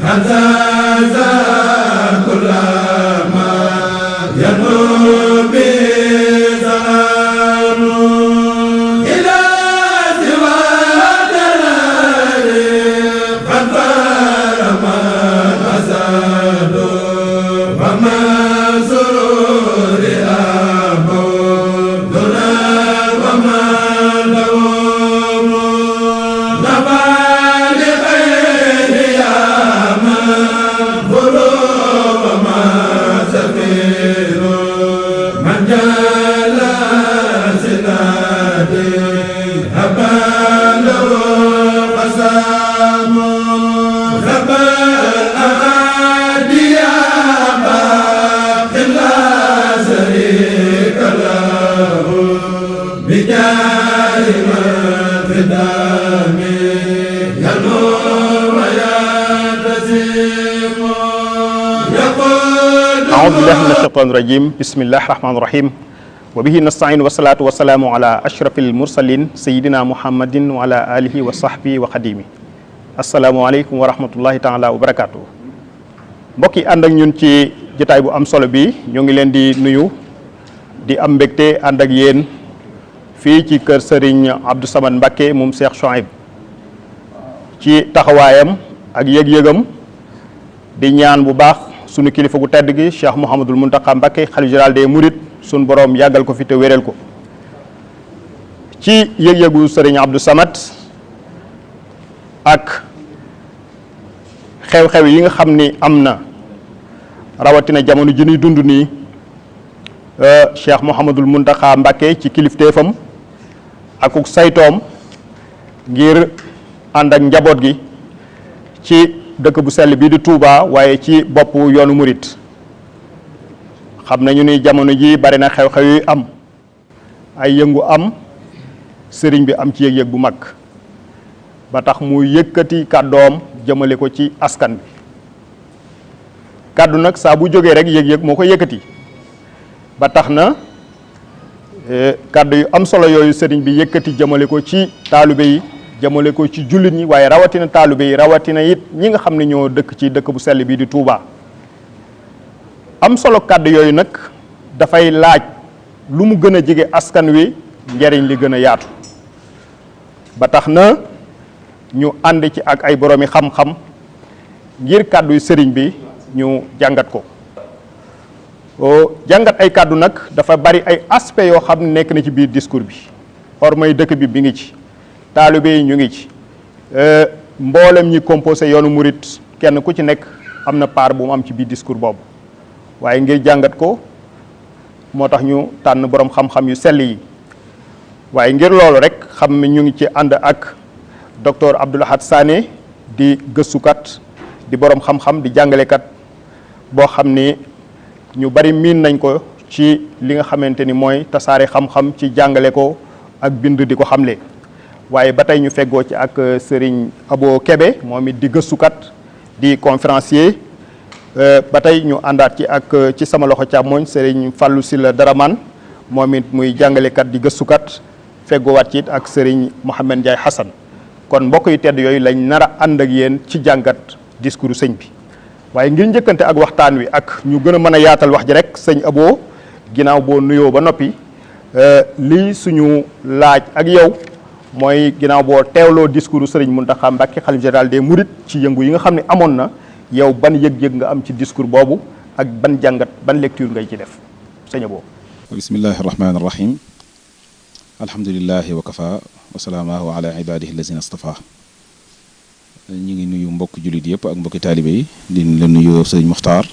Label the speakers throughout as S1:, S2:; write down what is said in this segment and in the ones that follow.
S1: Hatta za kulama أعوذ بالله من الشيطان الرجيم بسم الله الرحمن الرحيم وبه نستعين والصلاة والسلام على أشرف المرسلين سيدنا محمد وعلى آله وصحبه وخديمه السلام عليكم ورحمة الله تعالى وبركاته mbokk yi ànd ak ñun ci jotaay bu am solo bi ñu ngi leen di nuyu di am mbégte ànd ak yéen fii ci kër Serigne Abdou Samad Mbacké moom Cheikh Chouaib ci taxawaayam ak yëg-yëgam di ñaan bu baax sunu kilifa gu tedd gi Cheikh Mouhamadul Mountakha Mbacké xalifa général des Mourides sunu borom yàggal ko fi te wéral ko ci yëg-yëgu Serigne Abdou Samad ak xew-xew yi nga xam ni am na rawatina jamono ji ñuy dund nii Cheikh Mouhamadul Mountakha Mbacké ci kilifteefam akuk saytoom ngir ànd ak njaboot gi ci dëkk bu sell bii di Touba waaye ci bopp yoonu murit xam nañu ni jamono ji bari na xew-xew yu am ay yëngu am sëriñ bi am ci yëg-yëg bu mag ba tax mu yëkkati kàddoom jëmale ko ci askan bi kàddu nag saa bu jógee rek yëg-yëg moo ko yëkkati ba tax na kàddu yu am solo yooyu sëriñ bi yëkkati jëmale ko ci taalibe yi jëmale ko ci jullit ñi waaye rawatina taalibe yi rawatina it ñi nga xam ne ñoo dëkk ci dëkk bu sell bii di Touba am solo kàddu yooyu nag dafay laaj lu mu gën a jege askan wi njariñ li gën a yaatu ba tax na ñu ànd ci ak ay boroomi xam-xam ngir kàddu yu sëriñ bi ñu jàngat ko jàngat ay kàddu nag dafa bari ay aspects yoo xam ne nekk na ci biir discours bi ormay dëkk bi ngi ci taalibe yi ñu ngi ci mboolem ñi composé yoonu murit kenn ku ci nekk am na part bu mu am ci biir discours boobu waaye ngir jàngat ko moo tax ñu tànn borom xam-xam yu sell yi waaye ngir loolu rek xam ne ñu ngi ci ànd ak docteur Abdou Lahad Sané di gëstukat di borom xam-xam di jàngalekat boo xam ni ñu bari miin nañ ko ci li nga xamante ni mooy tasaare xam-xam ci jàngale ko ak bind di ko xamle. waaye ba tey ñu feggoo ci ak Serigne Abo Kébé moom it di gëstukat di conférencier ba tey ñu àndaat ci ak ci sama loxo càmmoñ Serigne Fallou Sylla Daraman moom it muy jàngalekat di gëstukat feggoowaat ci it ak Serigne Mohamed Ndiaye Hassan kon mbokk yu tedd yooyu lañ nar a ànd ak yéen ci jàngat discours sëñ bi waaye ngir njëkkante ak waxtaan wi ak ñu gën a mën a yaatal wax ji rek sëñ Abo ginnaaw boo nuyoo ba noppi lii suñu laaj ak yow mooy ginnaaw boo teewloo discours Serigne Mountakha Mbacké xalifa général des Mourides ci yëngu yi nga xam ne amoon na yow ban yëg-yëg nga am ci discours boobu ak ban jàngat ban lecture ngay ci def sëñ Abo.
S2: bismillahi rahmaani rahim alhamdulillahi wa kafa wa salaamuhu ala ibadihi allazina astafa ñu ngi nuyu mbokk jullit yëpp ak mbokki taalibe yi di la nuyu sëñ Muxtaar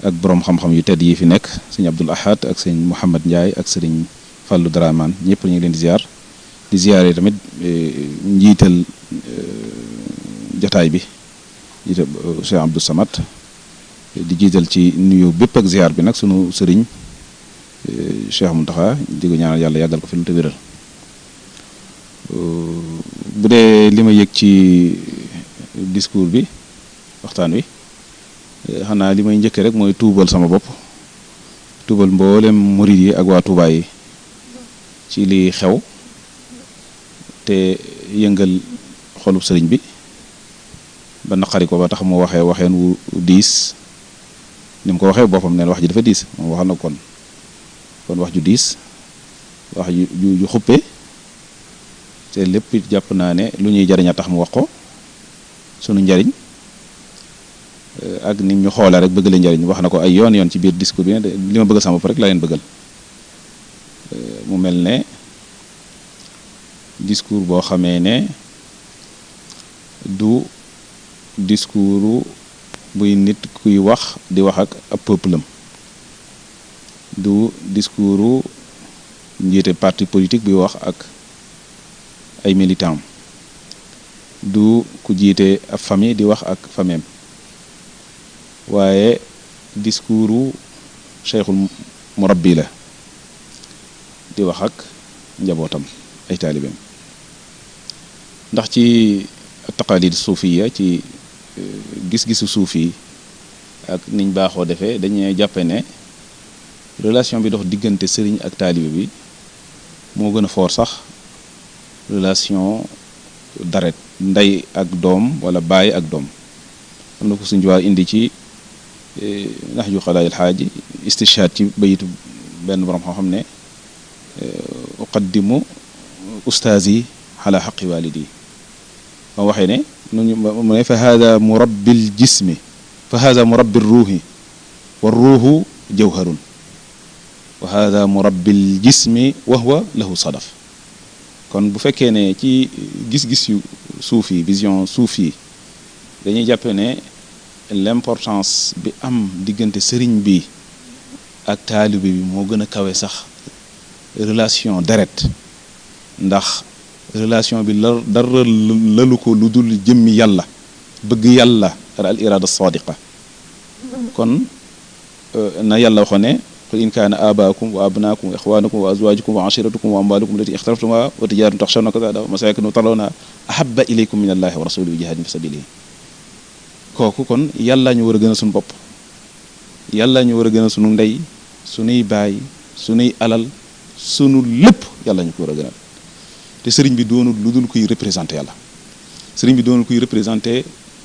S2: ak borom xam-xam yu tedd yi fi nekk sëñ Abdoul Ahad ak sëñ Mouhamed Ndiaye ak sëriñ Fallou Daraman ñëpp ñu ngi leen di ziar. di ziyaare tamit njiital jataay bi jiital Cheikh Abdou Samad di jiital ci nuyu bépp ak ziyaar bi nag sunu sëriñ Cheikh Mountakha di ko ñaanal yàlla yàggal ko fi lu te wéral bu dee li ma yëg ci discours bi waxtaan wi xanaa li may njëkke rek mooy tuubal sama bopp tuubal mboolem murid yi ak waa Touba yi ci li xew te yëngal xolub sëriñ bi ba naqari ko ba tax mu waxeen wu diis ni mu ko waxee boppam neen wax ji dafa diis moom wax na kon wax ju diis wax ju xuppe te lépp jàpp naa ne lu ñuy jariñ a tax mu wax ko sunu njariñ ak ni ñu xoolee rek bëgg la njariñ wax na ko ay yoon ci biir discours bi ne li ma bëgg sama bopp rek laa leen bëggal mu mel ne discours boo xamee ne du discours buy nit kuy wax di wax ak ab peuple am du discours njiite parti politique bi wax ak ay militants du ku jiite ab famille di wax ak famille waaye discours cheikhul murabbi la di wax ak njabootam ay taalibeem ndax ci taqalid suufiya ci gis-gisu suufi ak niñ baaxoo defee dañuy jàppe ne relation bi dox diggante sëriñ ak taalibe bi moo gën a foor sax relation daret ndey ak doom wala baay ak doom am na ko suñ waa indi ci nax ju xalaayil xaaji istishhaad ci bayitu benn borom xam-xam ne uqaddimu ustaazi ala xaqi walidi ma waxee ne mu ne fa hada murabbil jismi fa hada murabbi ruuhi wa ruuhu jawharun wa hada murabbil jismi wa huwa lahu sadaf kon bu fekkee ne ci gis-gis yu suufi vision suufi dañuy jàppe ne l'importance bi am diggante sëriñ bi ak taalibe bi moo gën a kawe sax relation deret ndax relation bi dara lalu ko lu dul jëmmi yàlla bëgg yàlla al irada sadiqa kon na yàlla waxoon ne qul in kaana abaakum wa abnaakum wa ixwaanukum wa azwaajukum wa ashiratukum wa amwaalukum allati ixtaraftumaa wa tijaaratun taxshawna kasaadaha wa masaakinu tardawnahaa ahabba ilaykum min allahi wa rasulihi wa jihaadin fi sabilihi kooku kon yàlla ñu war a gën a suñu bopp yàlla ñu war a gën a sunu ndey sunuy baay sunuy alal sunu lépp yàlla ñu ko war a gënal te sëriñ bi doonul lu dul kuy représenté yàlla sëriñ bi doonul kuy représenté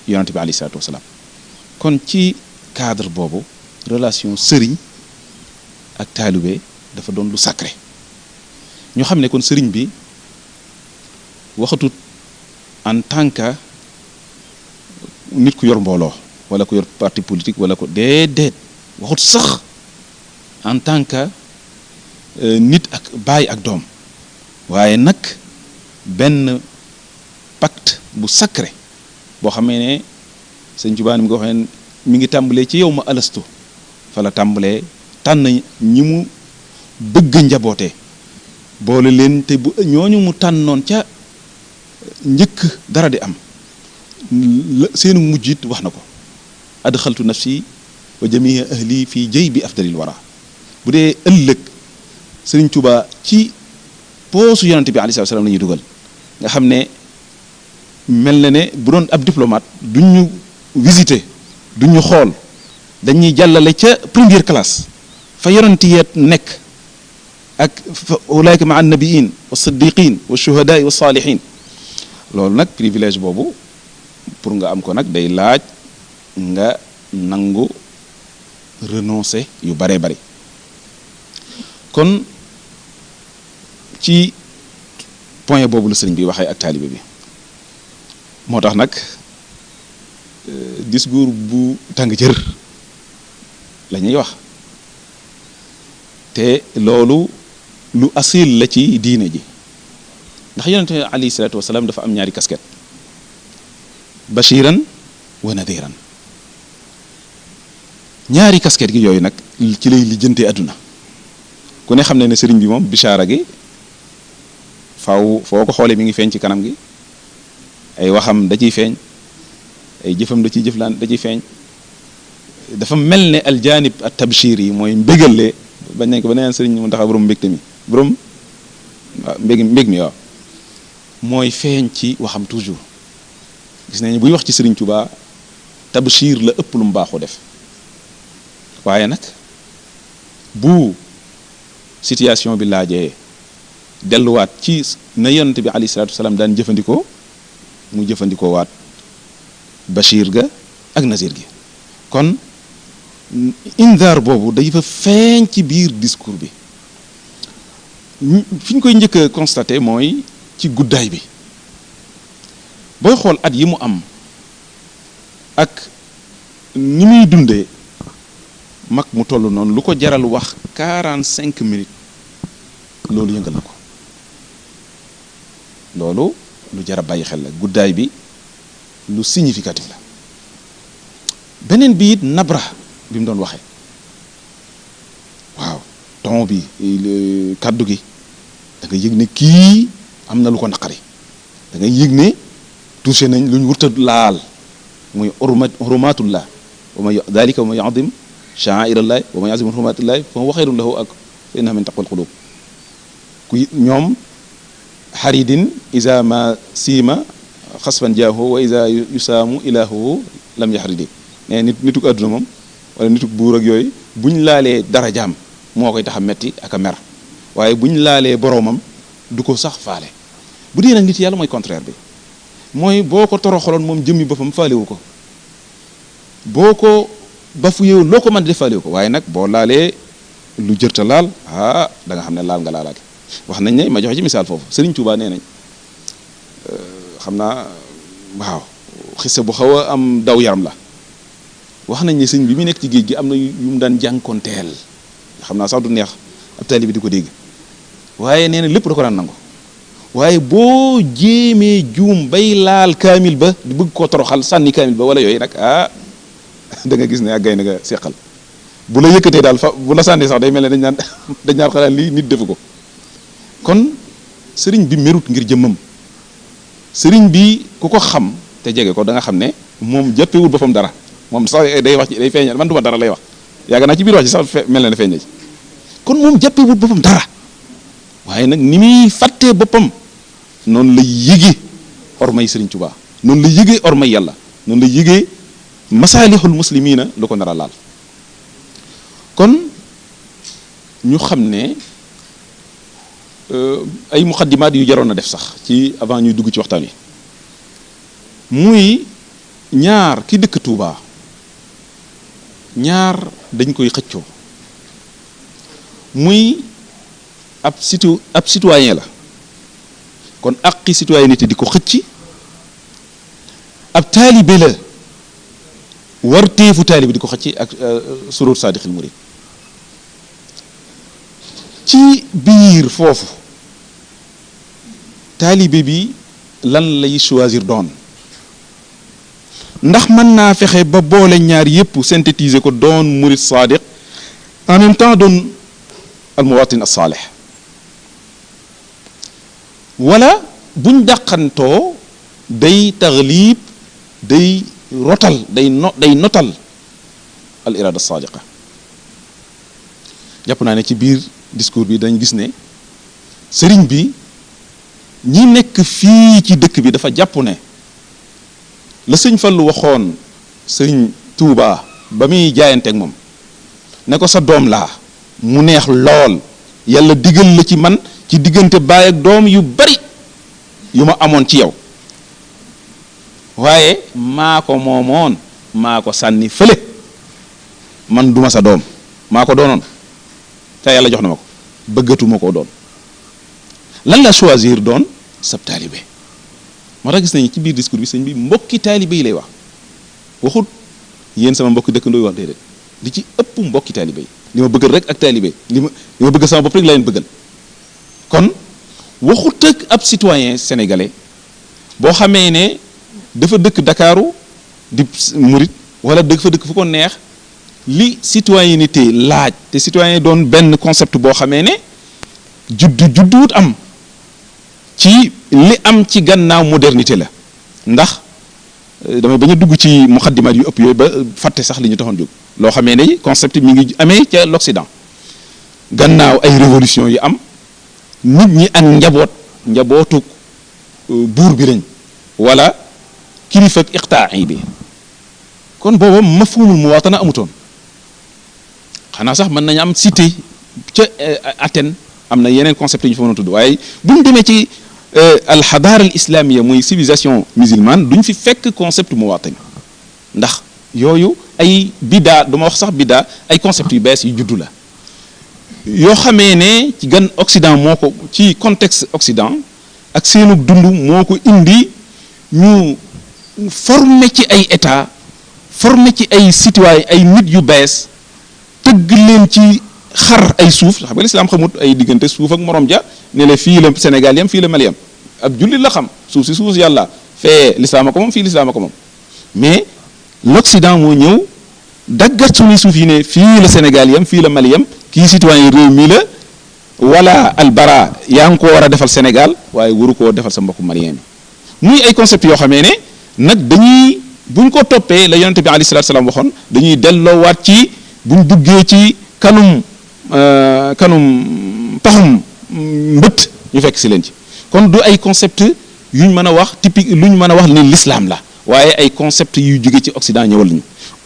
S2: yonante bi alayhi salaatu wasalaam kon ci cadre boobu relation sëriñ ak taalibe dafa doon lu sacré ñu xam ne kon sëriñ bi waxatut en tant que nit ku yor mbooloo wala ku yor parti politique wala ko déedéet waxut sax en tant que nit ak baay ak doom waaye nag benn pacte bu sacré boo xamee ne sëñ Tuubaa mi nga waxee mi ngi tàmbalee ci yow ma alastu fa la tàmbalee tànn ñi mu bëgg njabootee boole leen te bu ñooñu mu tànnoon ca njëkk dara di am seenu mujj it wax na ko adxaltu nafsi wa jamia ahli fii jëy bi afdalil wara bu dee ëllëg sëriñ Tuubaa ci poosu yonante bi alayhi salaam la ñuy dugal nga xam ne mel na ne bu doon ab diplomate duñ ñu visiter duñ ñu xool dañuy jàllale ca première classe fa yonante yeet nekk ak fa ulaayka ma annabiin wa siddiqin wa shuhadaa wa saalihin loolu nag privilège boobu pour nga am ko nag day laaj nga nangu renoncer yu baree bari kon ci point boobu la sëriñ bi waxee ak taalibe bi moo tax nag discours bu tàng jër la ñuy wax te loolu lu asil la ci diine ji ndax yonente alayhi salaatu wasalaam dafa am ñaari casquette bashiran wa nadiran ñaari casquette gi yooyu nag ci lay lijjantee àdduna ku ne xam ne ne sëriñ bi moom bishaara gi faaw foo ko xoolee mi ngi feeñ ci kanam gi ay waxam da ciy feeñ ay jëfam da ciy jëflaan da ciy feeñ dafa mel ne aljanib at tabshir yi mooy mbégale bañ nañ ko ba neen sëriñ mu taxaw borom mbégte mi borom waaw mbég mi waaw mooy feeñ ci waxam toujours gis nañu buy wax ci sëriñ Tuubaa tabshir la ëpp lu mu baaxoo def waaye nag bu situation bi laajee delluwaat ci na yonent bi alayhi salaatu wasalaam daan jëfandikoo mu jëfandikoo waat bashir ga ak nazir gi kon indaar boobu day fa feeñ ci biir discours bi fi ñu koy njëkk a constaté mooy ci guddaay bi booy xool at yi mu am ak ni muy dundee mag mu toll noonu lu ko jaral wax 45 minutes loolu yëngal na ko loolu lu jar a bàyyi xel la guddaay bi lu significatif la beneen bi it nabra bi mu doon waxee waaw ton bi kaddu gi da nga yëg ne kii am na lu ko naqari da ngay yëg ne touché nañ lu ñu wurta laal muy hurumatullah wa ma dalika wa ma yu'azzim sha'airallah wa ma yu'azzim hurumatullah fa huwa khayrun lahu ak fa innaha min taqwal qulub ku ñoom xaridin isa ma siima xasfan jaahu wa isa yusaamu ilaahu lam yaxridi ne nituk àdduna moom wala nituk buur ak yooyu buñ laalee dara jaam moo koy tax a metti ak a mer waaye buñ laalee boroomam du ko sax faale bu dee nag nit yàlla mooy contraire bi mooy boo ko toroxaloon moom jëmmi boppam faalewu ko boo ko bafuyee loo ko mën di def faalewu ko waaye nag boo laalee lu jërta laal da nga xam ne laal nga laalaake wax nañ ne ma joxe ci misaal foofu Serigne Touba nee nañ xam naa waaw xisse bu xaw a am daw yaram la wax nañ ne sëñ bi mu nekk ci géej gi am na yu mu daan jànkoonteel xam naa sax du neex ab taalibe bi di ko dégg waaye nee na lépp da ko daan nangu waaye boo jéemee juum bay laal kaamil ba di bëgg koo toroxal sànni kaamil ba wala yooyu nag da nga gis ne ak gaynde nga seqal bu la yëkkatee daal fa bu la sànni sax day mel ne dañ naan xalaat lii nit defu ko kon sëriñ bi merut ngir jëmmam sëriñ bi ku ko xam te jege ko da nga xam ne moom jàppewul boppam dara moom sax day wax ci day feeñal man duma dara lay wax yàgg naa ci biir wax ci sax mel na ne feeñal ci kon moom jàppewul boppam dara waaye nag ni muy fàttee boppam noonu la yëgee ormay sëriñ Tuubaa noonu la yëgee ormay yàlla noonu la yëgee masaalihul muslimina lu ko nar a laal kon ñu xam ne ay muqaddimaat yu jaroon a def sax ci avant ñuy dugg ci waxtaan wi muy ñaar ki dëkk Touba ñaar dañ koy xëccoo muy ab citoyen la kon aqi citoyenneté di ko xëcc ab taalibe la warteefu taalibe di ko xëcc ak surur saadiqil murid ci biir foofu taalibe bi lan lay choisir doon ndax mën naa fexe ba boole ñaar yépp synthétiser ko doon murid sadiq en même temps doon al muwatin as-salih wala buñ dàqantoo day taglib day rotal day notal al irada sadiqa jàpp naa ne ci biir discours bi dañ gis ne sëriñ bi ñi nekk fii ci dëkk bi dafa jàpp ne la sëñ Fallu waxoon sëriñ Touba ba muy jaayanteeg moom ne ko sa doom laa mu neex lool yàlla digal la ci man ci diggante baay ak doom yu bari yu ma amoon ci yow waaye maa ko moomoon maa ko sànni fële man duma sa doom maa ko doonoon te yàlla jox na ma ko bëggatuma koo doon lan la choisir doon sab taalibe moo tax gis nañu ci biir discours bi sëñ bi mbokki taalibe yi lay wax waxut yéen sama mbokki dëkkandoo yi wax déedéet li ci ëpp mbokki taalibe yi li ma bëggal rek ak taalibe li ma bëgg sama bopp rek laa leen bëggal kon waxut ak ab citoyen sénégalais boo xamee ne dafa dëkk Dakaaru di murit wala dafa dëkk fu ko neex li citoyenneté laaj te citoyen doon benn concept boo xamee ne judduwut am ci li am ci gannaaw modernité la ndax damay bañ a dugg ci muqaddimaat yu ëpp yooyu ba fàtte sax li ñu taxoon jóg loo xamee ne concept mi ngi amee ca l'Occident gannaaw ay révolution yu am nit ñi ak njabootu buur bi lañ wala kilifa ak iqtaa'i bi kon booba mafhumul muwaatana amutoon xanaa sax mën nañu am cité ca Athènes am na yeneen concept yi ñu fa mën a tudd waaye bu ñu demee ci alxadaara al islamia muy civilisation musulmane duñ fi fekk concept muwaatin ndax yooyu ay biddaa duma wax sax biddaa ay concept yu bees yu juddu la yoo xamee ne ci gan Occident moo ko ci contexte Occident ak seenu dund moo ko indi ñu formé ci ay état formé ci ay citoyen ay nit yu bees tëgg leen ci xar ay suuf xam nga lislaam xamut ay diggante suuf ak morom ja ne la fii la Sénégal yam fii la Mali yam ab jullit la xam suuf si suuf yàlla fee lislaam a ko moom fii lislaam a ko moom mais l'Occident moo ñëw daggat suñuy suuf yi ne fii la Sénégal yam fii la Mali yam kii citoyen réew mi la wala albara yaa ngi ko war a defal Sénégal waaye waru koo defal sa mbokku malien bi muy ay concept yoo xamee ne nag dañuy buñ ko toppee la yonente bi alayhi salaatu salaam waxoon dañuy delloowaat ci buñ duggee ci kanum paxum mbët ñu fekk si leen ci kon du ay concept yuñ mën a wax typique luñ mën a wax ne l'islam la waaye ay concept yuy jóge ci Occident ñëwal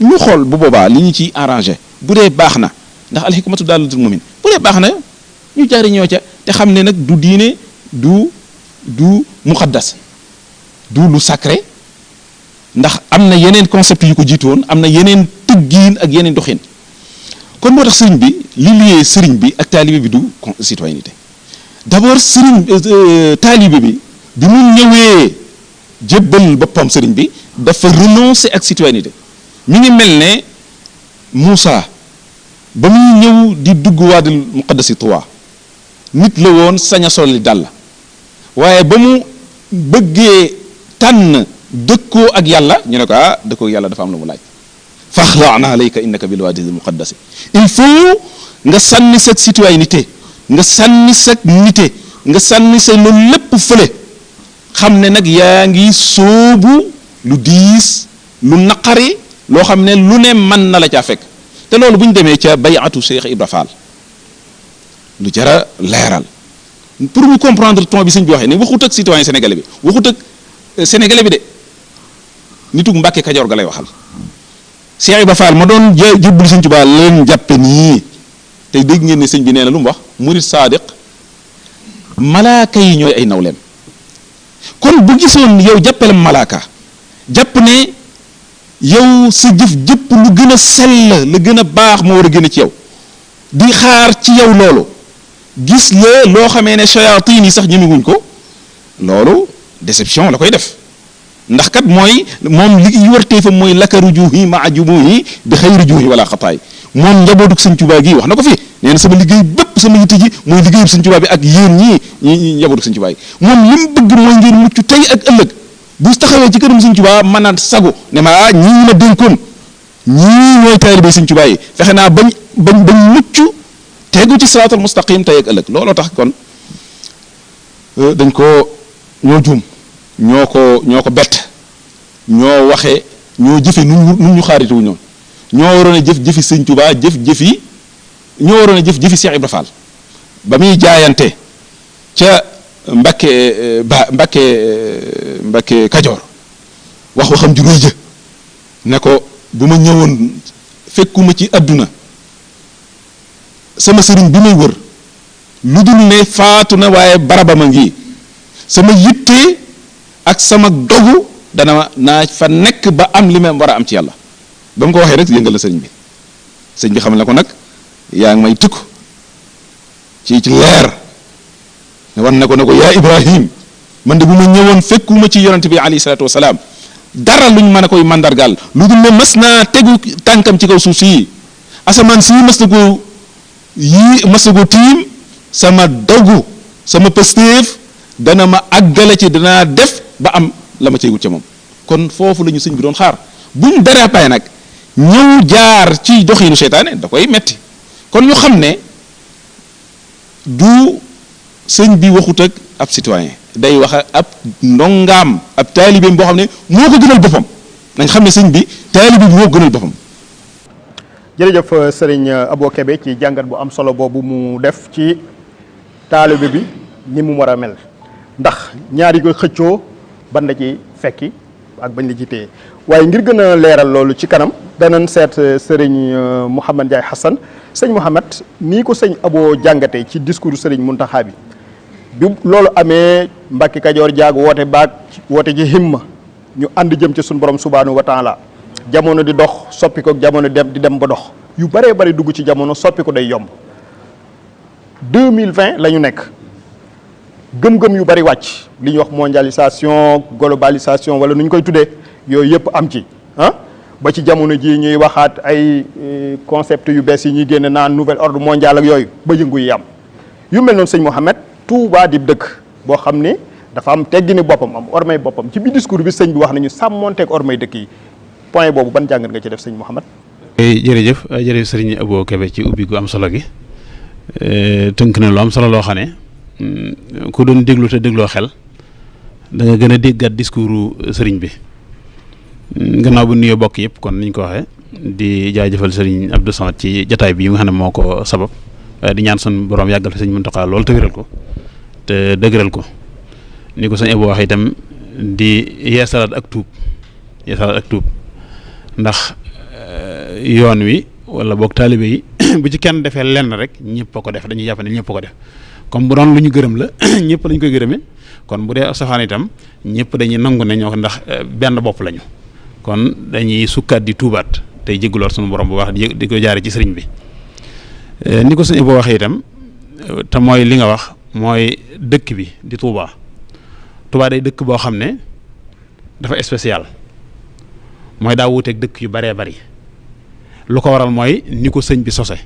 S2: ñu xool bu boobaa li ñu ciy arrangé bu dee baax na ndax alxikmatu daalatul mu'min bu dee baax na ñu jariñoo ca te xam ne nag du diine du muqaddas du lu sacré ndax am na yeneen concept yu ko jiitu woon am na yeneen tëggiin ak yeneen doxin kon moo tax sëriñ bi li liyee sëriñ bi ak taalibe bi du citoyenneté d'abord sëriñ taalibe bi mu ñëwee jébbal boppam sëriñ bi dafa renoncer ak citoyenneté mi ngi mel ne Moussa ba muy ñëw di dugg waadil muqaddasi Tuwa nit la woon sañ a solli dàll waaye ba mu bëggee tànn dëkkoo ak yàlla ñu ne ko dëkkoo ak yàlla dafa am lu mu laaj faxla'na alayka innaka bil waadil muqaddasi il faut nga sànni sa citoyenneté nga sànni sa nité nga sànni sa loolu lépp fële xam ne nag yaa ngi sóobu lu diis lu naqari loo xam ne lu ne mën na la caa fekk te loolu bu ñu demee ca bayatu Cheikh Ibra Fall lu jara leeral pour ñu comprendre ton bi sëñ bi waxee ne waxut ak citoyen sénégalais bi waxut ak sénégalais bi de nitug Mbàkke Kajoor ga lay waxal Cheikh Ibra Fall ma doon jébbul sëñ Tuubaa leen jàppe nii te dégg ngeen ne sëñ bi nee na lu mu wax murid saadiq malaaka yi ñooy ay nawleem kon bu gisoon yow jàppale malaaka jàpp ne yow sa jëf jëpp lu gën a sell la gën a baax moo war a gën a ci yow di xaar ci yow loolu gis la loo xamee ne shayatin yi sax ñemewuñ ko loolu déception la koy def ndax kat mooy moom li wartee fa mooy lakaru juuhi maa jumuhi bi xayri juuhi wala xataay moom njabootuk sëñ Tuubaa gi wax na ko fi nee na sama liggéey bépp sama yitte ji mooy liggéeyub sëñ Tuubaa bi ak yéen ñi njabootuk sëñ Tuubaa yi moom li mu bëgg mooy ngeen mucc tey ak ëllëg bu taxawee ci këram sëñ Tuubaa mën a sagu ne ma ñii ma dénkoon ñii ñooy taalibe sëñ Tuubaa yi fexe naa bañ mucc tegu ci siraatal mustaqim tey ak ëllëg looloo tax kon dañ ko ñoo juum ñoo ko bett ñoo waxe ñoo jëfe nun ñu xaaritu ñoom ñoo waroon a jëfi sëñ Tuubaa ñoo waroon a jëfi Cheikh Ibra Fall ba muy jaayante ca Mbàkke Kajoor waxam ju rëy ja ne ko bu ma ñëwoon fekkuma ci àdduna sama sëriñ bi may wër lu dul ne faatu na waaye barabama ngi sama yitte ak sama dogu naa fa nekk ba am li ma war a am ci yàlla ba mu ko waxee rek yëngal la sëriñ bi xam ne ko nag yaa ngi may tukk ci leer wan ne ko yaa Ibrahim man de bu ma ñëwoon fekkuma ci yonent bi alayhi salaatu wasalaam dara luñ mën a koy mandargaal lu dul ne mas naa tegu tànkam ci kaw suuf si asamaan si mas na ko tiim sama dogu sama pëstéef dana ma àggale ci danaa def ba am la ma cay wut ca moom kon foofu la ñu sëñ bi doon xaar buñ dérapé nag ñëw jaar ci doxinu seytaane da koy metti kon ñu xam ne du sëñ bi waxut ak ab citoyen day wax ab ndongaam ab taalibeem boo xam ne moo ko gënal boppam nañ xam ne sëñ bi taalibe bi moo ko gënal boppam.
S1: jërëjëf sëriñ Abo Kébé ci jàngat bu am solo boobu mu def ci taalibe bi ni mu war a mel ndax ñaari koy xëccoo ban la ci fekki ak bañ la ci téye waaye ngir gën a leeral loolu ci kanam danañ seet sëriñ Mouhamed Ndiaye Hassan sëñ Mouhamed nii ko sëñ Abo jàngatee ci discours sëriñ Muntaxa bi loolu amee Mbàkke Kajoor jaag woote ji himma ñu ànd jëm ci suñu borom subhaanahu wa taala jamono di dox soppi ko jamono di dem ba dox yu bëree bëri dugg ci jamono soppi ko day yomb 2020 la ñu nekk gëm-gëm yu bëri wàcc li ñuy wax mondialisation globalisation wala nu ñu koy tuddee yooyu yëpp am ci ba ci jamono ji ñuy waxaat ay concept yu bees yi ñuy génne naan nouvel ordre mondial ak yooyu ba yëngu yi am yu mel noonu sëñ Mouhamed Touba di dëkk boo xam ni dafa am teggini boppam am ormay boppam ci biir discours bi sëñ bi wax nañu sàmmonteeg ormay dëkk yi point boobu ban jàngat nga ci def sëñ Mouhamed.
S3: jërëjëf sëriñ Abo Kébé ci ubbi gu am solo gi tënk na lu am solo loo xam ne ku doon déglu te dégloo xel da nga gën a déggat discours sëriñ bi gannaaw bu nuyoo bokk yëpp kon niñ ko waxee di jaajëfal sëriñ Abdou Samad ci jataay bi nga xam ne moo ko sabab waaye di ñaan sun borom yàggal fi sëriñ Muntaxa loolu te wéral ko te dëgëral ko ni ko sëñ Ebo wax itam di yeesalaat ak tuub ndax yoon wi wala boog taalibe yi bu ci kenn defee lenn rek ñëpp a ko def dañuy jàpp ne ñëpp a ko def comme bu doon lu ñu gërëm la ñëpp lañ koy gërëmee kon bu dee safaan itam ñëpp dañuy nangu ne ñoo ko ndax benn bopp lañu kon dañuy sukkaat di tuubaat tey jéggaloot sunu borom bu baax di ko jaare ci sëriñ bi ni ko sëñ Ebo waxee itam te mooy li nga wax mooy dëkk bi di Touba day dëkk boo xam ne dafa spécial mooy daa wuuteeg dëkk yu baree bari lu ko waral mooy ni ko sëñ bi sose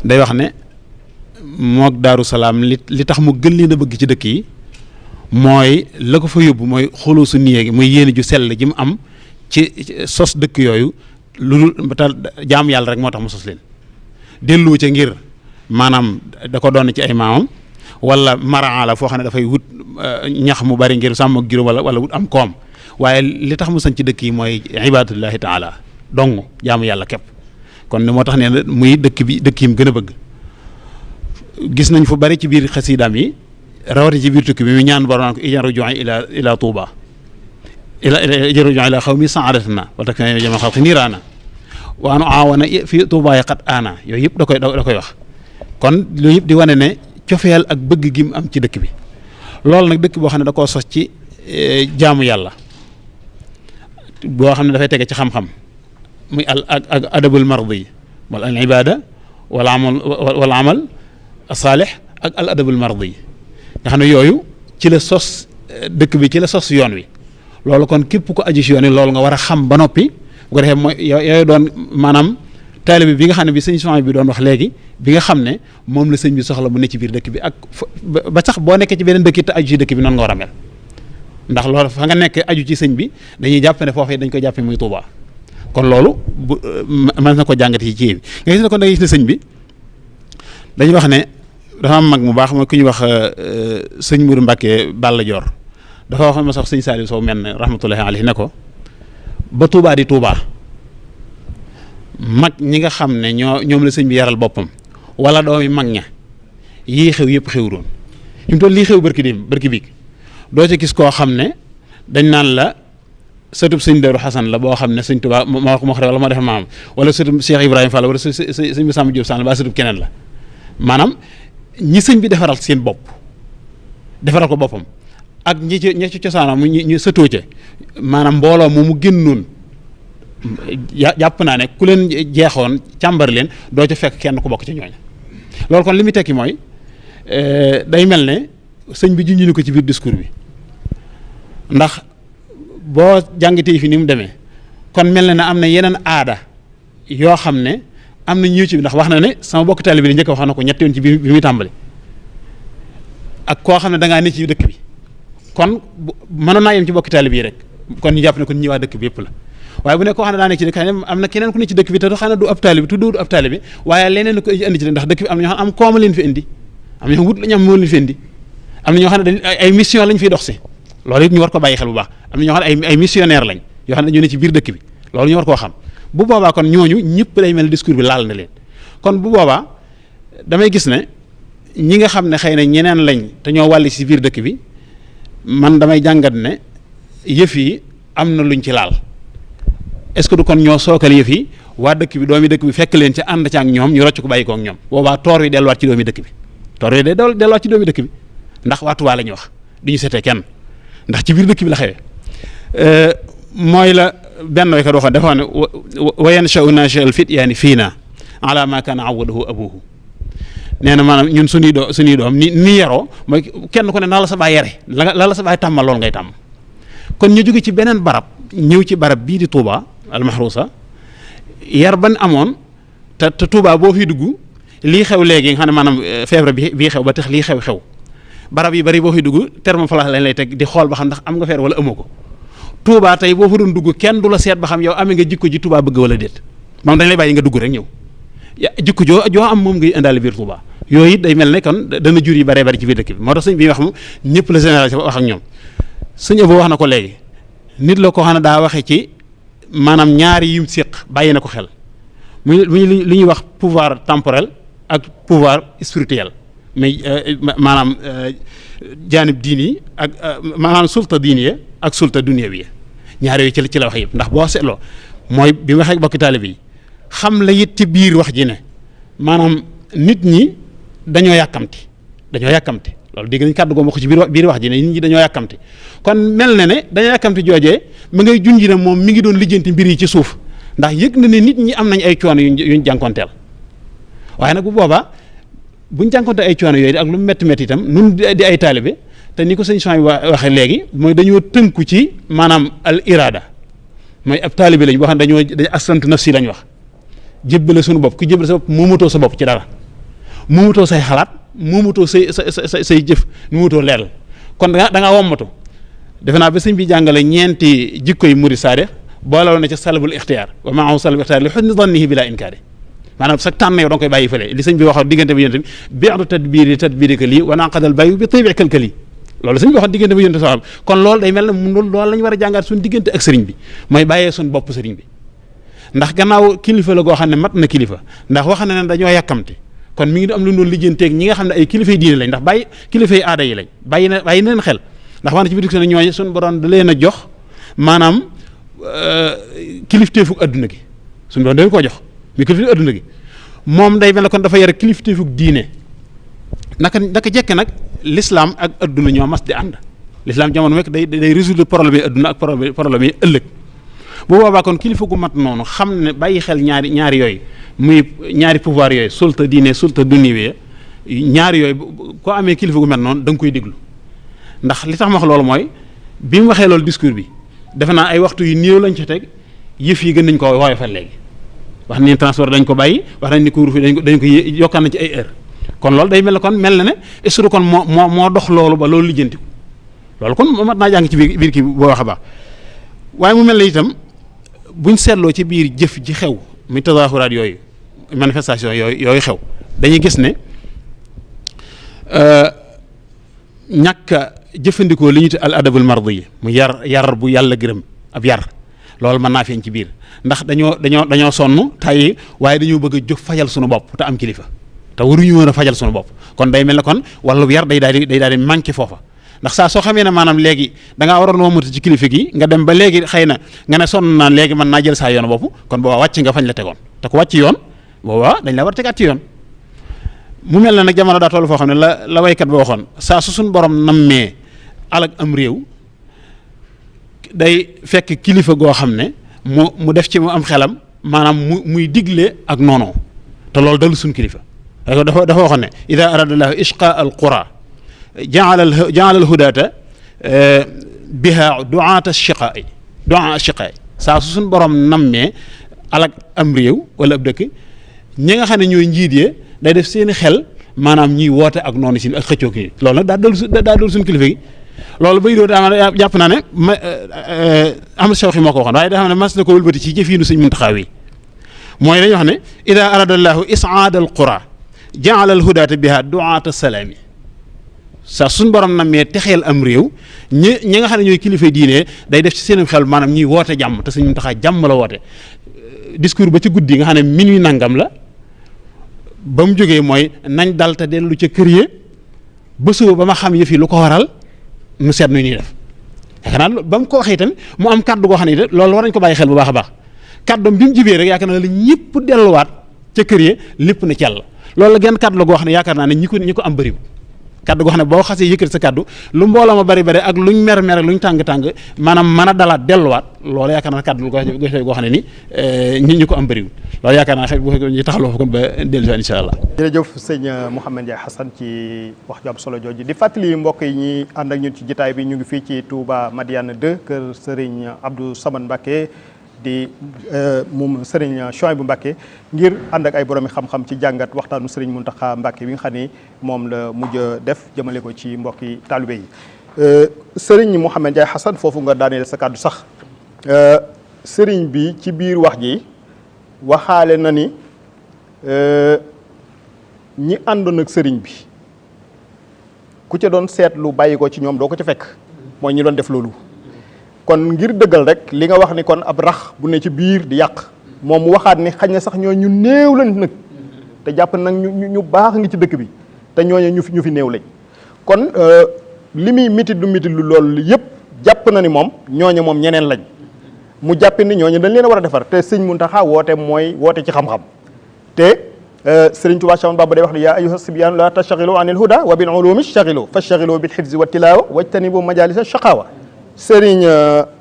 S3: day wax ne mook Daaru Salaam li tax mu gën leen a bëgg ci dëkk yi mooy la ko fa yóbbu mooy xooloo su niyee gi mooy yéene ju sell ji mu am ci sos dëkk yooyu lu jaam yàlla rek moo tax mu sos leen delluwu ca ngir maanaam da ko doon ci ay maamam wala maraa la foo xam ne dafay wut ñax mu bari ngir sàmm ak juróom wala wut am koom waaye li tax mu sañ ci dëkk yi mooy ibadatullahi taala dong jaamu yàlla képp kon moo tax nee na muy dëkk yi mu gën a bëgg gis nañ fu bari ci biir xasiidaam yi rawati ci biir tukki bi mu ñaan borom naan ko ijan ruju'i ila Touba ijan ruju'i ila xawmi sa'adatna wala tak jama xalqi niiraana wa an aawana fi Touba ya qad aana yooyu yëpp da koy wax kon loolu yëpp di wane ne cofeel ak bëgg gi mu am ci dëkk bi loolu nag dëkk boo xam ne da koo sos ci jaamu yàlla boo xam ne dafay tege ci xam-xam muy ak adabul mardi wala al ibada wal amal saalix ak al adabul mardi nga xam ne yooyu ci la sos dëkk bi ci la sos yoon wi loolu kon képp ko aju si yoon wi loolu nga war a xam ba noppi bu ko defee mooy yooyu doon maanaam taalibe bi nga xam ne bi sëñ Souhaïbou bi doon wax léegi bi nga xam ne moom la sëñ bi soxla mu ne ci biir dëkk bi ak ba sax boo nekkee ci beneen dëkk te aju ci dëkk bi noonu nga war a mel ndax loolu fa nga nekk aju ci sëñ bi dañuy jàpp ne foofee dañ koy jàppe muy Touba kon loolu bu mën na ko jàngate ci bi nga gis ne kon da ngay gis ne sëñ bi dañuy wax ne dafa am mag mu baax mooy ku ñuy wax sëñ Mourou Mbacke Balla Dior dafa wax ma sax sëñ Saliou Sow mel ne rahmatullahi alayhi ne ko ba Touba di Touba mag ñi nga xam ne ñoom la sëñ bi yaral boppam wala doomi mag ña yii xew yëpp xewuroon fi mu toll lii xew barki biig doo ci gis koo xam ne dañ naan la sëtub sëñ Darou Xasan la boo xam ne sëñ Touba moo ko wax wala moo def maam wala sëtub Cheikh Ibrahima Fall wala sëñ bi Samba Diop Sall ba sëtub keneen la maanaam ñi sëñ bi defaral seen bopp defaral ko boppam ak ñi ci cosaanam ñu sëtoo ca maanaam mbooloo moomu génnoon jàpp naa ne ku leen jeexoon càmbar leen doo ca fekk kenn ku bokk ci ñooña loolu kon li muy tekki mooy day mel ne sëñ bi junj ni ko ci biir discours bi ndax boo jàngatee fi ni mu demee kon mel na ne am na yeneen aada yoo xam ne am na ñëw ci bi ndax wax na ne sama bokk taalibe bi njëkk wax na ko ñetti yoon ci biir bi muy tàmbali ak koo xam ne da ngaa ne ci dëkk bi kon mënoon naa yem ci bokk taalibe yi rek kon ñu jàpp ne kon ñi waa dëkk bi yëpp la waaye bu ne koo xam ne daa nekk ci dëkk am na keneen ku ne ci dëkk bi te xam ne du ab taalibe tudd ab taalibe waaye leneen la ko indi ci ndax dëkk bi am na ñoo xam ne am kooma leen fi indi am na ñoo xam wut la ñu am moo leen fi indi am na ñoo xam ne dañ ay mission lañ fiy dox si loolu it ñu war ko bàyyi xel bu baax am na ñoo xam ne ay missionnaire lañ yoo xam ne dañu ne ci biir dëkk bi loolu ñu war koo xam bu boobaa kon ñooñu ñëpp lay mel discours bi laal na leen kon bu boobaa damay gis ne ñi nga xam ne xëy na ñeneen lañ te ñoo wàlli si biir dëkk bi man damay jàngat ne yëf yi am na luñ ci laal est-ce que du kon ñoo sookal yëf yi waa dëkk bi doomi dëkk bi fekk leen ci ànd ca ak ñoom ñu rocc ko bàyyi ko ak ñoom boobaa toor wi delluwaat ci doomi dëkk bi toor wi day delluwaat ci doomi dëkk bi ndax waa Tuubaa la ñuy wax du ñu setee kenn ndax ci biir dëkk bi la xewee mooy la benn waykat waxoon dafa ne wa yansha'u naasha'ul fityaani fiina ala ma kaana awwadahu abuhu nee na maanaam ñun suñuy doom ni yaroo mooy kenn ku ne na la sa baay yare la la sa baay tàmmal loolu ngay tàmm kon ñu jóge ci beneen barab ñëw ci barab bii di Touba almahrusa yar ban amoon te Touba boo fi dugg lii xew léegi nga xam ne maanaam feebar bii xew ba tax lii xew barab yi bari boo fi dugg thermoflash lañ lay teg di xool ba xam ndax am nga feer wala amoo ko Touba tey boo fa doon dugg kenn du la seet ba xam yow amee nga jikko ji Touba bëgg wala déet moom dañ lay bàyyi nga dugg rek ñëw jikko joo am moom ngay indaale biir Touba yooyu it day mel ne kon dana jur yi baree bari ci biir dëkk bi moo tax sëñ bi wax moom ñëpp la génération wax ak ñoom sëñ Abo wax na ko léegi nit la ko xam ne daa waxee ci maanaam ñaari yim séq bàyyi na ko xel muy li ñuy wax pouvoir temporel ak pouvoir spirituel mais maanaam jaanib diini ak maanaam sulta diiniya ak sulta dunyawiya ñaar yooyu ci la wax yëpp ndax boo seetloo mooy bi ma waxee bokki taalibe yi xam la it ci biir wax ji ne maanaam nit ñi dañoo yàkkamti loolu dégg nañ kàddu goo ma ko ci biir wax ji ne nit ñi dañoo yàkkamti kon mel na ne dañoo yàkkamti joojee ma ngay junji ne moom mi ngi doon lijjanti mbir yi ci suuf ndax yëg na ne nit ñi am nañ ay coono yuñ jànkonteel waaye nag bu boobaa buñ jànkonte ay coono yooyu ak lu mu métti métti itam nun di ay taalibe te ni ko sëñ Soy waxee léegi mooy dañoo tënku ci maanaam al irada mooy ab taalibe lañ boo xam ne dañoo aslamtu nafsi lañ wax jébbale suñu bopp ku jébbale sa bopp moomatoo sa bopp ci dara moomatoo say xalaat moomatoo say jëf moomatoo leeral kon da nga wommatu defe naa ba sëñ bi jàngale ñeenti jikkoy murid saadiq boole woon na ca salabul ixtiyaar wa maahu salabul ixtiyaar li xusni dannihi bila inkaari maanaam sax tànn yow da nga koy bàyyi fële li sëñ bi waxoon diggante bi yonent bi bi'du tadbirika lii wa naqadal bayu bi tabi'ikal kali loolu sëñ bi waxoon diggante bi yonent sax kon loolu day mel ne loolu la ñu war a jàngaat suñu diggante ak sëriñ bi mooy bàyyee suñu bopp sëriñ bi ndax gannaaw kilifa la goo xam ne mat na kilifa ndax wax na ne dañoo yàkkamti kon mi ngi am lu ñu doon lijjanteeg ñi nga xam ne ay kilifay diine lañ ndax bàyyi kilifay aada yi lañ bàyyi na leen xel ndax wax na ci biir ne ñooñu suñu borom da leen a jox maanaam kilifteefug adduna gi suñu borom dañ ko jox mi kilifteefug adduna gi moom day mel ne kon dafa yore kilifteefug diine naka jekk nag l'islam ak adduna ñoo mas di ànd l'islam jamono mekk day résoudre problème yi adduna ak problème yi ëllëg bu boobaa kon kilifa gu mat noonu xam ne bàyyi xel ñaari yooyu muy ñaari pouvoir yooyu sulta diine sulta dunyawiya ñaari yooyu koo amee kilifa gu mel noonu da nga koy déglu ndax li tax ma wax loolu mooy bi mu waxee loolu discours bi defe naa ay waxtu yu néew lañ ci teg yëf yi gën nañ ko woyofal léegi wax nañ transport dañ ko bàyyi wax nañ ni couvre-feu dañ ko yokkaan na ci ay heure kon loolu day mel ne kon mel na ne est-ce que kon moo dox loolu ba loolu lijjantiku loolu kon mat naa jàng ci biir kii boo wax a baax waaye mu mel ne itam buñ seetloo ci biir jëf ji xew muy tazahuraat yooyu manifestation yooyu xew dañuy gis ne ñàkk a jëfandikoo li ñu tuddee al adabul mardi mu yar bu yàlla gërëm ab yar loolu mën naa feeñ ci biir ndax dañoo sonn tàyyi waaye dañoo bëgg a jóg fajal suñu bopp te am kilifa te waruñu woon a fajal suñu bopp kon day mel ne kon wàllu yar day daal di manqué foofa ndax saa soo xamee ne maanaam léegi da ngaa waroon womatu ci kilifa gi nga dem ba léegi xëy na nga ne sonn naa léegi mën naa jël saa yoon bopp kon boobaa wàcc nga fañ la tegoon te ku wàcc yoon boobaa dañ la war a tegaat ci yoon mu mel ne nag jamono daa toll foo xam ne la waykat ba waxoon saa su suñ borom nammee alag am réew day fekk kilifa goo xam ne mu def ci mu am xelam maanaam muy digle ak noonoo te loolu dalu suñ kilifa dafa waxoon ne ida aradallahu ishqa al qura jaala al hudata biha duata shiqaai saa su suñ borom nammee alag am réew wala ab dëkk ñi nga xam ne ñooy njiit yee day def seeni xel maanaam ñuy woote ak noonu si ak xëccoo ki loolu nag daa dal suñu kilifa gi loolu bay doo daa jàpp naa ne am sewxi moo ko waxoon waaye daa xam ne mas na ko wëlbati ci jëfiinu Sëñ Muntaxa wi mooy dañuy wax ne ida arada allahu isaada al qura jaala al hudata biha duata salaami sa suñ borom nammee texeel am réew ñi nga xam ne ñooy kilifa diine day def ci seen xel maanaam ñuy woote jàmm te Sëñ Muntaxa jàmm la woote discours ba ci guddi nga xam ne minuit nangam la ba mu jógee mooy nañ dal te dellu ca kër yi ba suba ba ma xam yëf yi lu ko waral nu seet nu ñuy def yaakaar naa ba mu ko waxee itam mu am kaddu goo xam ne loolu war nañ ko bàyyi xel bu baax a baax kaddoom bi mu jibee rek yaakaar naa la ñëpp delluwaat ca kër yi lépp na ci yàlla loolu la genn kaddu la goo xam ne yaakaar naa ne ñi ko am bëriwul kaddu goo xam ne boo xasee yëkkati sa kaddu lu mbooloo ma bari ak luñ mer luñ tàng maanaam mën a dalaat delluwaat loolu yaakaar naa kaddu goo xam ne ni ñi ko am bëriwul loolu yaakaar naa xëy bu fekkee ñu taxaloo fa kon ba dellu incha allah.
S1: jërëjëf sëñ Mouhamed Ndiaye Hassane ci wax ju am solo jooju di fàttali mbokk yi ñi ànd ak ñun ci jotaay bi ñu ngi fii ci Touba Madiane 2 kër Serigne Abdou Samane Mbacké di moom Serigne Chouaïbou Mbacké ngir ànd ak ay boromi xam-xam ci jàngat waxtaanu Serigne Mountakha Mbacké bi nga xam ni moom la mujj def jëmale ko ci mbokki taalibe yi Serigne Mouhamed Ndiaye Hassane foofu nga daaneel sa kàddu sax Serigne bi ci biir wax ji waxaale na ni ñi àndoon ak sëriñ bi ku ca doon seetlu bàyyi ko ci ñoom doo ko ca fekk mooy ñi doon def loolu. kon ngir dëggal rek li nga wax ni kon ab rax bu ne ci biir di yàq moom mu waxaat ni xañ na sax ñoo ñu néew lañ nag te jàpp nag ñu baax ngi ci dëkk bi te ñooñu ñu fi néew lañ kon li muy mitit lu loolu yëpp jàpp na ni moom ñooñu moom ñeneen lañ mu jàpp ni ñooñu dañ leen a war a defar te sëñ Muntaxa woote mooy woote ci xam-xam te Sëriñ Tuubaa Séex Bamba day wax ne yaa ayyuha sibyaan la tastaxilu anil huda wa bil ulumi staxilu fastaxilu bil xifzi wa tilaawa wajtanibu majalisa shaqaawa Sëriñ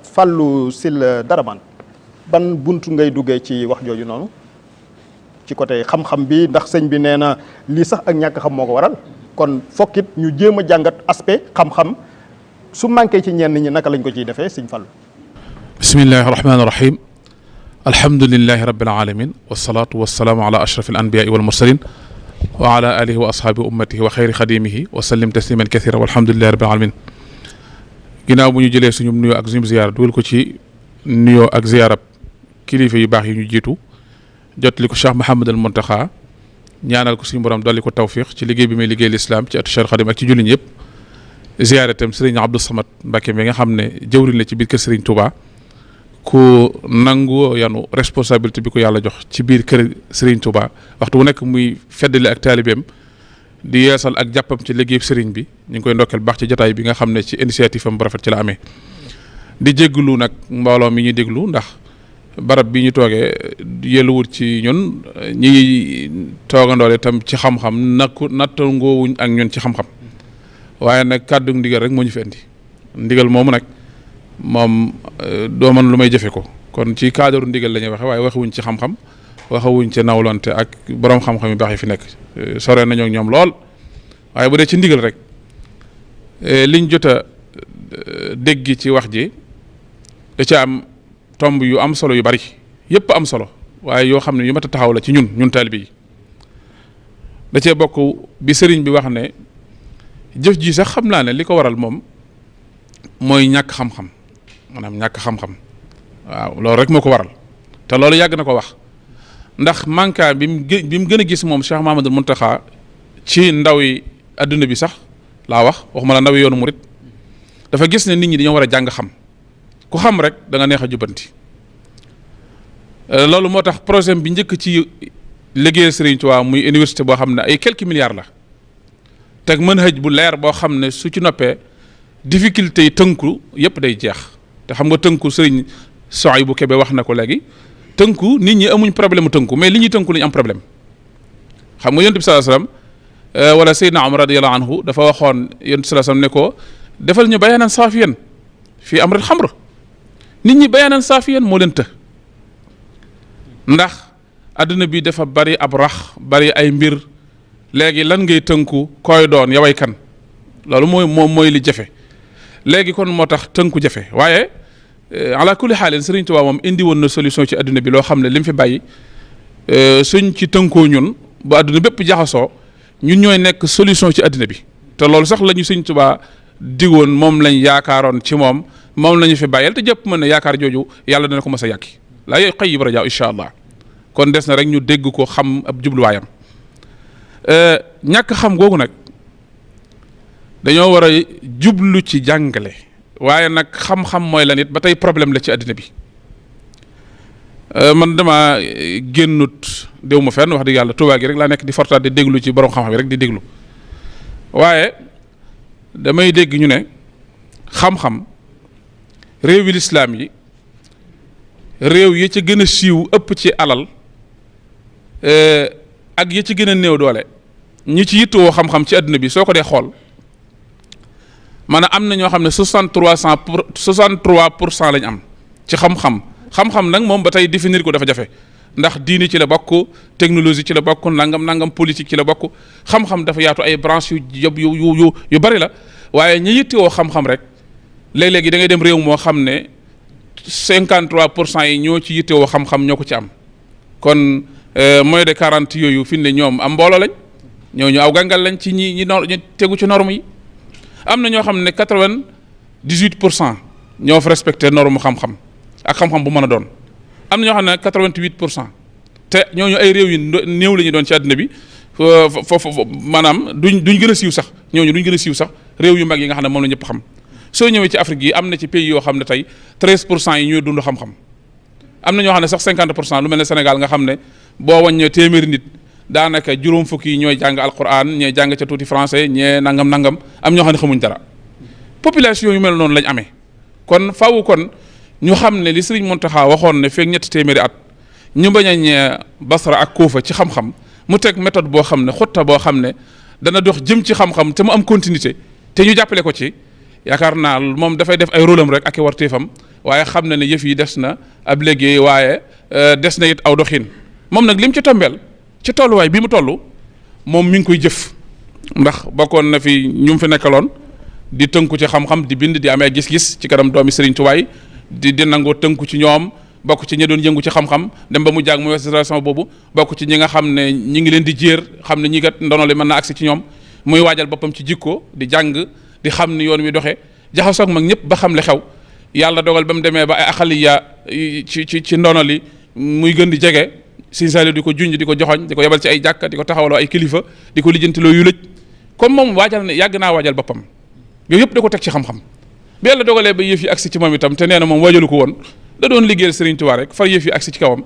S1: Fàllu Sil Daraman ban buntu ngay duggee ci wax jooju noonu ci côté xam-xam bi ndax sëñ bi nee na lii sax ak ñàkk xam moo ko waral kon fokkit ñu jéem a jàngat aspect xam-xam su manqué ci ñenn ñi naka lañ ko ciy defee sëñ Fàllu.
S4: bismillahi rahmaani rahim alhamdulilahi rabbil alamin wasalaatu wasalaamu ala ashraf al anbiyaai wal mursalin wa ala alihi wa ashaabi ummatihi wa xayri xadimihi wa sallim tasliman kathira walhamdulilahi rabbil alamin ginnaaw bu ñu jëlee suñu nuyoo ak suñu ziyaara dugal ko ci nuyoo ak ziyaarab kilifa yu baax yi ñu jiitu jotali ko Cheikh Mouhamadul Mountakha ñaanal ko suñu borom dolli ko tawfiq ci liggéey bi may liggéey lislaam ci atu Cheikh Khadim ak ci julliñ yëpp ziyaara itam Serigne Abdou Samad Mbacké mi nga xam ne jëwriñ la ci biir kër Serigne Touba ku nangu yanu responsabilité bi ko yàlla jox ci biir kër Serigne Touba waxtu wu nekk muy feddali ak taalibeem di yeesal ak jàppam ci liggéey Serigne bi ñu ngi koy ndokkeel baax ci jotaay bi nga xam ne ci initiative am bu rafet ci la amee di jégglu nag mbooloo mi ñuy déglu ndax barab bi ñu toogee yelluwut ci ñun ñi toogandoole itam ci xam-xam nattangoowuñ ak ñun ci xam-xam waaye nag kàddu ndigal rek moo ñu fi indi ndigal moomu nag moom doo mën lu may jëfe ko kon ci cadre ndigal la ñuy waxe waaye waxewuñ ci xam-xam waxewuñ ci nawlonte ak borom xam-xam yu baax yi fi nekk sore nañoo ak ñoom lool waaye bu dee ci ndigal rek liñ jot a dégg ci wax ji da ci am tomb yu am solo yu bari yëpp am solo waaye yoo xam ne yu mat a taxaw la ci ñun taalibe yi da cee bokk bi sëriñ bi wax ne jëf ji sax xam naa ne li ko waral moom mooy ñàkk xam-xam maanaam ñàkk xam-xam waaw loolu rek moo ko waral te loolu yàgg na ko wax ndax manka bi mu gën a gis moom Cheikh Mahamadul Muntaxa ci ndaw yi adduna bi sax laa waxuma la ndaw yi yoonu murit dafa gis ne nit ñi dañoo war a jàng xam ku xam rek da nga neex a jubbanti loolu moo tax projet bi njëkk ci liggéeyal Serigne Touba muy université boo xam ne ay quelques milliards la teg manhaj bu leer boo xam ne su ci noppee difficulté yi tënku yëpp day jeex te xam nga tënku Serigne Souhaïbou Kébé wax na ko léegi tënku nit ñi amuñ problème mu tënku mais li ñuy tënku la ñu am problème xam nga yonent bi sallallahu alayhi wasallam wala Seydina Omar radiyallahu anhu dafa waxoon yonent bi sallallahu alayhi wasallam ne ko defal ñu bayaanan saafiyan fii amril xamr nit ñi bayaanan saafiyan moo leen të ndax adduna bi dafa bari ab rax bari ay mbir léegi lan ngay tënku koy doon yaway kan loolu mooy li jafe léegi kon moo tax tënku jafe waaye ala kulli xaalin Sëriñ Tuubaa moom indi woon na solution ci adduna bi loo xam ne li mu fi bàyyi suñ ci tënkoo ñun ba adduna bépp jaxasoo ñun ñooy nekk solution ci adduna bi te loolu sax la ñu Sëriñ Tuubaa digoon moom lañ yaakaaroon ci moom la ñu fi bàyyeel te jëpp mën ne yaakaar jooju yàlla dana ko mës a yàkki laa yooyu xëy rajaa incha allah kon des na rek ñu dégg ko xam ab jubluwaayam ñàkk xam googu nag dañoo war a jublu ci jàngale waaye nag xam-xam mooy la nit ba tey problème la ci àddina bi man dama génnut déw ma fenn wax dëgg yàlla Tuubaa gi rek laa nekk di fortaat di déglu ci borom xam-xam yi rek di déglu waaye damay dégg ñu ne xam-xam réewi lislaam yi réew yi ci gën a siiw ëpp ci alal ak yi ci gën a néew doole ñi ci yittewoo xam-xam ci àdduna bi soo ko dee xool maanaam am na ñoo xam ne 63% lañ am ci xam-xam nag moom ba tey définir ko dafa jafe ndax diini ci la bokk technologie ci la bokk nangam politique ci la bokk xam-xam dafa yaatu ay branches yu bari la waaye ñi yittewoo xam-xam rek léeg-léegi da ngay dem réew moo xam ne 53% yi ñoo ci yittewoo xam-xam ñoo ko ci am kon moins de 40 yooyu fi ne ñoom am mbooloo lañ ñooñu aw gàngal lañ ci ñi tegu ci norme yi am na ñoo xam ne 98% ñoo fa respecté norme xam-xam ak xam-xam bu mën a doon am na ñoo xam ne 88% te ñooñu ay réew yu néew la ñu doon ci àddina bi foofu maanaam duñ gën a siiw sax ñooñu duñ gën a siiw sax réew yu mag yi nga xam ne moom la ñëpp xam soo ñëwee ci Afrique yi am na ci pays yoo xam ne tey 13% yi ñooy dund xam-xam am na ñoo xam ne sax 50% lu mel ne Sénégal nga xam ne boo wàññee téeméeri nit daanaka juróom fukki yi ñooy jàng alquran ñee jàng ca tuuti français ñee nangam am ñoo xam ne xamuñ dara population yu mel noonu lañ amee kon faaw kon ñu xam ne li Sëriñ Muntaxa waxoon ne feek ñetti téeméeri at ñu bañ a ñee Basra ak Kuufa ci xam-xam mu teg méthode boo xam ne xutta boo xam ne dana dox jëm ci xam-xam te mu am continuité te ñu jàppale ko ci yaakaar naa moom dafay def ay rôle am rek ak i warteefam waaye xam na ne yëf yi des na ab liggéey waaye des na it aw doxin moom nag lim ci tombeel ci tolluwaay bi mu toll moom mi ngi koy jëf ndax bokkoon na fi ñu fi nekkaloon di tënku ci xam-xam di bind di amee gis-gis ci kanam doomi Serigne Touba di nangoo tënku ci ñoom bokk ci ñi doon yëngu ci xam-xam dem ba mu jàng mu westation boobu bokk ci ñi nga xam ne ñi ngi leen di jéer xam ne ñi kat ndono li mën na agsi ci ñoom muy waajal boppam ci jikko di jàng di xam ni yoon wi doxee jaxasoog mag ñëpp ba xam li xew yàlla dogal ba mu demee ba ay axaliya ci ndono li muy gën di jege Sëriñ Saaliw di ko junj di ko joxoñ di ko yebal ci ay jàkka di ko taxawaloo ay kilifa di ko lijjantiloo yu lëj comme moom waajal ne yàgg naa waajal boppam yooyu yëpp da ko teg ci xam-xam bi yàlla dogalee ba yëf yi agsi ci moom itam te nee na moom waajalu ko woon da doon liggéeyal Sëriñ Tuubaa rek far yëf yi agsi ci kawam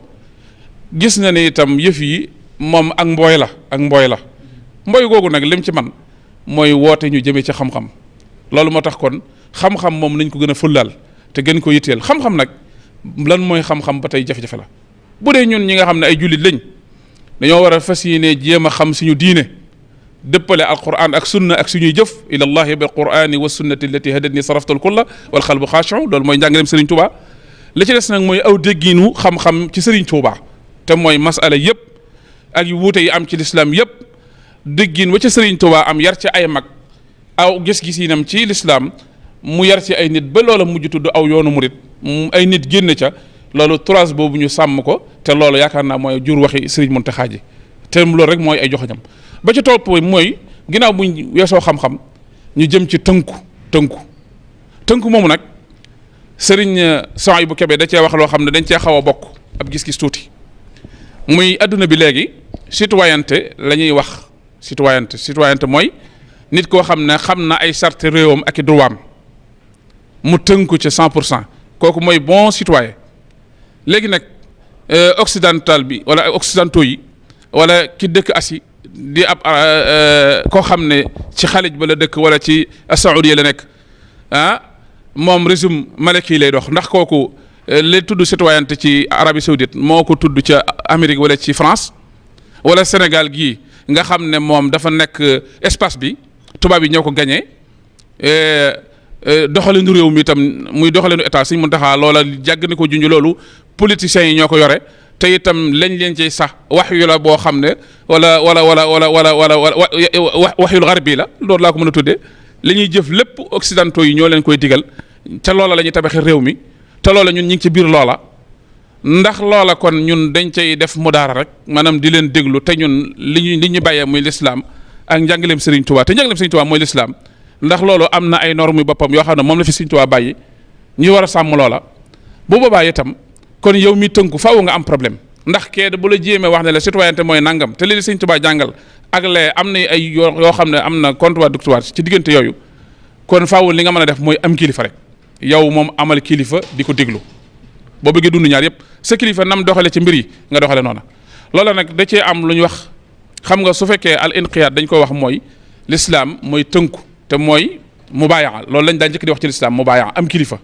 S4: gis na ne itam yëf yi moom ak mbooy la mbooy googu nag lim ci man mooy woote ñu jëmee ci xam-xam loolu moo tax kon xam-xam moom nañ ko gën a fullaal te gën ko yitteel xam-xam nag lan mooy xam-xam ba tey jafe-jafe la bu dee ñun ñi nga xam ne ay jullit lañ dañoo war a fas yéene jéem a xam suñu diine dëppale alquran ak sunna ak suñuy jëf ila llahi bil qurani wa sunnati allati hadatni saraftul kulla wal qalbu xaashi'un loolu mooy njàngaleem Serigne Touba li ci des nag mooy aw dégginu xam-xam ci Serigne Touba te mooy masala yëpp ak yu wuute yi am ci lislaam yëpp déggin wa ca Serigne Touba am yar ci ay mag aw gis-gisinam ci lislaam mu yar ci ay nit ba loola mujj tudd aw yoonu murit ay nit génn ca loolu trois boobu ñu sàmm ko te loolu yaakaar naa mooy jur waxi Serigne Mountakha ji te loolu rek mooy ay joxoñam ba ci topp mooy ginnaaw buñ weesoo xam-xam ñu jëm ci tënku moomu nag Serigne Souhaïbou Kébé da cee wax loo xam ne dañ cee xaw a bokk ab gis-gis tuuti muy adduna bi léegi citoyenneté la ñuy wax citoyenneté mooy nit koo xam ne xam na ay charte réewam ak i droitam mu tënku ci 100% kooku mooy bon citoyen léegi nag occidental bi wala occidentaux yi wala ki dëkk Asie di ab koo xam ne ci Xalij ba la dëkk wala ci Saoudia la nekk moom régime malaki lay dox ndax kooku li tudd citoyenneté ci Arabie Saoudite moo ko tudd ca Amérique wala ci France wala Sénégal gii nga xam ne moom dafa nekk espace bi tubaab yi ñoo ko gañee doxalinu réew mi itam muy doxalinu état Sëriñ Muntaxa loola jàgg na ko junj loolu politiciens yi ñoo ko yore te itam lañ leen ci sax wax yu la boo xam ne wala waxyul garbi la loolu laa ko mën a tuddee li ñuy jëf lépp occidentaux yi ñoo leen koy digal te loola la ñuy tabaxee réew mi te loola ñun ñu ngi ci biir loola ndax loola kon ñun dañ cay def mudaara rek maanaam di leen déglu te ñun li ñu bàyyee muy lislaam ak njàngaleem Serigne Touba te njàngaleem Serigne Touba mooy lislaam ndax loolu am na ay normes yu boppam yoo xam ne moom la fi Serigne Touba bàyyi ñu war a sàmm loola bu boobaa itam kon yow mi tënku faaw nga am problème ndax kee bu la jéemee wax ne la citoyenneté mooy nangam te li Serigne Touba jàngal ak lee am na ay yoo xam ne am na contradictoire ci diggante yooyu kon faaw li nga mën a def mooy am kilifa rek yow moom amal kilifa di ko déglu boo bëggee dund ñaar yëpp sa kilifa nam doxale ci mbir yi nga doxale noona loola nag da cee am lu ñu wax xam nga su fekkee al inqiyaad dañ ko wax mooy l'islam mooy tënku te mooy mubaayaa loolu lañ daan njëkk di wax ci l'islam mubaayaa am kilifa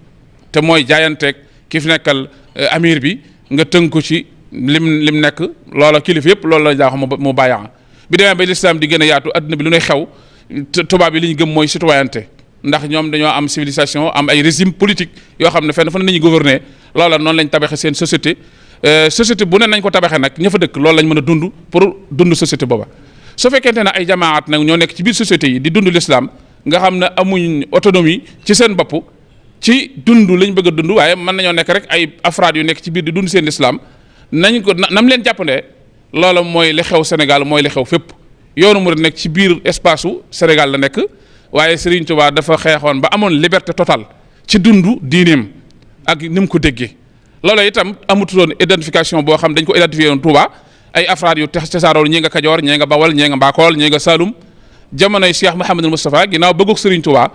S4: te mooy jaayanteeg ki fi nekkal amir bi nga tënku ci lim nekk loola kilifa yëpp loolu la daa wax mubaayaa bi demee ba l'islam di gën a yaatu adduna bi lu nuy xew tubaab yi li ñu gëm mooy citoyenneté ndax ñoom dañoo am civilisation am ay régime politique yoo xam ne fenn fa ne nañu gouverner loola noonu lañ tabaxe seen société société bu ne nañ ko tabaxee nag ña fa dëkk loolu lañ mën a dund pour dund société booba su fekkente ne ay jamaat nag ñoo nekk ci biir société yi di dund l'islam nga xam ne amuñ autonomie ci seen bopp ci dund lañ bëgg a dund waaye mën nañoo nekk rek ay afraad yu nekk ci biir di dund seen l'islam nañ ko nam leen jàppandee loola mooy li xew Sénégal mooy li xew fépp yoonu murid nekk ci biir espace u Sénégal la nekk waaye Serigne Touba dafa xeexoon ba amoon liberté totale ci dundu diineem ak ni mu ko déggee loola itam amutuloon identification boo xam dañ ko identifié woon Touba ay afraad yu tasaaroo ñii nga Kajoor ñii nga Bawol ñii nga Mbaakool ñii nga Saalum jamonoy Cheikh Mouhamadul Moustapha ginnaaw bëggug Serigne Touba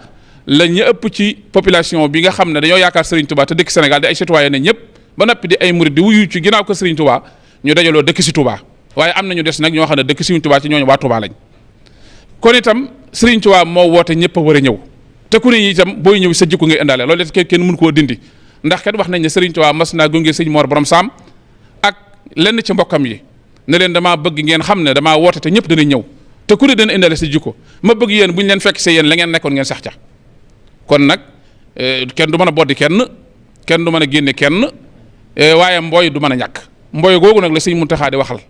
S4: la ñu ëpp ci population bi nga xam ne dañoo yaakaar Serigne Touba te dëkk Sénégal di ay citoyen ne ñëpp ba noppi di ay murid di wuyu ci ginnaaw ko Serigne Touba ñu dajaloo dëkk si Touba waaye am na ñu des nag ñoo xam ne dëkk Serigne Touba ci ñooñu waa Touba lañ kon itam Serigne Touba moo woote ñëpp a war a ñëw te ku ne itam booy ñëw sa jikko ngay indaale loolu it kenn mënu koo dindi ndax kat wax nañ ne Serigne Touba mas naa gunge sëñ Mor Borom Saam ak lenn ci mbokkam yi ne leen damaa bëgg ngeen xam ne damaa woote te ñëpp danañ ñëw te ku ne dana indaale sa jikko ma bëgg yéen bu ñu leen fekk see yéen la ngeen nekkoon ngeen sax ca kon nag kenn du mën a boddi kenn du mën a génne kenn waaye mbooy du mën a ñàkk mbooy googu nag la sëñ Muntaxa di waxal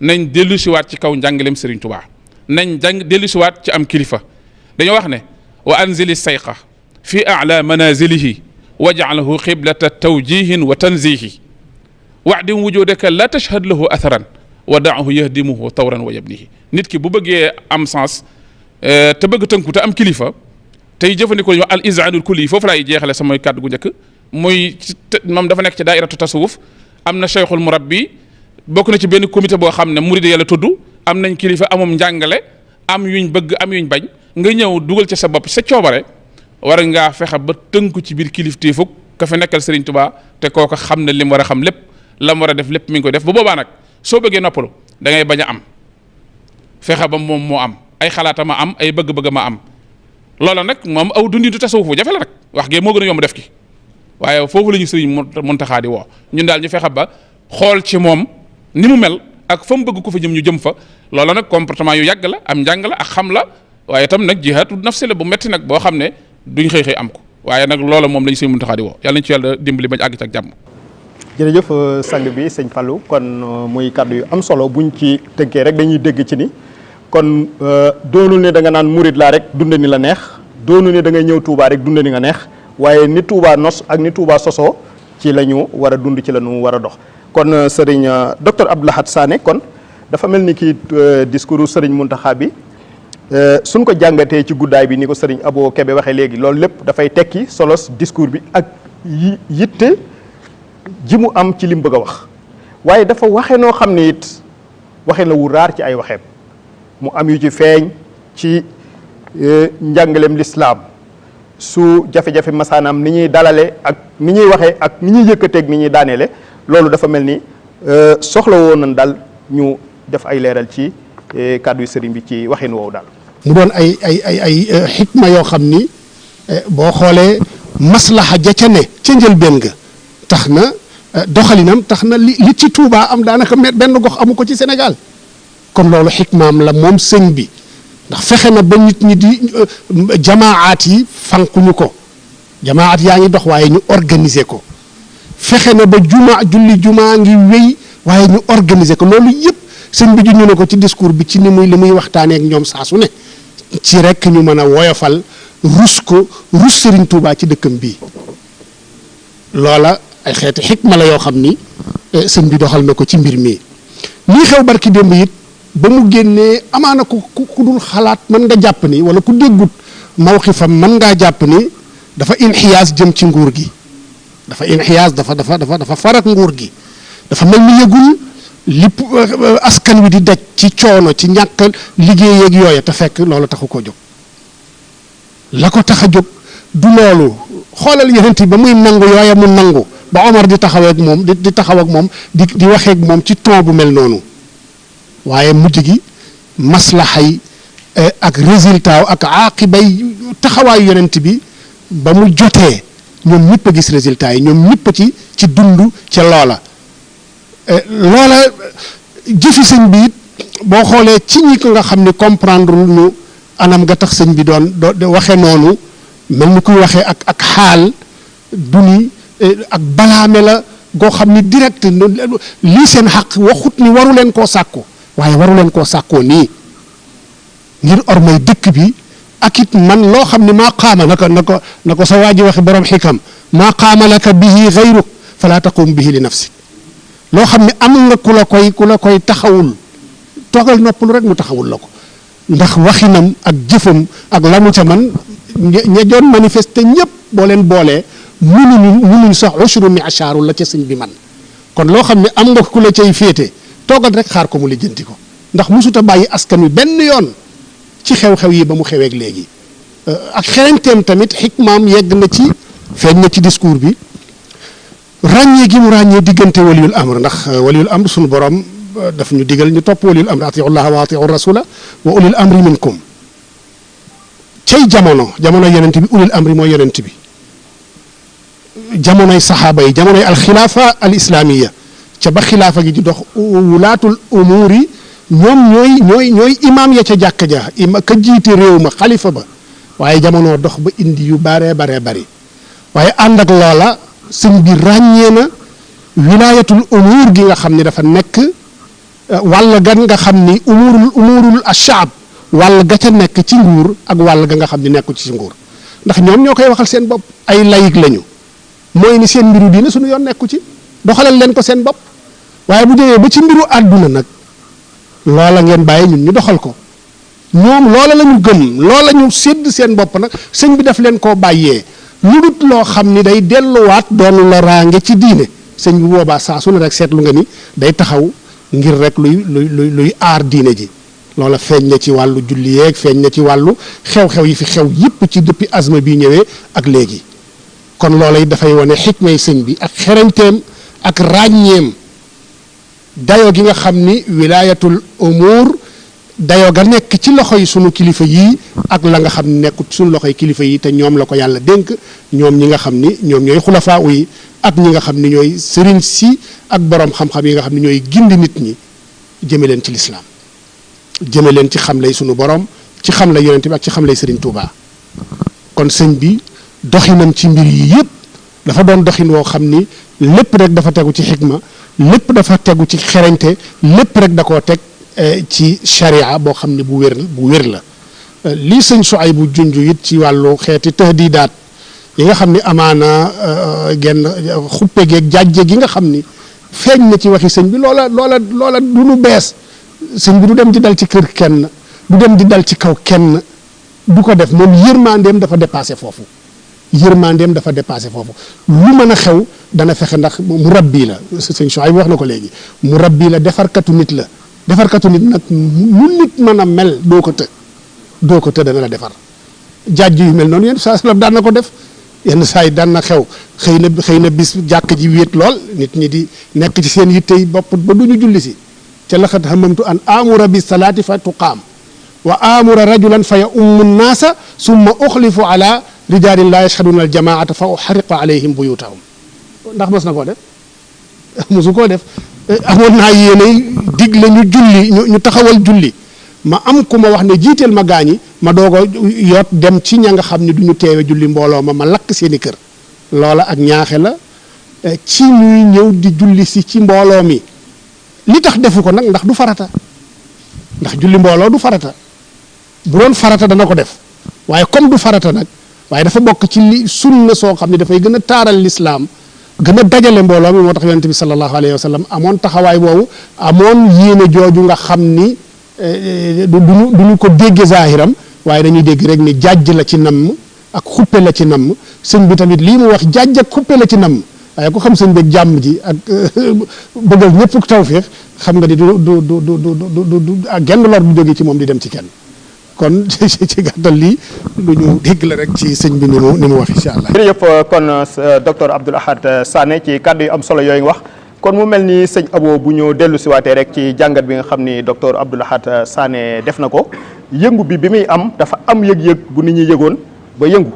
S4: nañ dellu siwaat ci kaw njàngaleem Serigne Touba nañ dellu siwaat ci am kilifa dañoo wax ne wa anzili sayqa fi a'la manazilihi waj'alhu qiblata tawjihin wa tanzihi wa'dim wujudaka la tashhad lahu atharan wa da'ahu yahdimuhu tawran wa yabnihi nit ki bu bëggee am sens te bëgg tënku te am kilifa tey jëfandikoo ñu al izanul kulli foofu laay jeexale samay kàddu gu njëkk muy moom dafa nekk ci daairatu tasawuf am na cheikhul murabbi bokk na ci benn comité boo xam ne murid yàlla tudd am nañ kilifa amum njàngale am yuñ bëgg am yuñ bañ nga ñëw dugal ci sa bopp sa coobare war ngaa fexe ba tënku ci biir kilifteefug ka fa nekkal Serigne Touba te kooka xam ne li mu war a xam lépp la mu war a def lépp mi ngi koy def bu boobaa nag soo bëggee noppalu da ngay bañ a am fexe ba moom moo am ay xalaatama am ay bëgg-bëgg ma am loola nag moom aw dundintu tasawuf bu jafe la nag wax gee moo gën a yomb def ki waaye foofu la ñu Serigne Mountakha di woo ñun daal ñu fexe ba xool ci moom ni mu mel ak fa mu bëgg ko fa jëm ñu jëm fa loola nag comportement yu yàgg la am njàng la ak xam la waaye itam nag jihaatu nafsi la bu metti nag boo xam ne duñ xëy am ko waaye nag loola moom la ñu Serigne Mountakha di woo yàlla nañ ci yàlla dimbali bañ àgg ci ak jàmm.
S1: jërëjëf sang bi sëñ Fallou kon muy kàddu yu am solo buñ ci tënkee rek dañuy dégg ci ni kon doonul ne da nga naan murid laa rek dunde ni la neex doonul ne da ngay ñëw Touba rek dunde ni nga neex waaye ni Touba nos ak ni Touba sosoo ci la ñu war a dund ci la ñu war a dox kon sëriñ docteur Abdou Lahad Sané kon dafa mel ni kii discours sëriñ Mountakha bi suñ ko jàngatee ci guddaay bi ni ko sëriñ Abo Kébé waxee léegi loolu lépp dafay tekki solos discours bi ak yitte ji mu am ci li mu bëgg a wax waaye dafa waxe noo xam ne it waxe na wu raar ci ay waxeem mu am yu ci feeñ ci njàngaleem lislaam su jafe-jafe masaanaam ni ñuy dalale ak ni ñuy waxee ak ni ñuy yëkkateeg ni ñuy daaneele loolu dafa mel ni soxla woon nañ daal ñu def ay leeral ci kàddu yu sëriñ bi ci waxin woowu daal.
S5: mu doon ay xikma yoo xam ni boo xoolee maslaha ja ca ne ca njëlbéen ga tax na doxalinam tax na li ci Touba am daanaka benn gox amu ko ci Sénégal kon loolu xikmaam la moom sëñ bi ndax fexe na ba nit ñi di jamaat yi fankuñu ko jamaat yaa ngi dox waaye ñu organiser ko fexe na ba julli juma ngi wéy waaye ñu organiser ko loolu yëpp sëñ bi juñu na ko ci discours bi ci ni muy li muy waxtaanee ak ñoom saa su ne ci rek ñu mën a woyofal rus Serigne Touba ci dëkkam bii loola ay xeeti xikma la yoo xam ni sëñ bi doxal na ko ci mbir mi lii xew barki démb it ba mu génnee amaana ku dul xalaat mën nga jàpp ni wala ku déggut mawxifam mën ngaa jàpp ni dafa inxiyaas jëm ci nguur gi dafa inxiyaas dafa farak nguur gi dafa mel ni yëgul li askan wi di daj ci coono ci ñàkk liggéey yeeg yooya te fekk loolu taxu koo jóg la ko tax a jóg du loolu xoolal yeneen ba muy nangu yooya mu nangu ba Omar di taxaw ak moom di taxaw ak moom di waxee ak moom ci ton bu mel noonu waaye mujj gi maslaxay ak résultat ak aaqibay taxawaayu yonent bi ba mu jotee ñoom ñëpp a gis résultat yi ñoom ñëpp ci dund ca loola jëfi sëñ bi it boo xoolee ci ñi ko nga xam ne comprendre ñu anam nga tax sëñ bi doon waxee noonu mel ni kuy waxee ak xaal du ni ak balaame la goo xam ni direct lii seen xaq waxut ni waru leen koo sàkku waaye waru leen koo sàkkoo nii ngir ormay dëkk bi ak it man loo xam ne maa qaama na ko sa waa ji waxe borom xikam maa qaama laka bihi gayruk fala taqum bihi li nafsik loo xam ne am nga ku la koy taxawul toogal noppalu rek mu taxawul la ko ndax waxinam ak jëfam ak la mu ca man ña doon manifester ñëpp boo leen boolee munuñ sax ushru mi achaaru la ca sëñ bi man kon loo xam ne am nga ku la cay féete toogal rek xaar ko mu lijjanti ko ndax musuta bàyyi askan wi benn yoon ci xew-xew yi ba mu xeweeg léegi ak xereñteem tamit xikmaam yegg na ci feeñ na ci discours bi ràññee gi mu ràññee diggante waliyul amr ndax waliyul amr suñu borom daf ñu digal ñu topp waliyul amr atiu llaha wa atiu rasula wa ulil amri minkum cay jamono yonent bi ulil amri mooy yonent bi jamonoy saxaaba yi jamonoy alxilaafa al islaamiya ca ba xilaafa gi di dox wulaatul umuuri ñoom ñooy imaam ya ca jàkka ja ka jiite réew ma xalifa ba waaye jamono dox ba indi yu baree bari waaye ànd ak loola sëñ bi ràññee na wilaayatul umuur gi nga xam ne dafa nekk wàll gan nga xam ni umuurul ashaab wàll ga ca nekk ci nguur ak wàll ga nga xam ni nekku ci nguur ndax ñoom ñoo koy waxal seen bopp ay layig lañu mooy ni seen mbiru diine suñu yoon nekku ci doxalal leen ko seen bopp waaye bu jógee ba ci mbiru àdduna nag loola ngeen bàyyi ñun ñu doxal ko ñoom loola la ñu gëm loola ñu sédd seen bopp nag sëñ bi daf leen koo bàyyee lu dut loo xam ni day delluwaat doon loraange ci diine sëñ bi boobaa saa su ne rek seetlu nga ni day taxaw ngir rek luy aar diine ji loola feeñ na ci wàllu julli yeeg feeñ na ci wàllu xew-xew yi fi xew yëpp ci depuis azma bi ñëwee ak léegi kon loola it dafay wane xikmay sëñ bi ak xereñteem ak ràññeem dayo gi nga xam ni wilaayatul umuur dayo ga nekk ci loxo yi sunu kilifa yii ak la nga xam ne nekkut sunu loxoy kilifa yi te ñoom la ko yàlla dénk ñoom ñi nga xam ni ñoom ñooy xulafaa yi ak ñi nga xam ni ñooy sëriñ si ak borom xam-xam yi nga xam ni ñooy gindi nit ñi jëme leen ci lislaam jëme leen ci xam lay sunu borom ci xam lay yonent bi ak ci xam lay sëriñ Touba kon sëñ bi doxinam ci mbir yi yëpp dafa doon doxin woo xam ni lépp rek dafa tegu ci xikma lépp dafa tegu ci xereñte lépp rek da koo teg ci sharia boo xam ne bu wér la lii sëñ Suaybu junj it ci wàllu xeeti tahdidaat yi nga xam ni amaana genn xuppe geeg jàjje gi nga xam ni feeñ na ci waxi sëñ bi loola du lu bees sëñ bi du dem di dal ci kër kenn du dem di dal ci kaw kenn du ko def moom yërmandeem dafa dépassé foofu lu mën a xew dana fexe ndax mu rabbi la sëñ Suaybu wax na ko léegi mu rabbi la defarkatu nit la defarkatu nit nag lu nit mën a mel doo ko të dana la defar jàjj yu mel noonu yenn saa sallam daan na ko def yenn saa yi daan na xew xëy na bis jàkk ji wéet lool nit ñi di nekk ci seen yittey bopp ba du ñu julli si ca laxat hamamtu an amura bi salaati fa tuqaam wa amura rajulan fa ya ummu naasa summa uxlifu ala rijaalin laa yashhaduna al jamaata fa uxariqa alayhim buyutahum ndax mos na koo def mosu koo def amoon naa yéenay digle ñu julli ñu taxawal julli ma am ku ma wax ne jiiteel ma gaañi ma doog a yoot dem ci ña nga xam ne du ñu teewe julli mbooloo ma lakk seeni kër loola ak ñaaxe la ci ñuy ñëw di julli si ci mbooloo mi li tax defu ko nag ndax du farata ndax julli mbooloo du farata bu doon farata dana ko def waaye comme du farata nag waaye dafa bokk ci li sunna soo xam ne dafay gën a taaral lislaam gën a dajale mbooloo mi moo tax yonent bi sallallahu alayhi wa sallam amoon taxawaay boobu amoon yéene jooju nga xam ni duñu ko dégge zahiram waaye dañuy dégg rek ni jàjj la ci namm ak xuppe la ci namm sëñ bi tamit lii mu wax jàjj ak xuppe la ci namm waaye ku xam sëñ bi jàmm ji ak bëggal ñëpp tawféex xam nga ni du ak genn lor bu jógee ci moom di dem ci kenn kon ci gàttal lii lu ñu dégg la rek ci sëñ bi ni mu wax incha allah.
S1: jërëjëf kon docteur Abdoul Ahad Sané ci kàddu yu am solo yooyu wax kon mu mel ni sëñ Abo bu ñu dellu si waatee rek ci jàngat bi nga xam ni docteur Abdoul Ahad Sané def na ko yëngu bi muy am dafa am yëg-yëg bu nit ñi yëgoon ba yëngu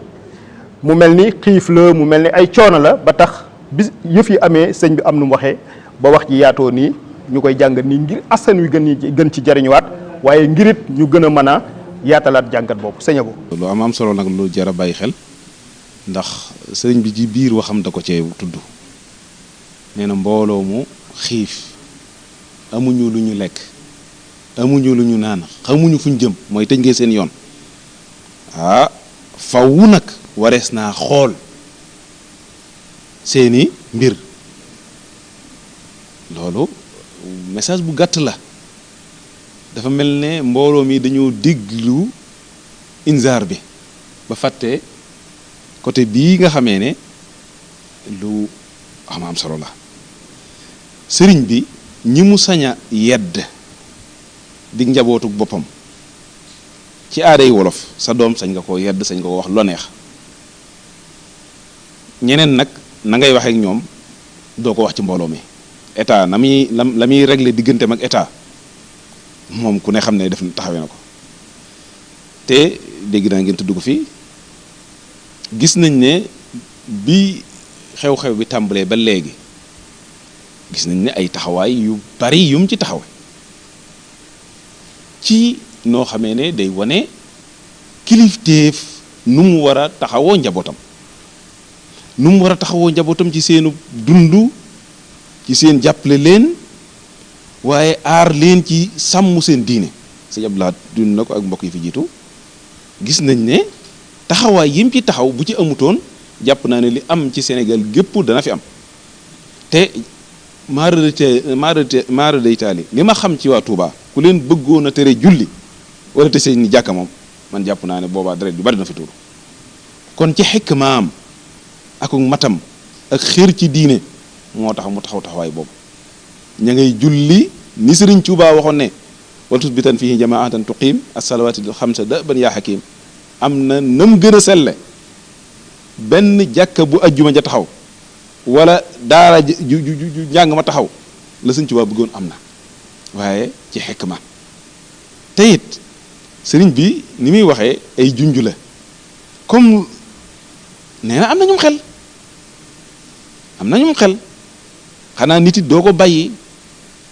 S1: mu mel ni xiif la mu mel ni ay coono la ba tax bis yëf yi amee sëñ bi am nu mu waxee ba wax ji yaatoo nii ñu koy jàngat nii ngir askan wi gën ci jariñuwaat waaye ngirit ñu gën a mën a yaatalaat jàngat boobu sëñ Abo.
S2: lu am solo nag lu jar a bàyyi xel ndax sëriñ bi ci biir waxam da ko cee tudd nee na mbooloo mu xiif amuñu lu ñu lekk amuñu lu ñu naan xamuñu fuñ jëm mooy tëj ngeen seen yoon faw nag warees naa xool seeni mbir loolu message bu gàtt la dafa mel ne mbooloo mi dañoo déglu inzaar bi ba fàtte côté bii nga xamee ne lu am solo la sëriñ bi ñi mu sañ a yedd di njabootuk boppam ci aaday wolof sa doom sañ nga koo yedd sañ nga ko wax lo neex ñeneen nag na ngay waxee ak ñoom doo ko wax ci mbooloo mi état la muy régler digganteem ak état moom ku ne xam ne def taxawee na ko te dégg naa ngeen tudd ko fii gis nañ ne bi xew-xew bi tàmbalee ba léegi gis nañ ne ay taxawaay yu bari yum ci taxaw ci noo xamee ne day wane kilifteef nu mu war a taxawoo njabootam ci seenu dund ci seen jàppale leen waaye aar leen ci sàmm seen diine sëñ Abdoulaye dund na ko ak mbokk yi fi jiitu gis nañ ne taxawaay yim ci taxaw bu ci amutoon jàpp naa ne li am ci Sénégal gépp dana fi am te maara day taali li ma xam ci waa Touba ku leen bëggoon a tere julli wala te seen ni jàkka moom man jàpp naa ne boobaa deret bi bari na fi tuuru kon ci xikmaam ak matam ak xër ci diine moo tax mu taxawaay boobu ña ngay julli ni Sëriñ Tuubaa waxoon ne wal tusbitan fihi jamaatan tuqiim as-salawaati xamsa da'ban yaa hakiim am na nam gën a selle benn jàkka bu ajjuma ja taxaw wala daara ju njàng ma taxaw la Sëriñ Tuubaa bëggoon am na waaye ci xikma te it sëriñ bi ni muy waxee ay junj la comme nee na am na ñum xel xanaa nit it doo ko bàyyi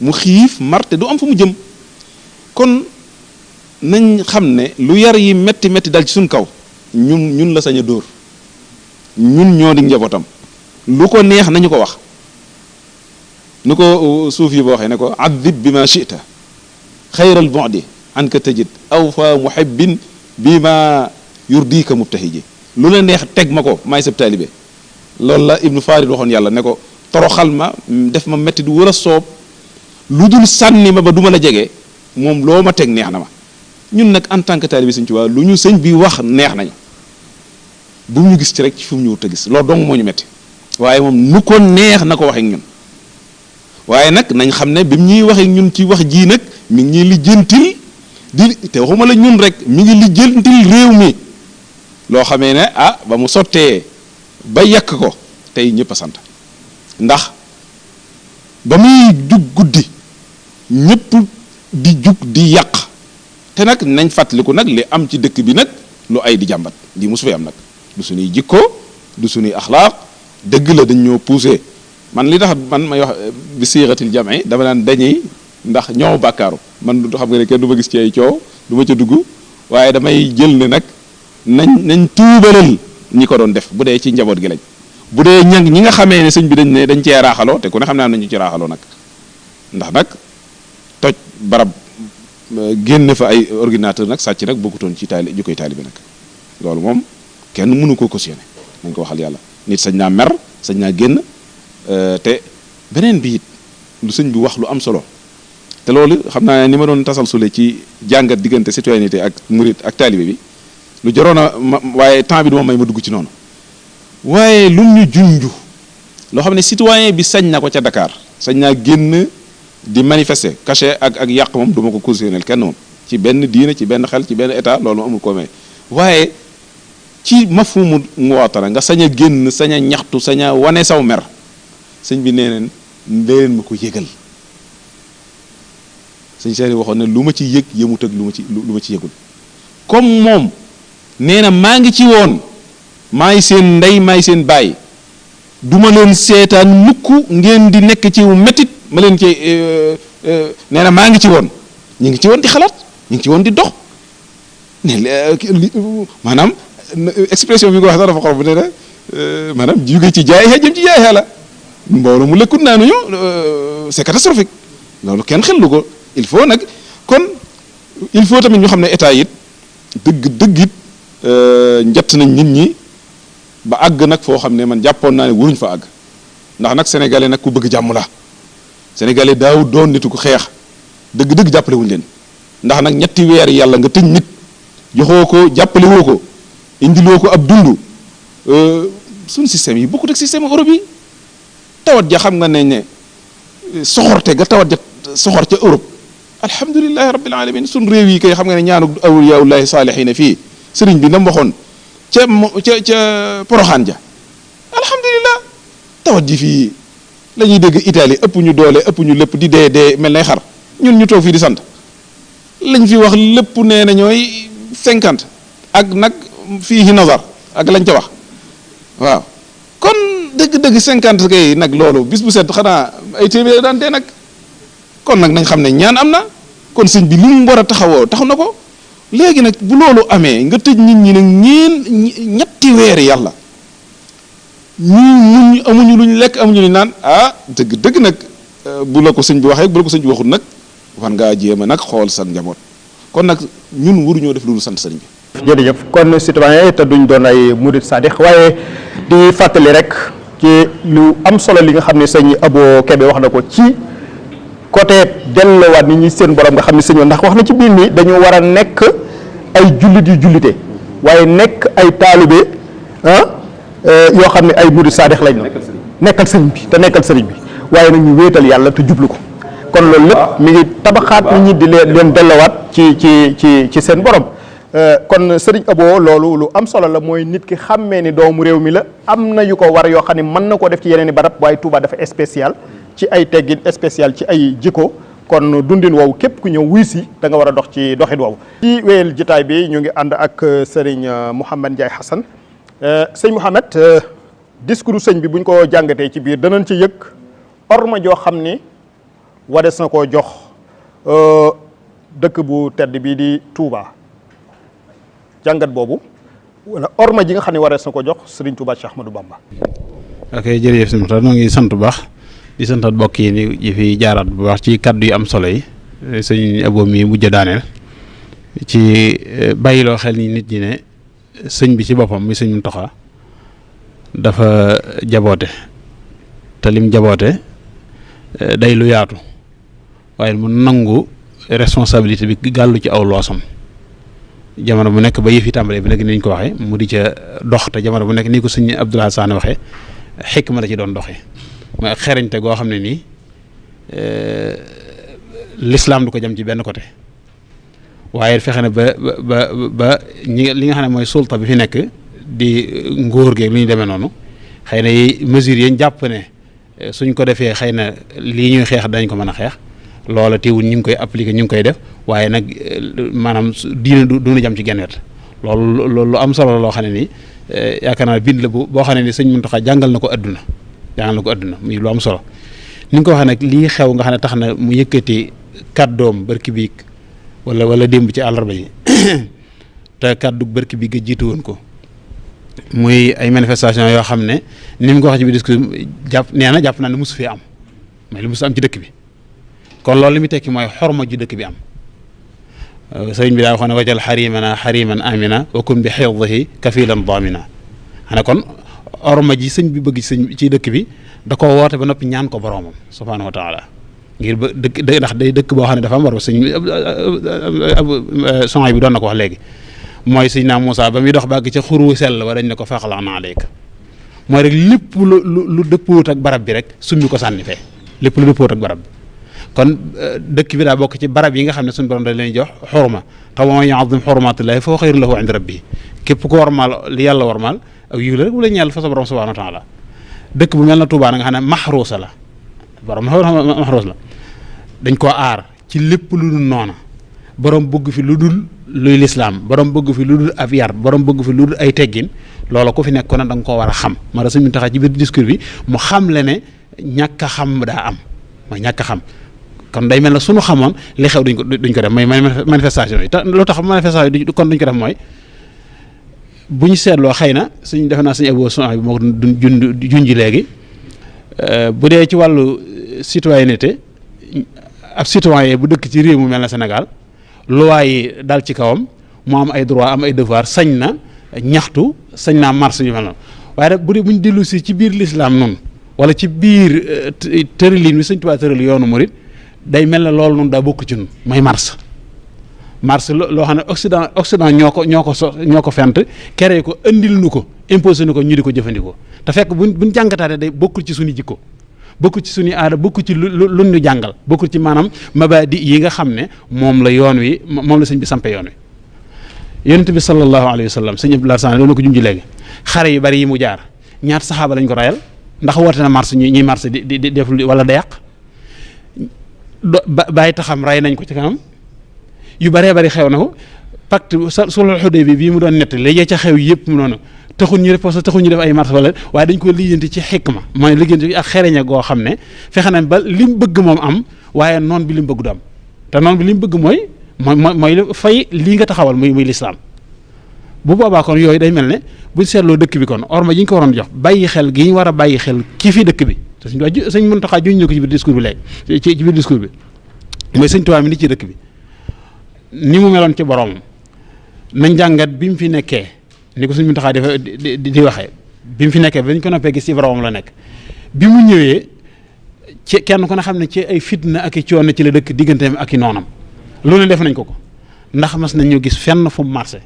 S2: mu xiif marte du am fu mu jëm kon nañ xam ne lu yar yi metti dal ci suñ kaw ñun la sañ a dóor ñun ñoo di njabootam lu ko neex nañu ko wax nu ko suuf yi ba waxee ne ko adib bi ma chita xayral bu'di an ka tajid aw fa muhibbin bi ma yurdika mubtahiji lu la neex teg ma ko maay sab taalibe loolu la ibnu farid waxoon yàlla ne ko toroxal ma def ma metti du war a soob lu dul sànni ma ba du ma la jege moom loo ma teg neex na ma ñun nag en tant que taalibe Sëñ Tuubaa lu ñu sëñ bi wax neex nañu bu ñu gis ci rek ci fu mu ñu wut a gis loolu dong moo ñu metti waaye moom nu ko neex na ko waxee ak ñun waaye nag nañ xam ne bi mu ñuy waxee ñun ci wax jii nag mi ngi ñuy lijjantil te waxuma la ñun rek mi ngi lijjantil réew mi loo xamee ne ba mu sottee ba yàq ko tey ñëpp a sant ndax ba muy jug guddi ñëpp di jug di yàq te nag nañ fàttaliku nag li am ci dëkk bi nag lu ay di jàmbat di musu fee am nag du suñuy jikko du suñuy axlaaq dëgg la dañ ñoo poussé man li tax man may wax bi siixatil jam'i dama naan dañuy ndax ñoo bàkkaaru man du xam nga ne kenn du ma gis ci ay coow du ma ca dugg waaye damay jël ne nag nañ tuubalal ñi ko doon def bu dee ci njaboot gi lañ bu dee ñi nga xamee ne sëñ bi dañ ne dañ cee raaxaloo te ku ne xam naa nañu ci raaxaloo nag ndax nag toj barab génn fa ay ordinateur nag sàcc nag bokkutoon ci jukkoy taalibe nag loolu moom kenn mënu ko cautionné nañ ko waxal yàlla nit sañ naa mer sañ naa génn te beneen bi it lu sëñ bi wax lu am solo te loolu xam naa ni ma doon tasal sule ci jàngat diggante citoyenneté ak murit ak taalibe bi lu jaroon a waaye temps bi du ma may ma dugg ci noonu waaye lu ñu junju loo xam ne citoyen bi sañ na ko ca Dakar sañ naa génn di manifester caché ak yàq moom du ma ko cautionné kenn moom ci benn diine ci benn xel ci benn état loolu amul ko may waaye ci mafhumu muwaatana nga sañ a génn sañ a ñaxtu sañ a wane saw mer sëñ bi nee neen leen ma ko yëgal sëñ Seeri waxoon ne lu ma ci yëg yëmut ak lu ma ci yëgul comme moom nee na maa ngi ci woon maay seen ndey maay seen baay duma leen seetaan mukk ngeen di nekk ci mettit ma leen ci nee na maa ngi ci woon ñu ngi ci woon di xalaat ñu ngi ci woon di dox ne maanaam expression bi nga wax sax dafa xaw bu ne na maanaam jóge ci jaay jëm ci jaay la mbooloo mu lëkkut naa nuñu c'est catastrophique loolu kenn xellu ko il faut nag kon il faut tamit ñu xam ne état it dëgg it njatt nañ nit ñi ba àgg nag foo xam ne man jàppoon naa ne waruñ fa àgg ndax nag sénégalais nag ku bëgg jàmm la sénégalais daaw doon nitu ko xeex dëgg jàppale wuñ leen ndax nag ñetti weer yàlla nga tëj nit joxoo ko jàppale woo ko indiloo ko ab dund suñ système yi bokkut ak système Europe yi tawat ja xam nga ne soxorte ga tawat ja soxor ca Europe alhamdulilahi rabbil alamin sun réew yi kay xam nga ne ñaanu awliyaullahi saalihiina fii sëriñ bi na mu waxoon ca poroxaan ja alhamdulilah tawat ji fii la ñuy dégg Italie ëpp ñu doole ëpp ñu lépp di dee mel nay xar ñun ñu toog fii di sant lañ fi wax lépp nee na ñooy 50 ak nag fii nazar ak lañ ca wax waaw kon dëgg-dëgg 50 kay nag loolu bis bu set xanaa ay téeméer daan dee nag kon nag nañ xam ne ñaan am na kon sëñ bi lu mu war a taxawoo taxaw na ko léegi nag bu loolu amee nga tëj nit ñi nag ñetti weeri yàlla muñ amuñu luñ lekk amuñu luñ naan dëgg nag bu la ko sëñ bi waxee bu la ko sëñ bi waxul nag war ngaa jéem a nag xool sa njaboot kon nag ñun waruñoo def loolu sant sëriñ bi.
S1: jërëjëf kon citoyen te duñ doon ay murid sadix waaye di fàttali rek ci lu am solo li nga xam ne sëñ Abo Kébé wax na ko ci côté delloowaat nit ñi seen borom nga xam ne sëñ ndax wax na ci biir ni dañu war a nekk ay jullit yu jullite waaye nekk ay taalibe yoo xam ne ay murid sadix lañ nekkal sëriñ bi te nekkal sëriñ bi waaye nag ñu wéetal yàlla te jublu ko kon loolu lépp mi ngi tabaxaat nit ñi di leen delloowaat ci seen borom. kon sëriñ Abo loolu lu am solo la mooy nit ki xàmmee ni doomu réew mi la am na yu ko war yoo xam ne mën na koo def ci yeneen i barab waaye Touba dafa spécial ci ay teggin spécial ci ay jikko kon dundin woowu képp ku ñëw wuy si da nga war a dox ci doxin woowu. ci wéyal jotaay bi ñu ngi ànd ak sëriñ Mouhamed Ndiaye Hassan sëñ Mouhamed discours sëñ bi buñ ko jàngatee ci biir danañ ci yëg orma joo xam ni wares na koo jox dëkk bu tedd bii di Touba. jàngat boobu wala orma ji nga xam ne warees na ko jox Serigne Touba Cheikh Ahmadou Bamba.
S3: ok jërëjëf sëñ Moussa ñoo ngi sant bu baax di santat bokk yi ni fi jaaraat bu baax ci kaddu yi am solo yi sëñ Abo mi mujj daaneel ci bàyyiloo xel ni nit ñi ne sëñ bi ci boppam muy sëñ Mountakha dafa jaboote te lim jaboote day lu yaatu waaye mu nangu responsabilité bi gàllu ci aw loosam. jamono bu nekk ba yëf yi tàmbalee bi nag ni ñu ko waxee mu di ca dox te jamono bu nekk nii ko sëñ Abdoulaye Sane waxee xikma la ci doon doxee mooy ak xereñte goo xam ne nii l'islam du ko jëm ci benn côté waaye fexe na ba li nga xam ne mooy sulta bi fi nekk di ngóor geeg lu ñu demee noonu xëy na mesures yi ñu jàpp ne suñ ko defee xëy na lii ñuy xeex dañ ko mën a xeex loola teewul ñu ngi koy appliquer ñu ngi koy def waaye nag maanaam diine du na jam ci genn wet loolu lu am solo la loo xam ne nii yaakaar naa bind la boo xam ne ni sëñ Mountakha jàngal na ko adduna muy lu am solo ni nga ko waxee nag lii xew nga xam ne tax na mu yëkkati kàddoom barki biig wala démb ci àllarba yi te kàddu barki bi nga jiitu woon ko muy ay manifestation yoo xam ne ni mu ko waxee ci biir discours jàpp naa ne mosu fee am mooy lu mosu am ci dëkk bi kon loolu li muy tekki mooy xorma ju dëkk bi am sëriñ bi daa waxoon ne wajal xarimana xariman amina wa kun bi xifdihi kafilan damina xanaa kon orma ji sëñ bi bëgg ci dëkk bi da ko woote ba noppi ñaan ko boroomam subhaanahu wa taala ngir ba dëkk ndax day dëkk boo xam ne dafa am war ba sëñ son bi doon na ko wax léegi mooy sëñ naa Moussa ba muy dox bàgg ca xuru sell wa dañ ne ko faqla'na alayka mooy rek lépp lu dëppoot ak barab bi rek summi ko sànni fee lépp lu dëppoot ak barab bi kon dëkk bi daa bokk ci barab yi nga xam ne suñu borom dañ leen jox xorma te wa man ya'zim hurumatillahi fa huwa khayrun lahu 'inda rabbih képp ko warmaal li yàlla warmaal ak yiw la rek wala ñeel fa sa borom subhanahu wa ta'ala dëkk bu mel na Touba nga xam ne maxruusa la borom maxruus la dañ koo aar ci lépp lu dul noona borom bëgg fi lu dul luy lislaam borom bëgg fi lu dul ab yar borom bëgg fi lu dul ay teggin loola ku fi nekk ko ne da nga koo war a xam ma da suñu taxaw ci biir discours bi mu xam le ne ñàkk a xam daa am mooy ñàkk a xam kon day mel ne suñu xamoon li xew duñ ko def mooy manifestation yi te lu tax manifestation yi kon duñ ko def mooy bu ñu seetloo xëy na suñ defe naa suñu abo son bi moo ko junj léegi bu dee ci wàllu citoyenneté ab citoyen bu dëkk ci réew mu mel na Sénégal loi yi dal ci kawam mu am ay droit am ay devoir sañ na ñaxtu sañ naa marche yu mel noonu waaye rek bu dee bu ñu dellu si ci biir l'islam noonu wala ci biir tërëlin wi Sëñ Tuubaa tërël yoonu murit day mel ne loolu noonu daa bokk ci ñun mooy marche loo xam ne Occident ñoo ko fent créé ko andil nu ko imposé nu ko ñu di ko jëfandikoo te fekk buñ jàngataate day bokkul ci suñu jikko bokkul ci suñu aada bokkul ci lu ñu jàngal bokkul ci maanaam mabadi yi nga xam ne moom la yoon wi moom la sëñ bi sampe yoon wi. yonent bi sallallahu alayhi wa sallam sëñ Abdoulaye Sane loolu ko junj léegi xare yu bari yi mu jaar ñaata saxaaba lañ ko rayal ndax woote na marche ñuy marche di def wala da yàq bàyyi taxam ray nañ ko ci kanam yu bëree bëri xew na ko pacte sulhul Hudaybiya bii mu doon nett léegi ca xew yëpp mu noonu taxul ñu def ay marche wala waaye dañ ko lijjanti ci xikma mooy lijjanti ak xereña goo xam ne fexe nañ ba li mu bëgg moom am waaye noon bi li mu bëgg du am te noon bi li mu bëgg mooy fay lii nga taxawal muy lislaam bu boobaa kon yooyu day mel ne buñ seetloo dëkk bi kon orma ji ñu ko waroon jox bàyyi xel gi ñu war a bàyyi xel ki fi dëkk bi te sëñ Muntaxa juñ ñu ko ci biir discours bi léegi ci biir discours bi mooy sëñ Tuubaa mi ni ci dëkk bi ni mu meloon ci boroomam nañ jàngat bi mu fi nekkee ni ko sëñ Muntaxa di waxee bi mu fi nekkee ba ñu ko noppee gis ci boroomam la nekk bi mu ñëwee ci kenn ku ne xam ne ci ay fitna ak i coono ci la dëkk digganteem ak i noonam lu ne def nañ ko ndax mas nañ ñu gis fenn fu mu marché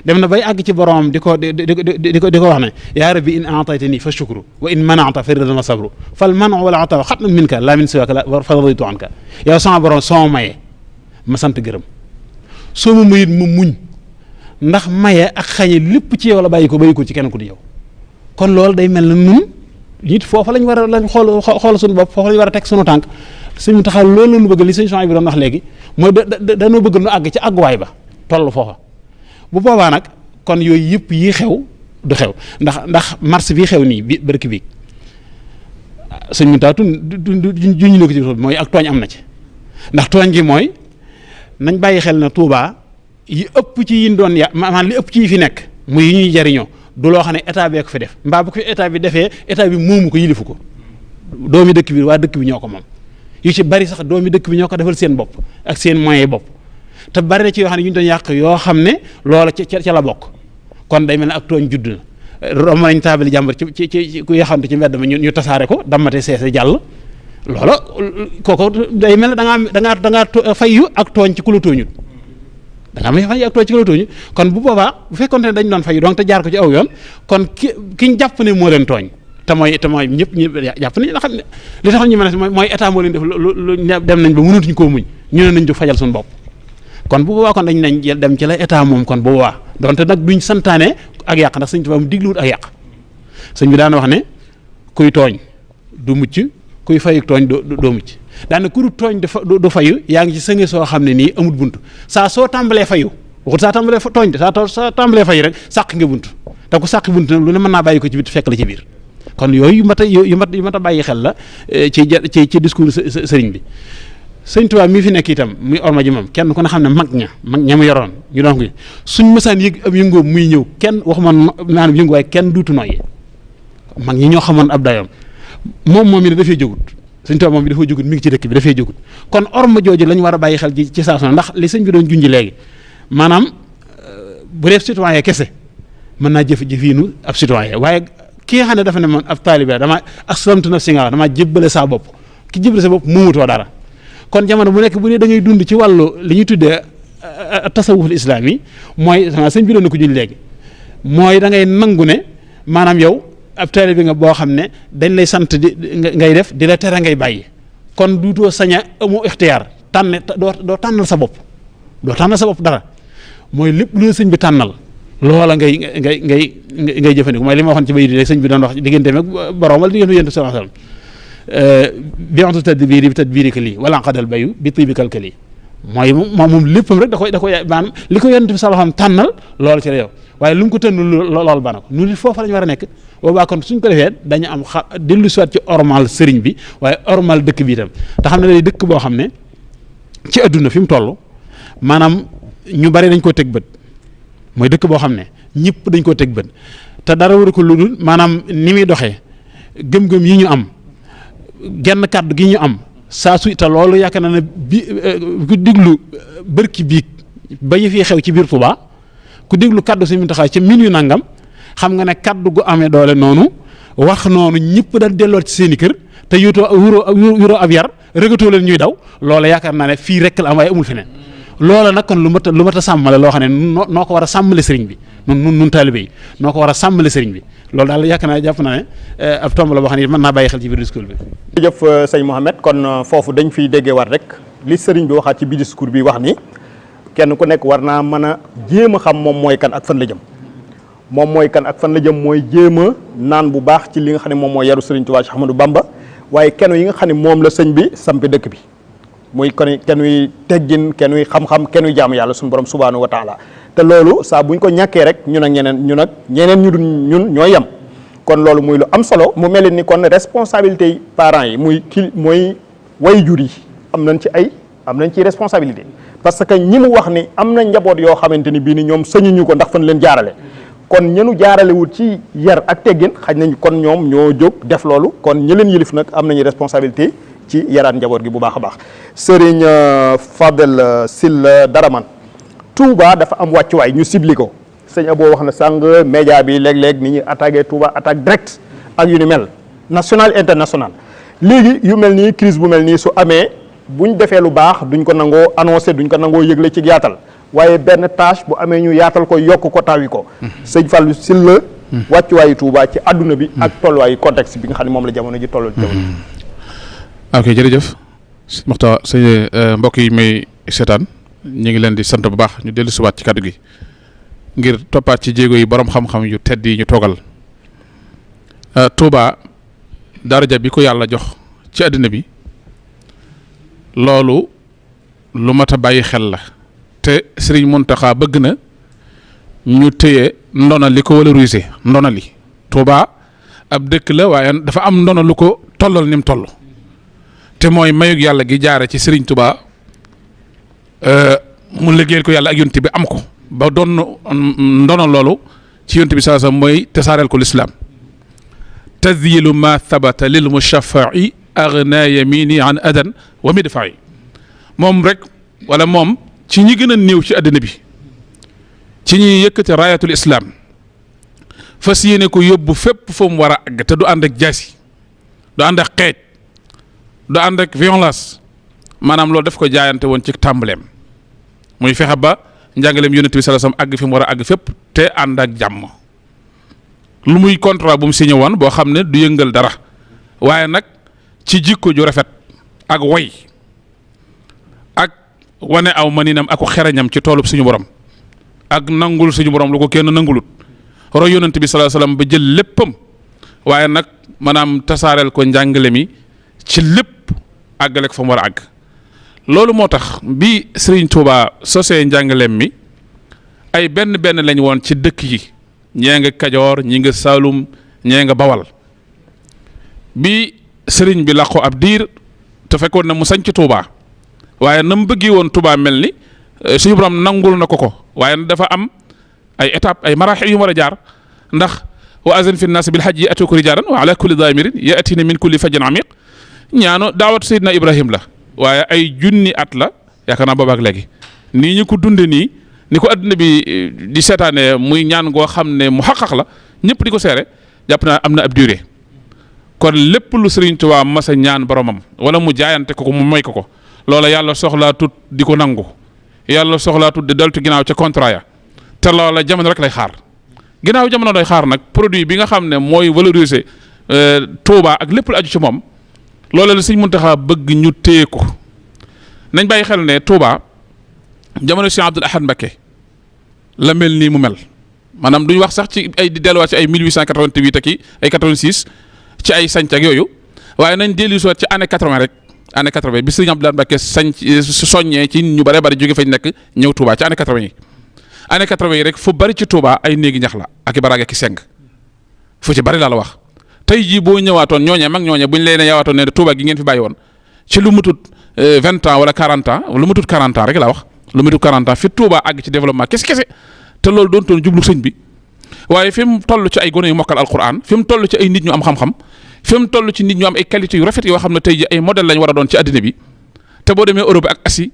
S3: dem na bay àgg ci boromam di ko wax ne yaa rabbi in aataytani fa shukru wa in manata fa ridan wa sabru fal manu wala ata xatnan minka laa min siwaka fa raditu anka yow sama borom soo mayee ma sant gërëm soo ma mayit ma muñ ndax maye ak xañe lépp ci yow la bàyyi ko ci kenn ku di yow kon loolu day mel na nun nit foofa lañ war a lañ xool suñu bopp foofa lañ war a teg suñu tànk suñu taxaw loolu la ñu bëgg li sëñ Souhaïbou bi doon wax léegi mooy dañoo bëgg nu àgg ci àgguwaay ba toll foofa bu boobaa nag kon yooyu yëpp yi xew du xew ndax mars bii xew nii bi bërki bi sëñ Muntaxa juñu na ko ci mooy ak tooñ am na ci ndax tooñ gi mooy nañ bàyyi xel na Touba yi ëpp ci yin doon maanaam li ëpp ci yi fi nekk muy yi ñuy jariñoo du loo xam ne état bee ko fi def mbaa bu ko fi état bi defee état bi moomu ko yilifu ko doomi dëkk bi waa dëkk bi ñoo ko moom yu ci bari sax doomi dëkk bi ñoo ko defal seen bopp ak seen moyen bopp te bari na ci yoo xam ne yu ñu doon yàq yoo xam ne loola ca la bokk kon day mel ne ak tooñ judd na romb nañ taabali jàmbur ci ku yaxante ci mbedd ma ñu tasaare ko dammate seese jàll loola kooku day mel ne da ngaa fayu ak tooñ ci ku la tooñut da ngaa may fayu ak tooñ ci ku la tooñut kon bu boobaa bu fekkoon ne dañ doon fayu donc te jaar ko ci aw yoon kon kiñ jàpp ne moo leen tooñ te mooy ñëpp jàpp nañ xam ne li tax ñu mën a mooy état moo leen def lu dem nañ ba mënatuñ koo muñ ñu ne nañ du fajal suñu bopp kon bu boobaa kon dañ nañ dem ci la état moom kon bu boobaa donte nag duñ santaane ak yàq ndax sëñ Tuubaa mu digluwut ak yàq sëñ bi daana wax ne kuy tooñ du mucc kuy fayu tooñ doo mucc daana ku du tooñ du fayu yaa ngi ci sënge soo xam ne nii amul bunt saa soo tàmbalee fayu waxut saa tàmbalee tooñ de saa tàmbalee fayu rek sàq nga bunt te ku sàq bunt nag lu ne mën naa bàyyi ko ci biir fekk la ci biir kon yooyu yu mat a bàyyi xel la ci discours sëriñ bi sëñ Tuubaa mi fi nekk itam muy orma ji moom kenn ku ne xam ne mag ña mu yoroon ñu doon ko suñ mësaan yëg ab yëngoom muy ñëw kenn waxuma maanaam yëngu waaye kenn duutu nooyi mag ñi ñoo xamoon ab dayoom moom mi ne dafay jógut sëñ Tuubaa moom bi dafay jógut mi ngi ci dëkk bi dafay jógut kon orma jooju lañ war a bàyyi xel ci saa su ne ndax li sëñ bi doon junj léegi maanaam bu dee citoyen kese mën naa jëf-jëfiinu ab citoyen waaye ki nga xam ne dafa ne man ab taalibe dama aslamtu nafsi nga wax damaa jébbale saa bopp ki jébbale sa bopp muumutoo dara kon jamono bu nekk bu ne da ngay dund ci wàllu li ñuy tuddee tasawuful islaam yi mooy sëñ bi doon na ko juñ léegi mooy da ngay nangu ne maanaam yow ab taalibe bi nga boo xam ne dañ lay sant di ngay def di la tere ngay bàyyi kon duutoo sañ a amoo ixtiyaar doo tànnal sa bopp dara mooy lépp lu la sëñ bi tànnal loola ngay jëfandikoo mooy li ma waxoon ci bayit rek sëñ bi doon wax digganteem ak borom wala diggante yonent sallallahu alayhi wasallam bi'tu tadbiri bi tadbirika lii wala qadal bayu bi tibikal kali mooy moom léppam rek da koy maanaam li ko yonent bi sallallahu alayhi wasallam tànnal loolu ci la yow waaye lu mu ko tënnul loolu ba na ko nu nit foofa lañu war a nekk boobaa kon suñ ko defee dañu am dellu siwaat ci ormal sëriñ bi waaye ormal dëkk bi itam te xam ne day dëkk boo xam ne ci adduna fi mu toll maanaam ñu bari dañ koo teg bët mooy dëkk boo xam ne ñëpp dañ koo teg bët te dara waru ko lu dul maanaam ni muy doxee gëm-gëm yi ñu am genn kàddu gi ñu am saa su te loolu yaakaar naa ne ku déglu bërki biig ba ñu fi xew ci biir Touba ku déglu kàddu si mu taxaw ca min yu nangam xam nga ne kàddu gu amee doole noonu wax noonu ñëpp dañ delloo ci seen i kër te yuroo ab yar rëgatoo leen ñuy daw loolu yaakaar naa ne fii rek la am waaye amul feneen loola nag kon lu mat a sàmmale loo xam ne noo ko war a sàmmale sëriñ bi nun taalibe yi noo ko war a sàmmale sëriñ bi loolu daal yaakaar naa jàpp naa ne ab tomb la boo xam ne mën naa bàyyi xel ci biir discours bi.
S1: jërëjëf sëñ Mouhamed kon foofu dañ fiy déggee war rek li sëriñ bi waxaat ci biir discours bi wax ni kenn ku nekk war naa mën a jéem a xam moom mooy kan ak fan la jëm moom mooy kan ak fan la jëm mooy jéem a naan bu baax ci li nga xam ne moom mooy yaru sëriñ Tuubaa Cheikh Ahmadou Bamba waaye kenn yi nga xam ne moom la sëñ bi sampe dëkk bi muy kenn wi teggin kenn wi xam-xam kenn wi jaamu yàlla suñu borom subhaanahu wa taala te loolu saa buñ ko ñàkkee rek ñun ak ñeneen ñu dul ñun ñooy yem kon loolu muy lu am solo mu mel ni kon responsabilité yi parents yi mooy waajur yi am nañ ci responsabilité parce que ñi mu wax ni am na njaboot yoo xamante ni bii ni ñoom sañuñu ko ndax fan leen jaarale kon ñenu jaarale wut ci yar ak teggin xaj nañ kon ñoom ñoo jóg def loolu kon ñi leen yilif nag am nañu responsabilité ci yaraat njaboot gi bu baax a baax Serigne Fadel Sylla Daraman Touba dafa am wàccuwaay ñu sibli ko sëñ Abo wax na sàng média bi léeg-léeg ni ñuy attaqué Touba attaque direct ak yu ni mel national international léegi yu mel nii crise bu mel nii su amee buñ defee lu baax duñ ko nangoo annoncé duñ ko nangoo yëgle ci yaatal waaye benn tâche bu amee ñu yaatal ko yokk ko tawi ko sëñ Fallou Sylla wàccuwaayu Touba ci àdduna bi ak tolluwaayu contexte bi nga xam ne moom la jamono ji tollal jamono
S4: ok jërëjëf Moxtaar sëñ mbokk yi may seetaan ñu ngi leen di sant bu baax ñu dellu siwaat ci kàddu gi ngir toppaat ci jéego yi borom xam-xam yu tedd yi ñu toogal Touba daraja bi ko yàlla jox ci àddina bi loolu lu mat a bàyyi xel la te Sëriñ Muntaxa bëgg na ñu téye ndona li ko valoriser ndona li Touba ab dëkk la waaye dafa am ndona lu ko tollal ni mu toll te mooy mayug yàlla gi jaare ci Sëriñ Touba mu liggéeyal ko yàlla ak yonent bi am ko ba doon ndono loolu ci yonent bi sallallahu alayhi wasallam mooy tasaareel ko lislaam tadyilu ma thabata lil mushaffa'i aghna yamini an adan wa midfa'i moom rek wala moom ci ñi gën a néew ci àddina bi ci ñi yëkkati raayatul islam fas yéene ko yóbbu fépp fa mu war a àgg te du ànd ak jaasi du ànd ak xeej du ànd ak violence maanaam loolu daf ko jaayante woon ci tàmbaleem muy fexe ba njàngaleem yonent bi sallallahu alayhi wasallam àgg fi mu war a àgg fépp te ànd ak jàmm lu muy contrat bu mu signé woon boo xam ne du yëngal dara waaye nag ci jikko ju rafet ak woy ak wane aw maninam ak xereñam ci toolub suñu borom ak nangul suñu borom lu ko kenn nangulut roy yonent bi sallallahu alayhi wasallam ba jël léppam waaye nag maanaam tasaareel ko njàngale mi ci lépp àggale ko fa mu war a àgg loolu moo tax bi Serigne Touba sosee njàngaleem mi ay benn lañ woon ci dëkk yi ñee nga Kajoor ñi nga Saalum ñee nga Bawal bi Serigne bi laqoo ab diir te fekkoon na mu sañ ci Touba waaye na mu bëggee woon Touba mel ni suñu borom nangul na ko waaye dafa am ay étape ay maraaxil yu mu war a jaar ndax wa azin fi nnaas bil hajji ya'tuuka rijaalan wa ala kulli daamirin ya'tiina min kulli fajjin amiiq ñaano daawatu Seydina Ibrahim la waaye ay junni at la yaakaar naa boobaak léegi nii ñu ko dunde nii ni ko adduna bi di seetaane muy ñaan goo xam ne mu xaqaq la ñëpp di ko seere jàpp naa am na ab durée kon lépp lu Sëriñ Tuubaa masa ñaan boromam wala mu jaayante ko mu may ko loola yàlla soxlaa tut di ko nangu yàlla soxlaa tut di deltu ginnaaw ca contrat ya te loola jamono rek lay xaar ginnaaw jamono lay xaar nag produit bi nga xam ne mooy valoriser Tuubaa ak lépp lu aju ci moom loolu la Sëriñ Muntaxa bëgg ñu téye ko nañ bàyyi xel ne Touba jamono Cheikh Abdoul Ahad Mbacké la mel nii mu mel maanaam duñ wax sax ci ay di delluwaat ci ay 1888 ak ay 86 ci ay sanc ak yooyu waaye nañ delluwaat ci année 80 rek année 80 bi Sëriñ Abdoul Ahad Mbacké soññee ci ñu bare bari jóge fañ nekk ñëw Touba ci année 80 yi année 80 yi rek fu bari ci Touba ay néegi ñax la ak i baraag ak i seng fu ci bari laa la wax. tey jii boo ñëwaatoon ñooñee mag ñooñee buñ leen yawaatoon ne Touba gi ngeen fi bàyyi woon ci lu mutut 20 ans wala 40 ans lu mutut 40 ans rek laa wax lu mutut 40 ans fi Touba àgg ci développement kese te loolu doon toon jublu sëñ bi waaye fi mu toll ci ay gone yu mokkal alquran fi mu toll ci ay nit ñu am xam-xam fi mu toll ci nit ñu am ay qualité yu rafet yoo xam ne tey jii ay modèle lañ war a doon ci addina bi te boo demee Europe ak Asie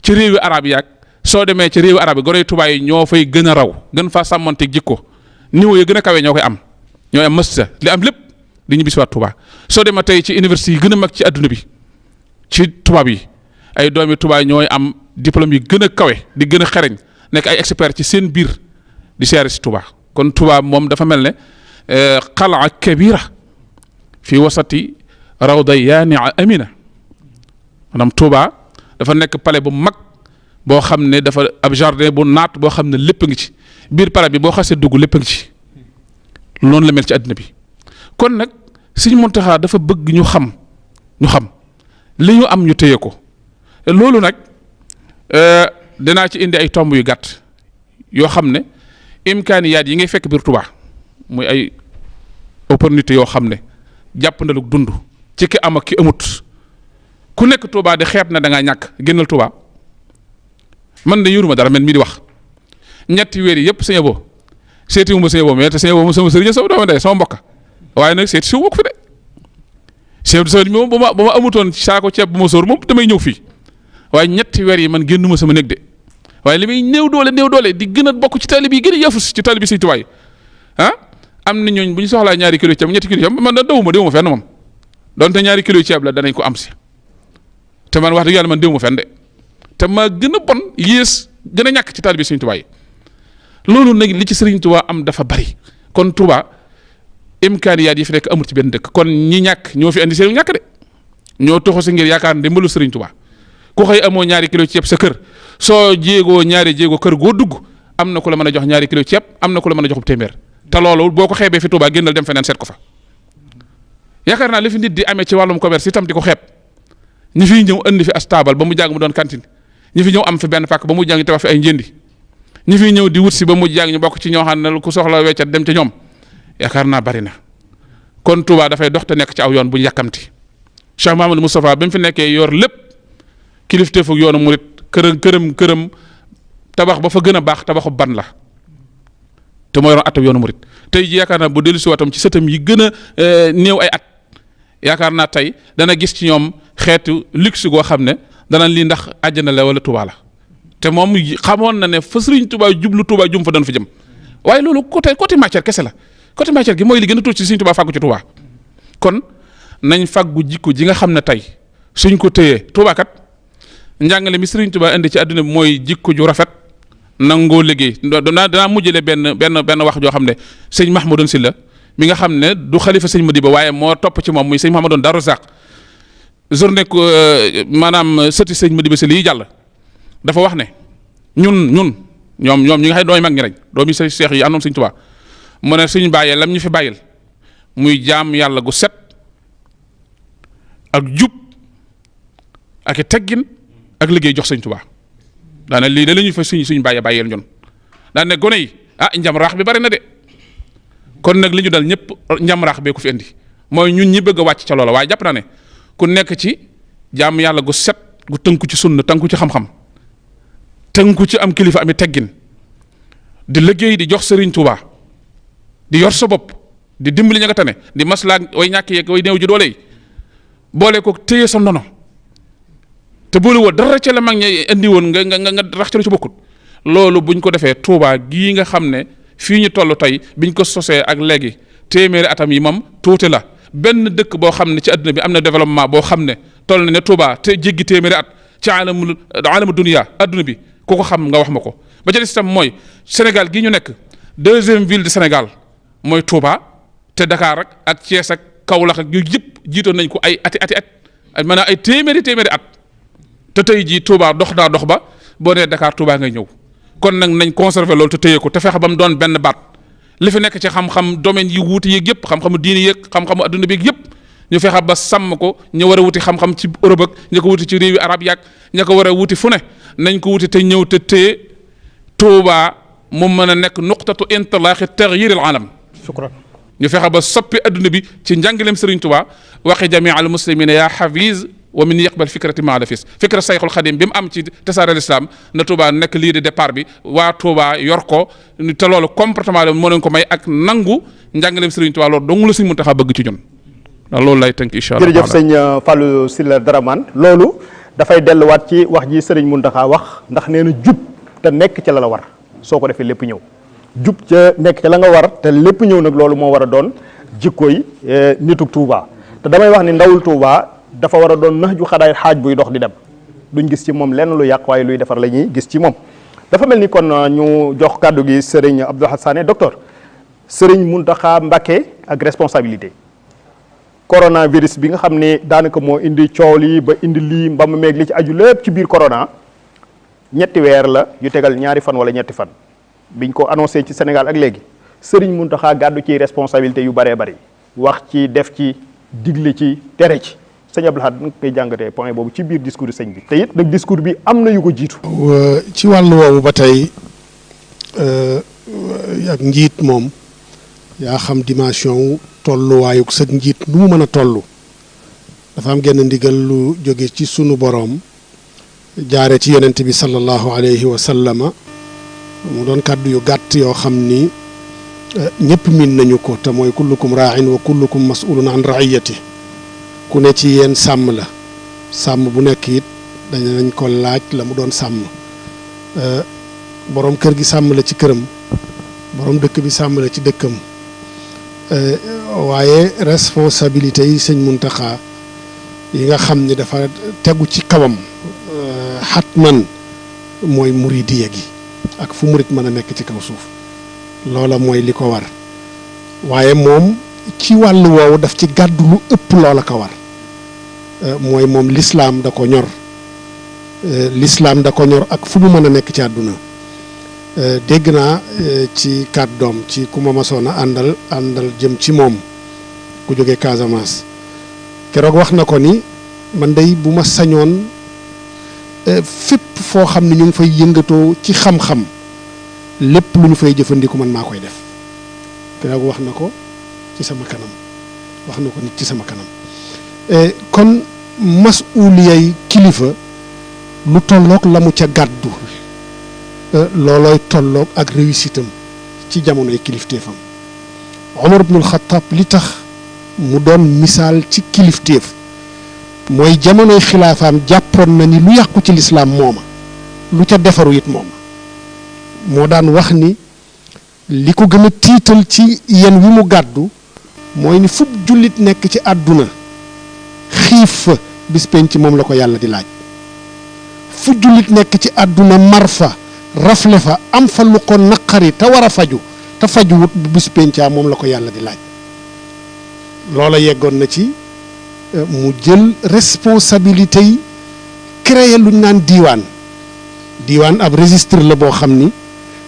S4: ci réewi arab yi ak soo demee ci réewi arab yi gone yu Touba yi ñoo fay gën a raw gën faa sàmmonteeg jikko niveau yi gën a kawe ñoo koy am ñooy am mësta li am lépp di ñu bisiwaat Touba soo demee tey ci université yi gën a mag ci adduna bi ci tubaab yi ay doomi Touba ñooy am diplôme yi gën a kawe di gën a xereñ nekk ay expert ci seen biir di seere si Touba kon Touba moom dafa mel ne qal'a kabira fi wasati rawda yaani'a amina maanaam Touba dafa nekk palais bu mag boo xam ne dafa ab jardin bu naat boo xam ne lépp a ngi ci biir palais bi boo xasee dugg lépp a ngi ci noonu la mel ci àddina bi kon nag Sëriñ Muntaxa dafa bëgg ñu xam li ñu am ñu téye ko loolu nag dinaa ci indi ay tomb yu gàtt yoo xam ne imkaaniyaat yi ngay fekk biir Touba muy ay opportunité yoo xam ne jàpp na lu dund ci ki am ak ki amut ku nekk Touba di xeeb na da ngaa ñàkk génnal Touba man de yoruma dara man mii di wax ñetti weer yi yëpp sëñ Abo seeti wu ma sëñ Abo mais te sëñ Abo sama sëriñ sama doomu ndey sama mbokk waaye nag seeti si wu ma ko fi de chef de service moom ba ma amutoon saako ceeb bu ma sóor moom damay ñëw fii waaye ñetti weer yi man génnuma sama néeg de waaye li muy néew doole di gën a bokk ci taalib yi gën a yafus ci taalib yi Sëñ Tuubaa yi am na ñooñ bu ñu soxlaa ñaari kilo ceeb ñetti kilo ceeb man da dewuma fenn moom donte ñaari kilo ceeb la danañ ko am si te man wax dëgg yàlla man dewuma fenn de te ma gën a bon yées gën a ñàkk ci taalib yi Sëñ Tuubaa yi loolu nag li ci Sëriñ Tuubaa am dafa bari kon Tuubaa imkaaniyaat yi fi nekk amul ci benn dëkk kon ñi ñàkk ñoo fi andi seen ñàkk de ñoo toxo si ngir yaakaar ndimbalu Sëriñ Tuubaa ku xëy amoo ñaari kilo ceeb sa kër soo jéegoo ñaari jéego kër goo dugg am na ku la mën a jox ñaari kilo ceeb am na ku la mën a jox téeméer te loolu boo ko xeebee fi Touba génnal dem feneen seet ko fa yaakaar naa li fi nit di amee ci wàllum commerce itam di ko xeeb ñi fiy ñëw andi fi as taabal ba mu jàng mu doon cantine ñi fi ñëw am fi benn pàkk ba mu jàng tabax fi ay njëndi ñi fiy ñëw di wut si ba mu jàng ñu bokk ci ñoo xam ne ku soxla weccat dem ci ñoom yaakaar naa bari na kon Touba dafay dox te nekk ci aw yoon bu ñu yàkkamti Cheikh Mahamadou Moustapha ba mu fi nekkee yor lépp kilifteefu yoonu murit këram tabax ba fa gën a baax tabaxu ban la te moo yoroon atab yoonu murit tey ji yaakaar naa bu dellu si watam ci sëtam yi gën a néew ay at yaakaar naa tey dana gis ci ñoom xeetu luxe goo xam ne dana lii ndax àjjana la wala Touba la te moom xamoon na ne fa Sëriñ Touba jublu Touba jum fa doon fa jëm waaye loolu côté matière kese la côté matière gi mooy li gën a tuuti ci Sëriñ Touba fàggu ci Touba kon nañ fàggu jikko ji nga xam ne tey suñ ko téyee Touba kat njàngale mi Sëriñ Touba indi ci àdduna bi mooy jikko ju rafet nangoo liggéey danaa mujjale benn wax joo xam ne sëñ Mahmoudoun Sylla mi nga xam ne du xalifa sëñ Madiba waaye moo topp ci moom muy sëñ Mahmoudoun Darou Zaq journée maanaam sëti sëñ Madiba Sylla yi jàll dafa wax ne ñoom ñi nga xam ne dooy mag ñi rek doomi sa seex yi àndoon sëñ Touba mu ne suñu bàyyee lam ñu fi bàyyil muy jaam yàlla gu set ak jub ak i teggin ak liggéey jox sëñ Touba daane lii da la ñuy fa suñ bàyyeel ñun daan ne gone yi njam raax bi bari na de kon nag li ñu dal ñëpp njam raax bee ko fi indi mooy ñun ñi bëgg a wàcc ca loola waaye jàpp naa ne ku nekk ci jaam yàlla gu set gu tënku ci sunna tënku ci xam-xam tënku ci am kilifa ami teggin di liggéey di jox Sëriñ Touba di yor sa bopp di dimbali ña nga tane di maslaa way ñàkk yeeg way néew ji doole yi boole ko téye sa ndono te boole woo dara ca la mag ñi indi woon nga rax ca lu ci bokkut loolu buñ ko defee Touba gii nga xam ne fii ñu toll tey biñ ko sosee ak léegi téeméeri atam yi moom tuuti la benn dëkk boo xam ne ci adduna bi am na développement boo xam ne toll na ne Touba te jéggi téeméeri at ci alamu dunia adduna bi ku ko xam nga wax ma ko ba ca des itam mooy Sénégal gii ñu nekk deuxième ville de Sénégal mooy Touba te Dakar ak Thiès ak Kaolack ak yooyu yëpp jiitoon nañ ko ay ati maanaam ay téeméeri at te tey jii Touba dox ba boo nee Dakar Touba ngay ñëw kon nag nañ conserver loolu te téye ko te fexe ba mu doon benn baat li fi nekk ci xam-xam domaine yi wuute yeeg yëpp xam-xamu diini yeeg xam-xamu adduna bi yëpp ñu fexe ba sàmm ko ñu war a wuti xam-xam ci Europe ak ña ko wuti ci réewi arab yaag ña ko war a wuti fu ne nañ ko wuti te ñëw te téye Touba mu mën a nekk nuqtatu intilaaxi taxyir al alam
S5: shukran
S4: ñu fexe ba soppi adduna bi ci njàngaleem Sëriñ Touba waxi jamii al muslimina yaa xafiz wa min yaqbal fikrati ma la fis fikra sayxul xadim bi mu am ci tasaare l'islam na Touba nekk lii de départ bi waa Touba yor ko te loolu comportement la moo leen ko may ak nangu njàngaleem Sëriñ Touba loolu dong la Sëriñ Muntaxa bëgg ci ñun loolu lay tënk incha allah.
S1: jërëjëf sëñ Fallou Sylla Dramane loolu dafay delluwaat ci wax ji Sëriñ Muntaxa wax ndax nee na jub te nekk ca la war soo ko defee lépp ñëw jub ca nekk ca la nga war te lépp ñëw nag loolu moo war a doon jikkoy nituk Touba te damay wax ni ndawul Touba dafa war a doon nax ju xadaay xaaj buy dox di dem duñ gis ci moom lenn lu yàq waaye luy defar la ñuy gis ci moom. dafa mel ni kon ñu jox kàddu gi Serigne Abdou Lahad Sané docteur Serigne Mountakha Mbacké ak responsabilité coronavirus bi nga xam ne daanaka moo indi coow li ba indi lii mbam meeg li ci aju lépp ci biir corona ñetti weer la yu tegal ñaari fan wala ñetti fan biñ ko annoncé ci Sénégal ak léegi Serigne Mountakha gàddu ci responsabilité yu bëree bëri wax ci def ci digle ci tere ci sëñ Abdou Lahad nga koy jàngatee point boobu ci biir discours sëñ bi te it nag discours bi am na yu ko jiitu.
S5: ci wàllu woowu ba tey ak njiit moom yaa xam dimension tolluwaayug sëg njiit nu mu mën a toll dafa am genn ndigal lu jóge ci sunu boroom jaare ci yonent bi sallallahu alayhi wa sallama mu doon kàddu yu gàtt yoo xam ni ñëpp miin nañu ko te mooy kullukum raa'in wa kullukum mas'ulun an ra'iyati ku ne ci yéen sàmm la sàmm bu nekk it dañ ko laaj la mu doon sàmm boroom kër gi sàmm la ci këram boroom dëkk bi sàmm la ci dëkkam waaye responsabilité yi sëñ Mountakha yi nga xam ni dafa tegu ci kawam xatman mooy muridiya gi ak fu murit mën a nekk ci kaw suuf loola mooy li ko war waaye moom ci wàllu woowu daf ci gàddu lu ëpp loola ko war mooy moom lislaam da ko ñor lislaam da ko ñor ak fu mu mën a nekk ci àdduna dégg naa ci kàddoom ci ku ma masoon a àndal jëm ci moom ku jógee Casamance keroog wax na ko ni man day bu ma sañoon fépp foo xam ne ñu ngi fay yëngatoo ci xam-xam lépp lu ñu fay jëfandiku man maa koy def keroog wax na ko ci sama kanam wax na ko nit ci sama kanam kon masuuliyay kilifa lu tolloog la mu ca gàddu loolooy tolloog ak réussite am ci jamonoy kilifteefam Omar ibnul Xattaab li tax mu doon misaal ci kilifteef mooy jamonoy xilaafaam jàppoon na ni lu yàqu ci lislaam mooma lu ca defaru it mooma moo daan wax ni li ko gën a tiital ci yen wi mu gàddu mooy ni fub jullit nekk ci àdduna xiif fa bis penc moom la ko yàlla di laaj fu jullit nekk ci àdduna mar fa rafle fa am fa lu ko naqari te war a faju te fajuwut bu bis pencaa moom la ko yàlla di laaj loola yeggoon na ci mu jël responsabilité yi créer lu ñu naan diiwaan ab registre la boo xam ni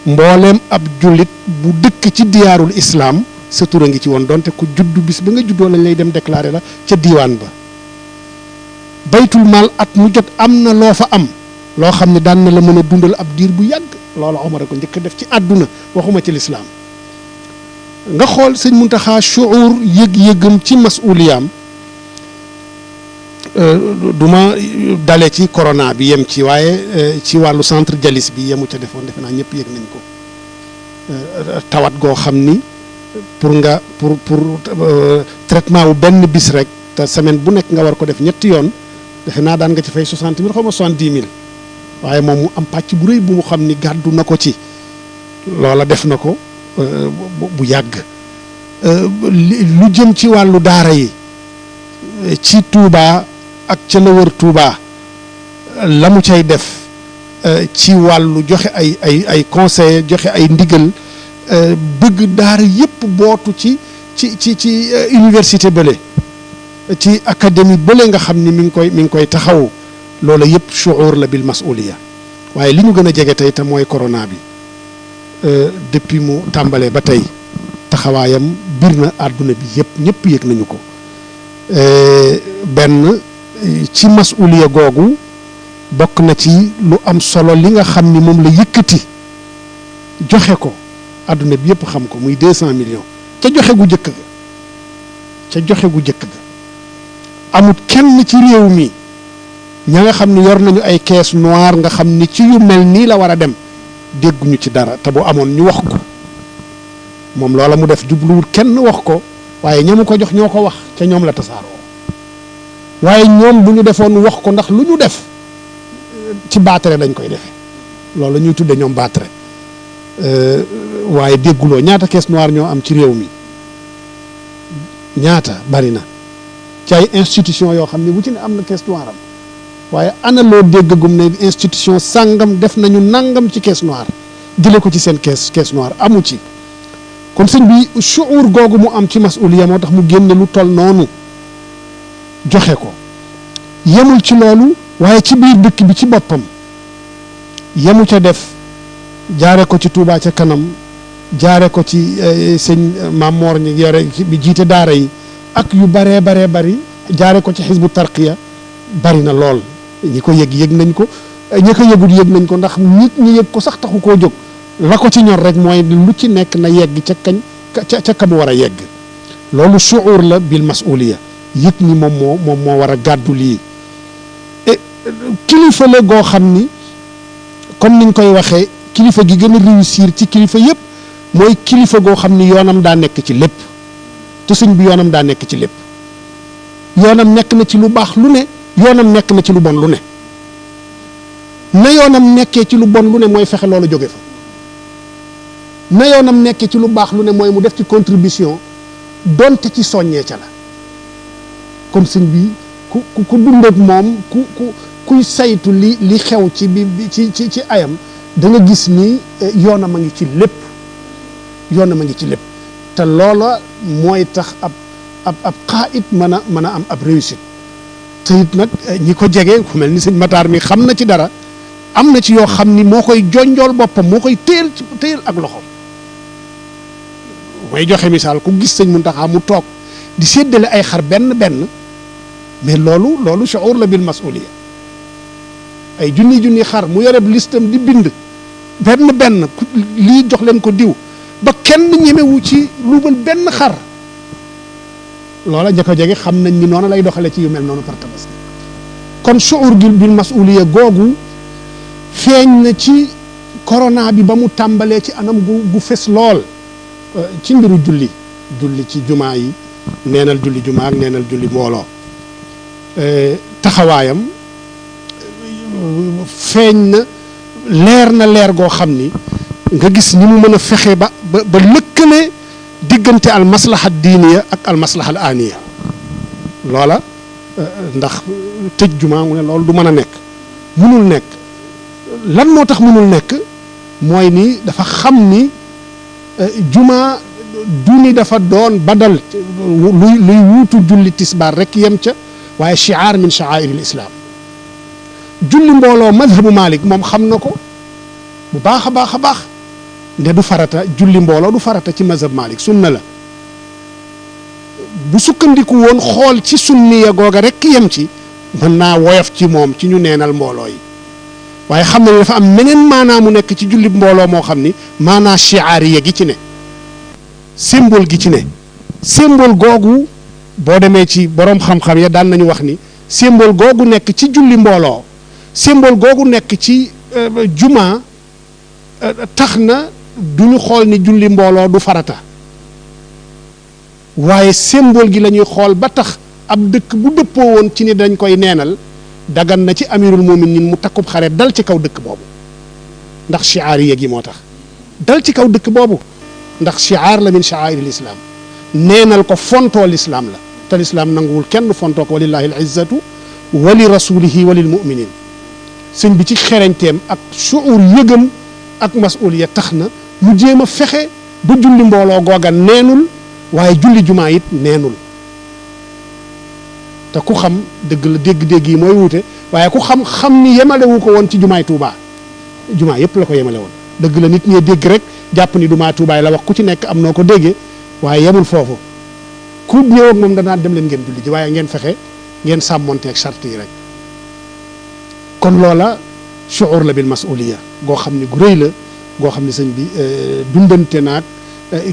S5: mbooleem ab jullit bu dëkk ci diyaarul islaam sa tur a ngi ci woon donte ku juddu bis ba nga juddoo lañ lay dem déclarer la ca diiwaan ba baytul maal at mu jot am na loo fa am loo xam ne daan na la mën a dundal ab diir bu yàgg loolu Omar a ko njëkk a def ci àdduna waxuma ci lislaam nga xool sëñ Mountakha shuur yëg-yëgam ci masuuliyaam du ma dale ci corona bi yem ci waaye ci wàllu centre dialyse bi yemu ca defoon defe naa ñëpp yëg nañ ko tawat goo xam ni pour traitement wu benn bis rek te semaine bu nekk nga war ko def ñetti yoon defe naa daan nga ci fay 60 000 xaw ma 70 000 waaye moom mu am pàcc bu rëy bu mu xam ni gàddu na ko ci loola def na ko bu yàgg lu jëm ci wàllu daara yi ci Touba ak ca la wër Touba la mu cay def ci wàllu joxe ay conseil joxe ay ndigal bëgg daara yépp bootu ci université bële ci académie bële nga xam ni mi ngi koy taxawu loola yépp shuur la bil masuliya waaye li ñu gën a jege tey te mooy corona bi depuis mu tàmbalee ba tey taxawaayam bir na àdduna bi yépp ñëpp yëg nañu ko benn ci masuliya googu bokk na ci lu am solo li nga xam ni moom la yëkkati joxe ko àdduna bi yépp xam ko muy 200 millions ca joxe gu jëkk ga amut kenn ci réew mi ña nga xam ni yor nañu ay caisse noire nga xam ni ci yu mel nii la war a dem dégguñu ci dara te bu amoon ñu wax ko moom loola mu def jubluwul kenn wax ko waaye ñamu ko jox ñoo ko wax ca ñoom la tasaaroo waaye ñoom bu ñu defoon wax ko ndax lu ñu def ci baatare lañ koy defee loolu ñuy tudde ñoom baatare waaye dégguloo ñaata caisse noire ñoo am ci réew mi ñaata bari na ci ay institution yoo xam ne bu ci ne am na caisse noire am waaye ana loo déggagum ne institution sàngam def nañu nangam ci caisse noire jële ko ci seen caisse noire amu ci. kon sëñ bi shuur googu mu am ci masuliya moo tax mu génne lu toll noonu joxe ko yemul ci loolu waaye ci biir dëkk bi ci boppam yemu ca def jaare ko ci Touba ca kanam jaare ko ci sëñ Mamor ñi yore bi jiite daara yi ak yu baree bari jaare ko ci xisbu tarqiya bari na lool ñi ko yëg nañ ko ñi ko yëgul yëg nañ ko ndax nit ñi yëg ko sax taxu koo jóg la ko ci ñor rek mooy lu ci nekk na yegg ca ka mu war a yegg loolu shuur la bil masuliya yëg ni moom moo war a gàddu lii kilifa la goo xam ni comme niñ koy waxee kilifa gi gën a réussir ci kilifa yëpp mooy kilifa goo xam ni yoonam daa nekk ci lépp te sëñ bi yoonam daa nekk ci lépp yoonam nekk na ci lu baax lu ne yoonam nekk na ci lu bon lu ne na yoonam nekkee ci lu bon lu ne mooy fexe loolu jóge fa na yoonam nekkee ci lu baax lu ne mooy mu def ci contribution donte ci soññee ca la kon sëñ bi ku dund ak moom kuy saytu li xew ci ci ayam da nga gis ni yoonam a ngi ci lépp yoonam a ngi ci lépp te loola mooy tax ab xaayit mën a am ab réussite te it nag ñi ko jege ku mel ni sëñ Matar mi xam na ci dara am na ci yoo xam ni moo koy jonjool boppam moo koy téyel ak loxoom mooy joxe misaal ku gis sëñ Muntaxa mu toog di séddale ay xar benn mais loolu shuur la bil masuliya ay junni xar mu yore listam di bind benn lii jox leen ko diw ba kenn ñemewu ci luubal benn xar loola ña ko jege xam nañ ni noonu lay doxale ci yu mel noonu par tabaski kon shuur bil masuliya googu feeñ na ci corona bi ba mu tàmbalee ci anam gu fes lool ci mbiru julli ci jumaa yi neenal julli jumaa ak neenal julli mbooloo taxawaayam feeñ na leer goo xam ni nga gis ni mu mën a fexe ba lëkkale diggante al maslaha diiniya ak al maslaha al aaniya loola ndax tëj jumaa mu ne loolu du mën a nekk munul nekk lan moo tax munul nekk mooy ni dafa xam ni jumaa du ni dafa doon badal luy wuutu julli tisbaar rek yem ca waaye shi'aar min sha'aa'ir al islaam julli mbooloo madhabu Malik moom xam na ko bu baax a baax nde du farata julli mbooloo du farata ci mazhab Malik sunna la bu sukkandiku woon xool ci sunniya googa rek yem ci mën naa woyof ci moom ci ñu neenal mbooloo yi waaye xam na ne dafa am meneen maanaa mu nekk ci julli mbooloo moo xam ni maanaa shi'aariya gi ci ne symbole gi ci ne symbole googu boo demee ci boroom xam-xam ya daan nañu wax ni symbole googu nekk ci julli mbooloo symbole googu nekk ci juma tax na duñu xool ni julli mbooloo du farata waaye symbole gi la ñuy xool ba tax ab dëkk bu dëppoo woon ci ni dañ koy neenal dagan na ci amirul muminin mu takkub xare dal ci kaw dëkk boobu ndax shi'aariya gi moo tax dal ci kaw dëkk boobu ndax shi'aar la min sha'aa'ir al-islaam neenal ko fontoo lislaam la te lislaam nanguwul kenn fontoo ko walillahi al-izzatu wa li rasulihi wa lil muminin sëñ bi ci xereñteem ak shuur yëgam ak masuliya tax na mu jéem a fexe ba julli mbooloo googa neenul waaye julli jumaa it neenul te ku xam dëgg la dégg-dégg yi mooy wuute waaye ku xam ni yemalewu ko woon ci jumaay Tuubaa jumaa yëpp la ko yemale woon dëgg la nit ñee dégg rek jàpp ni jumaa Tuubaa la wax ku ci nekk am noo ko déggee waaye yemul foofu ku ñëw ak moom danaa dem leen ngeen julli ji waaye ngeen fexe ngeen sàmmonteeg charte yi rek kon loola shuur la bil masuliya goo xam ne gu rëy la goo xam ne sëñ bi dundante naag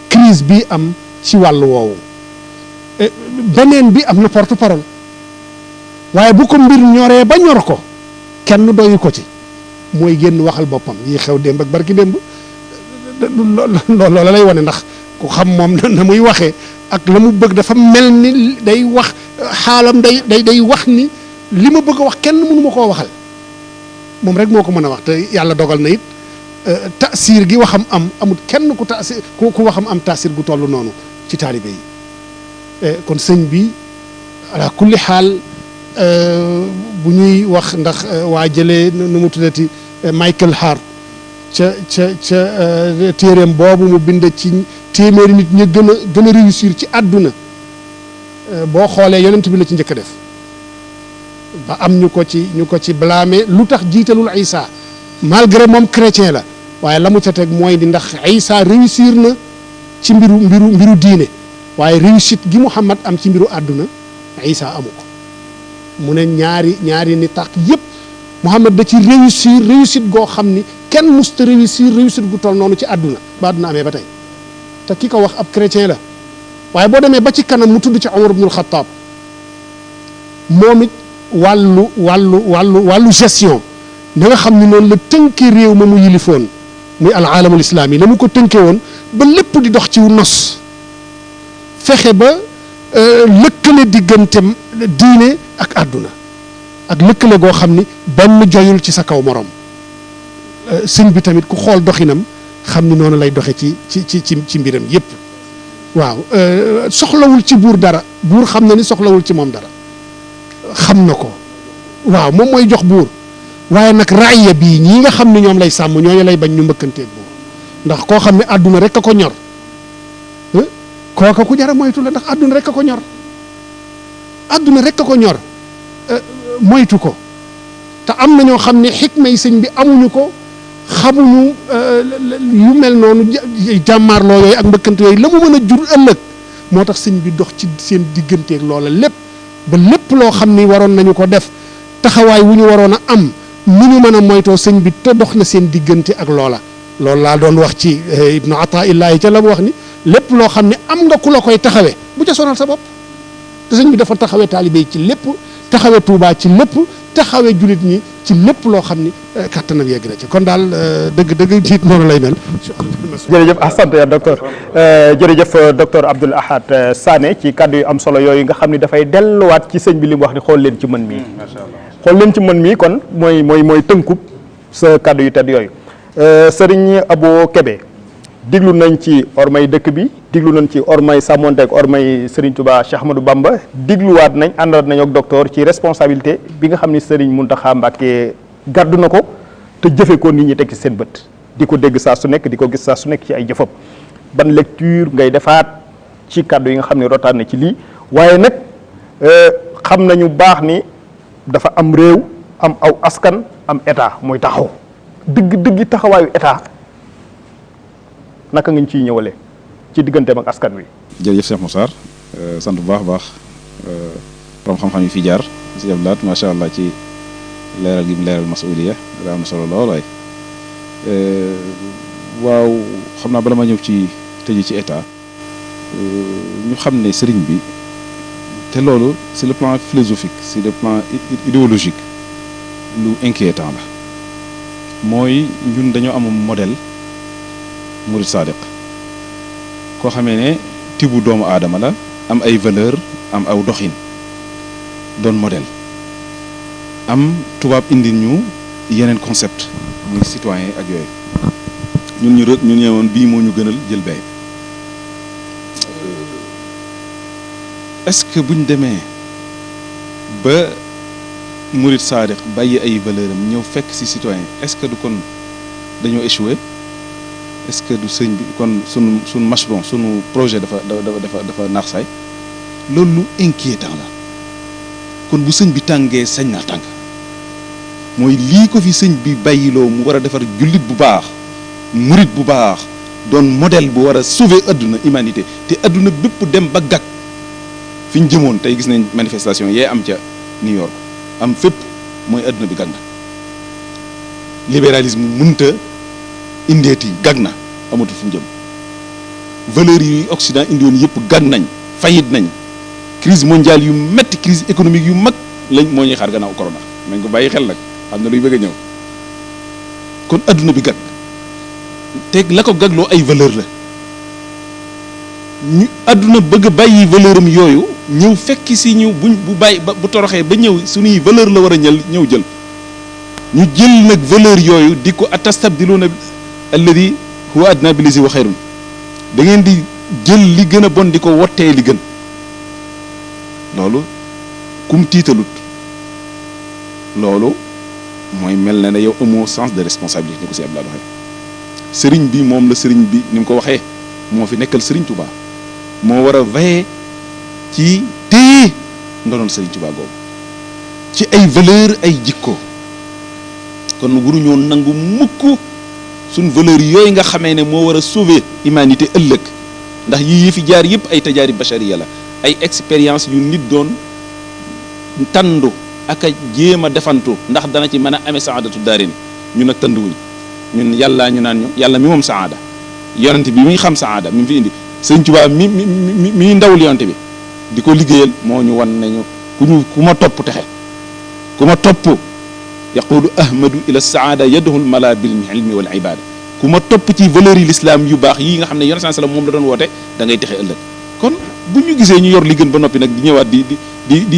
S5: crise bi am ci wàllu woowu beneen bi am na porte parole waaye bu ko mbir ñoree ba ñor ko kenn doyu ko ci mooy génn waxal boppam yi xew démb ak barki démb loola lay wane ndax ku xam moom na muy waxee ak la mu bëgg dafa mel ni day wax xaalam day wax ni li ma bëgg a wax kenn mënu ma koo waxal moom rek moo ko mën a wax te yàlla dogal na it taasir gi waxam am amul kenn ku taasir ku waxam am taasir gu toll noonu ci taalibe yi kon sëñ bi ala kulli xaal bu ñuy wax ndax waa jëlee nu mu tuddati Michael Hart ca téeréem boobu mu bind ci téeméeri nit ñu gën a réussir ci àdduna boo xoolee yonent bi la ci njëkk a def ba am ñu ko ci blâmer lu tax jiitalul Isa malgré moom chrétien la waaye la mu ca teg mooy di ndax Isa réussir na ci mbiru diine waaye réussite gi Muhammad am ci mbiru àdduna Isa amu ko mu ne ñaari ni tax yépp Muhammad da ci réussite goo xam ni kenn musta réussite gu toll noonu ci àdduna ba àdduna amee ba tey te ki ko wax ab chrétien la waaye boo demee ba ci kanam mu tudd ci Umar ibnul Xattaab moom it wàllu gestion na nga xam ni noonu la tënkee réew ma mu yilifoon muy al aalamul islaami na mu ko tënkee woon ba lépp di dox ci nos fexe ba lëkkale digganteem diine ak àdduna ak lëkkale goo xam ni benn joyul ci sa kaw morom sëñ bi tamit ku xool doxinam xam ni noonu lay doxe ci mbiram yépp waaw soxlawul ci buur dara buur xam na ni soxlawul ci moom dara xam na ko waaw moom mooy jox buur waaye nag raaya bii ñii nga xam ne ñoom lay sàmm ñooñu lay bañ ñu mbëkkanteeg buur ndax koo xam ne àdduna rek a ko ñor kooka ku jara moytu la ndax àdduna rek a ko ñor àdduna rek a ko ñor moytu ko te am na ñoo xam ne xikma yi sëñ bi amuñu ko xamuñu yu mel noonu jàmmaarloo yooyu ak mbëkkante yooyu la mu mën a jur ëllëg moo tax sëñ bi dox ci seen digganteeg loola lépp ba lépp loo xam ni waroon nañu ko def taxawaay wu ñu waroon a am nu ñu mën a moytoo sëñ bi te dox na seen diggante ak loola loolu laa doon wax ci ibnu Ataa'illahi ca la mu wax ni lépp loo xam ne am nga ku la koy taxawee bu ca sonal sa bopp te sëñ bi dafa taxawee taalibe yi ci lépp taxawee Tuubaa ci lépp taxawee jullit ñi ci lépp loo xam ni kàttanam yegg na ci kon daal dëgg jiit noonu lay mel.
S1: jërëjëf ahsant ya docteur jërëjëf docteur Abdoul Ahad Sané ci kàddu yu am solo yooyu nga xam ni dafay delluwaat ci sëñ bi li mu wax ni xool leen ci mën mii. macha allah xool leen ci mën mii kon mooy tënkub sa kàddu yu tedd yooyu sëriñ Abo Kébé diglu nañ ci ormay dëkk bi diglu nañ ci ormay sàmmonte ak ormay Serigne Touba Cheikh Ahmadou Bamba digluwaat nañ àndaat nañ ak docteur ci responsabilité bi nga xam ni Serigne Mountakha Mbacké gàddu na ko te jëfe ko nit ñi teg ci seen bët di ko dégg saa su nekk di ko gis saa su nekk ci ay jëfam ban lecture ngay defaat ci kàddu yi nga xam ne rotaat na ci lii waaye nag xam nañu baax ni dafa am réew am aw askan am état mooy taxaw dëgg taxawaayu état naka nga ñu ciy ñëwalee ci digganteem ak askan wi.
S2: jërëjëf Cheikh Moussa sant bu baax borom xam-xam yi fi jaar si Abdoulaye macha allah ci leeral gi mu leeral masuuliya da am solo lool waay waaw xam naa bala ma ñëw ci tëji ci état ñu xam ne sëriñ bi te loolu sur le plan philosophique sur le plan idéologique lu inquiétant la mooy ñun dañoo am modèle murid sadiq koo xamee ne tibu doomu aadama la am ay valeur am aw doxin doon modèle am tubaab indi ñu yeneen concept muy citoyen ak yooyu ñun ñëwoon bii moo ñu gënal jël bee est-ce que buñ demee ba murid sadiq bàyyi ay valeur am ñëw fekk ci citoyen est-ce que du kon dañoo échoué est-ce que du sëñ bi kon sunu mashron sunu projet dafa naax saay loolu lu inquiétant la kon bu sëñ bi tàngee sañ naa tàng mooy lii ko fi sëñ bi bàyyiloo mu war a defar jullit bu baax murit bu baax doon modèle bu war a sauver adduna humanité te adduna bépp dem ba gàkk fi ñu jëmoon tey gis nañ manifestation yee am ca New York am fépp mooy adduna bi gàkk na libéralisme mënta indeeti gàgg na amatul fu mu jëm valeurs yi Occident indi woon yëpp gàgg nañ fayit nañ crise mondiale yu metti crise économique yu mag lañ moo ñuy xaar gannaaw corona nañ ko bàyyi xel nag xam na luy bëgg a ñëw kon adduna bi gàgg te la ko gàggloo ay valeur la ñu adduna bëgg a bàyyi valeur am yooyu ñëw fekki si ñu bu bàyyi bu toroxee ba ñëw suñuy valeur la war a ñëw jël ñu jël nag valeur yooyu di ko atastabdiluuna alladi huwa adna bi lazi wa xayrun da ngeen di jël li gën a bon di ko wottee li gën loolu kum tiitalut loolu mooy mel na ne yow amoo sens de responsabilité ni ko si Abdoulaye waxee sëriñ bi moom la sëriñ bi ni mu ko waxee moo fi nekkal sëriñ Touba moo war a veiller ci téye ndonoon sëriñ Touba googu ci ay valeur ay jikko kon waruñoo nangu mukk suñ valeur yooyu nga xamee ne moo war a sauver humanité ëllëg ndax yii fi jaar yëpp ay tajaari bachariya la ay expérience yu nit doon tandu ak a jéem a defantu ndax dana ci mën a amee saadatu daarin ñun nag tanduwuñ ñun yàlla ñu naan ñu yàlla mi moom saada yonent bi muy xam saada mi fi indi sëñ Tuubaa mi ndawul yonent bi di ko liggéeyal moo ñu wan nañu ku ma topp texe ku ma topp yaqulu ahmadu ila saada yadhul mala bil ilmi wal ibada ku ma topp ci valeurs yi l'islam yu baax yii nga xam ne yonent sallam moom la doon woote da ngay texe ëllëg kon bu ñu gisee ñu yor li gën ba noppi nag di ñëwaat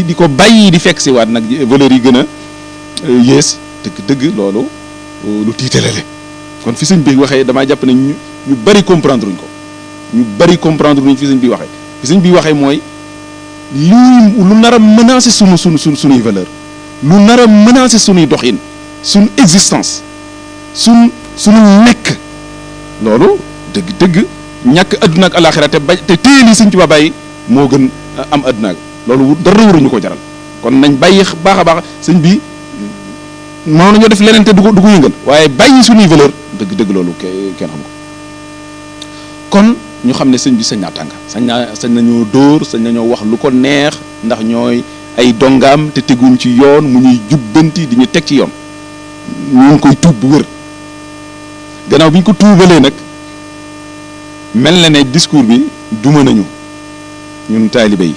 S2: di ko bàyyi di fekk si waat nag valeurs yi gën a yées dëgg loolu lu tiitale le kon fi sëñ bi waxee damaa jàpp ne ñu bari comprendre uñ ko ñu bari comprendre uñ fi sëñ bi waxee fi sëñ bi waxee mooy lu nar a menacer sunuy valeur lu nar a menacer sunuy doxin sunu existence sunu nekk loolu dëgg ñàkk adduna ak alaxira te téye li sëñ Tuubaa bàyyi moo gën am adduna ak loolu dara waruñu ko jaral kon nañ bàyyi baax a baax sëñ bi noonu nañoo def leneen te du ko yëngal waaye bàyyi suñuy valeur dëgg loolu kenn xam ko kon ñu xam ne sëñ bi sañ naa tàng sañ nañoo dóor sañ nañoo wax lu ko neex ndax ñooy ay dongaam te teguñ ci yoon mu ñuy jubbanti di ñu teg ci yoon ñu ngi koy tuub bu wér gannaaw bi ñu ko tuubalee nag mel na ne discours bi duma nañu ñun taalibe yi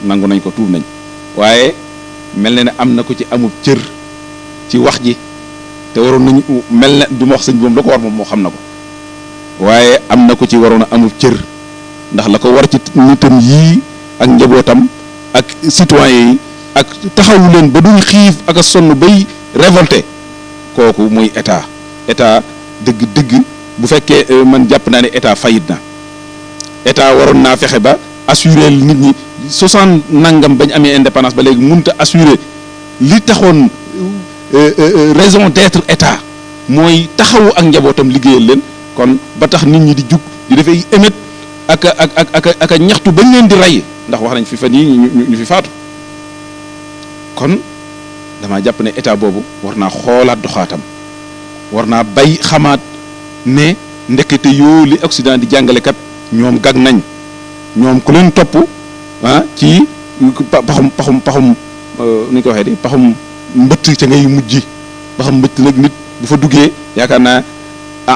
S2: nangu nañ ko tuub nañ waaye mel na ne am na ko ci amub cër ci wax ji te waroon nañu mel na du ma wax sëñ bi moom la ko war moom moo xam na ko waaye am na ko ci waroon a amub cër ndax la ko war ci nitam yii ak njabootam ak citoyen yi ak taxawu leen ba duñ xiif ak a sonn bay révolté kooku muy état dëgg bu fekkee man jàpp naa ne état fayit na état waroon naa fexe ba assurer nit ñi 60 nangam bañ amee indépendance ba léegi mënut a assurer li taxoon raison d'être état mooy taxawu ak njabootam liggéeyal leen kon ba tax nit ñi di jug di defee émet ak a ñaxtu bañ leen di rey ndax wax nañ fi fan yi ñu fi faatu kon dama jàpp ne état boobu war naa xoolaat doxaatam war naa bay xamaat ne ndekete yoo li Occident di jàngalekat ñoom gag nañ ñoom ku leen topp ci paxum ni ñu ko waxee di paxum mbëtt ca ngay mujj paxum mbëtt nag nit bu fa duggee yaakaar naa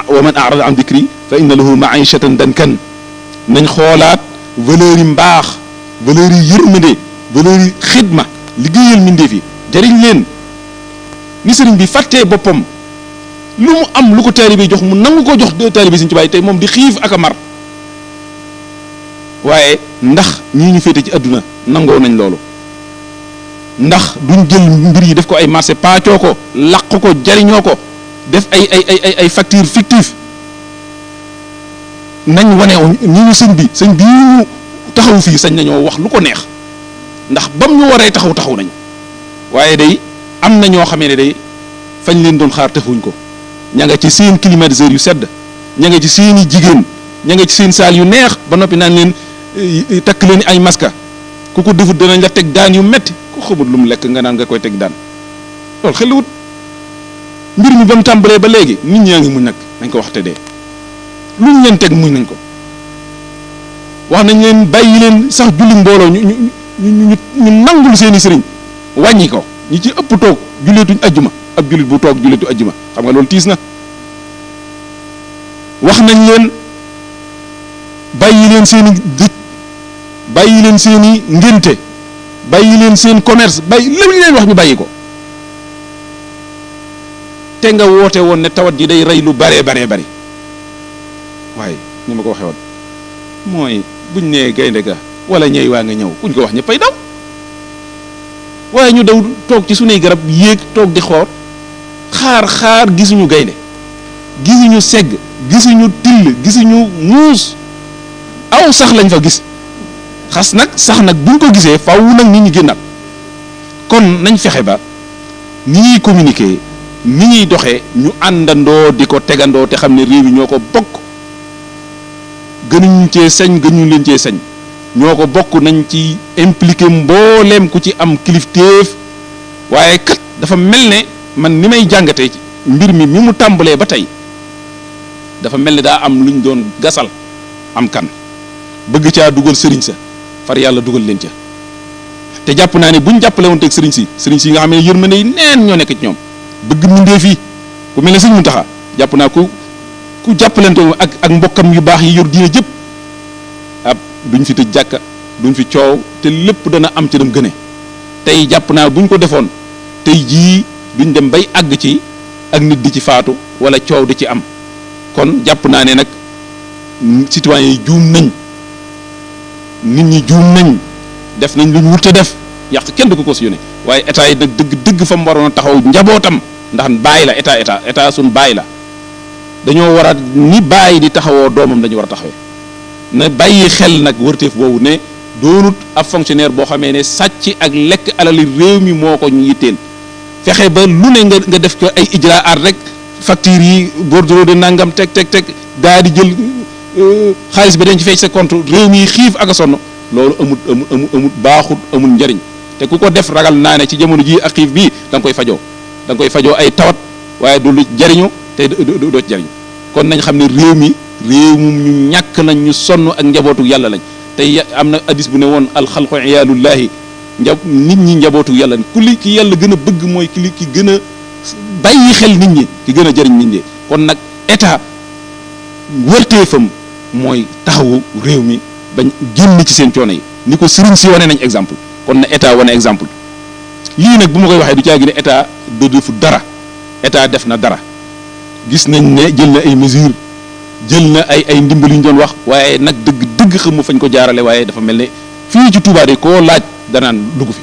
S2: wa man a'rada an dhikri fa inna lahu ma'ishatan dankan nañ xoolaat valeurs yi mbaax valeurs yi yërmande valeurs yi xidma liggéeyal mbindeef yi jariñ leen ni sëriñ bi fàttee boppam lu mu am lu ko taalibe jox mu nangu ko jox taalibe Sëriñ Tuubaa tey moom di xiif ak a mar waaye ndax ñii ñu féete ci àdduna nangoo nañ loolu ndax duñ jël mbir yi def ko ay marché paacoo ko laq ko jariñoo ko def ay facture fictif nañ wane ñi ñu sëñ bi ñu taxaw fii sañ nañoo wax lu ko neex ndax bam ñu waree taxaw nañ waaye day am na ñoo xamee ne day fañ leen doon xaar taxawuñ ko ña nga ci seen climatiseur yu sedd ña nga ci seeni jigéen ña nga ci seen saal yu neex ba noppi naan leen takk leen ay maska ku ko defut danañ la teg daan yu metti ku xamul lu mu lekk nga naan nga koy teg daan loolu xeliwut mbir mi ba mu tàmbalee ba léegi nit ñaa ngi muñ nag nañ ko wax te dee luñ leen teg muñ nañ ko wax nañ leen bàyyi leen sax julli mbooloo ñu nangul seeni sëriñ wàññi ko ñi ci ëpp toog julleetuñ ajjuma ab jullit bu toog julleetu ajjuma xam nga loolu tiis na wax nañ leen bàyyi leen seeni dëj bàyyi leen seeni ngénte bàyyi leen seen commerce bàyyi lépp li leen wax ñu bàyyi ko te nga woote woon ne tawat ji day rey lu baree bari waaye ni ma ko waxee woon mooy buñ nee gaynde ga wala ñëy waa nga ñëw kuñ ko wax ñëppay daw waaye ñu daw toog ci sunuy garab yéeg toog di xaar gisuñu gaynde gisuñu segg gisuñu till gisuñu muus aw sax lañ fa gis sax nag buñ ko gisee faaw nag nit ñi génnaat kon nañ fexe ba ni ñuy communiquer ni ñuy doxee ñu àndandoo di ko tegandoo te xam ne réew mi ñoo ko bokk gënuñ cee sañ gënuñ leen cee sañ ñoo ko bokk nañ ci impliqué mbooleem ku ci am kilifteef waaye kat dafa mel ne man ni may jàngatee ci mbir mi mu tàmbalee ba tey dafa mel ne daa am luñ doon gasal am kan bëgg caa dugal sëriñ sa far yàlla dugal leen ca te jàpp naa ne buñ jàppale woon teg sëriñ si nga xam ne yërmande yi neen ñoo nekk ci ñoom bëgg mindee fii ku mel ne sëñ Muntaxa jàpp naa ku jàppalante ak mbokkam yu baax yi yor diine jëpp ab duñ fi tëj jàkka duñ fi coow te lépp dana am ci dem gëne tey jàpp naa buñ ko defoon tey jii duñ dem bay àgg ci ak nit di ci faatu wala coow di ci am kon jàpp naa ne nag citoyens yi juum nañ nit ñi juum nañ def nañ luñ wurte def yàq kenn du ko cautionné waaye état yi nag dëgg fa mu waroon a taxaw njabootam ndax bàyyi la état suñ bàyyi la dañoo war a ni bàyyi di taxawoo doomam dañu war a taxawee na bàyyi xel nag wërteef boobu ne doonut ab fonctionnaire boo xamee ne sàcc ak lekk alali réew mi moo ko ñu yitteel fexe ba lu ne nga def ko ay ijraat rek facture yi bordereau de nangam teg daa di jël xaalis bi dañ ci fay sa compte réew mi xiif ak a sonn loolu amul baaxut amul njariñ te ku ko def ragal naa ne ci jamono ji ak xiif bii da nga koy fajoo ay tawat waaye du lu jariñu te doo ci jariñu kon nañ xam ne réew mi ñu ñàkk nañ ñu sonn ak njabootu yàlla lañ tey am na hadis bu ne woon alxalqu iyaalullahi nit ñi njabootu yàlla ki yàlla gën a bëgg mooy ki gën a bàyyi xel nit ñi ki gën a jariñ nit ñi kon nag état wërteefam mooy taxawu réew mi bañ génn ci seen coono yi ni ko sëriñ si wane nañ exemple kon na état wane exemple lii nag bu ma koy waxee du caa gi ne état defu dara état def na dara gis nañ ne jël na ay mesures jël na ay ndimbal yu ñu doon wax waaye nag dëgg xam mu fañ ko jaarale waaye dafa mel ne fii ci Touba de koo laaj danaan dugg fi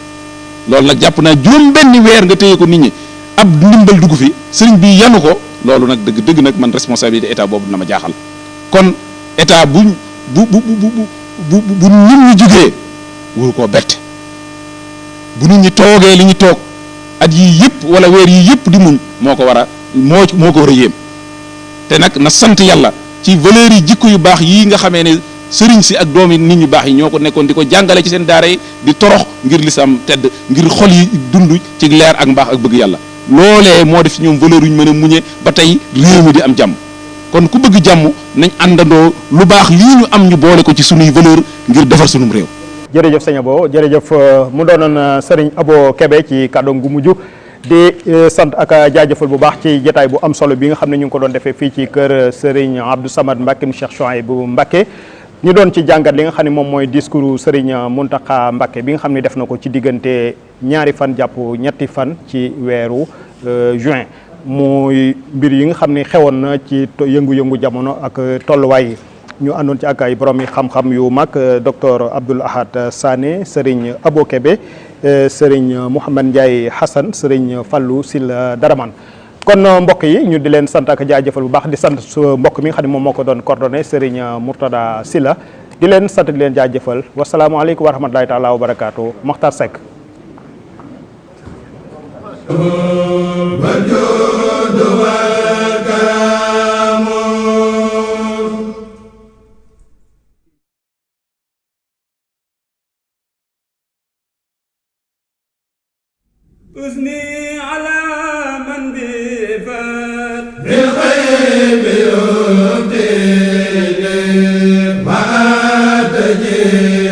S2: loolu nag jàpp naa juróom benn weer nga téye ko nit ñi ab ndimbal dugg fi sëriñ bi yanu ko loolu nag dëgg nag man responsabilité état boobu na ma jaaxal kon état bu nit ñi jógee wuru koo bett bu nit ñi toogee li ñu toog at yii yëpp wala weer yii yëpp di muñ moo ko war a yéem te nag na sant yàlla ci valeurs yi jikko yu baax yii nga xamee ne sëriñ si ak doomi nit ñu baax yi ñoo ko nekkoon di ko jàngale ci seen daara yi di torox ngir lislaam tedd ngir xol yi dund ci leer ak mbaax ak bëgg yàlla loolee moo def ci ñoom valeurs yu ñu mën a muñe ba tey réew mi di am jàmm kon ku bëgg jàmm nañ àndandoo lu baax lii ñu am ñu boole ko ci sunuy valeur ngir defar sunum réew.
S1: jërëjëf sëñ Abo jërëjëf mu doonoon sëriñ Abo Kébé ci kàddoom gu mujj di sant ak jaajëfal bu baax ci jotaay bu am solo bi nga xam ne ñu ngi ko doon defee fii ci kër sëriñ Abdou Samad Mbacké mu Cheikh Chouaïbou Mbacké ñu doon ci jàngat li nga xam ne moom mooy discours sëriñ Mountakha Mbacké bi nga xam ne def na ko ci diggante ñaari fan jàpp ñetti fan ci weeru juin muy mbir yi nga xam ne xewoon na ci yëngu-yëngu jamono ak tolluwaay yi ñu àndoon ci ak ay borom yi xam-xam yu mag docteur Abdoul Ahad Sané Serigne Abo Kébé Serigne Mouhamed Ndiaye Hassan Serigne Fallou Sylla Daraman kon mbokk yi ñu di leen sant ak jaajëfal bu baax di sant su mbokk mi nga xam ne moom moo ko doon coordonné Serigne Mourtada Sylla di leen sant di leen jaajëfal wasalaamualeykum wa rahmatulahi taala wa barakaatu Mokhtar Seck.
S6: أثني على من بفات بالغيب يبدي ما تجي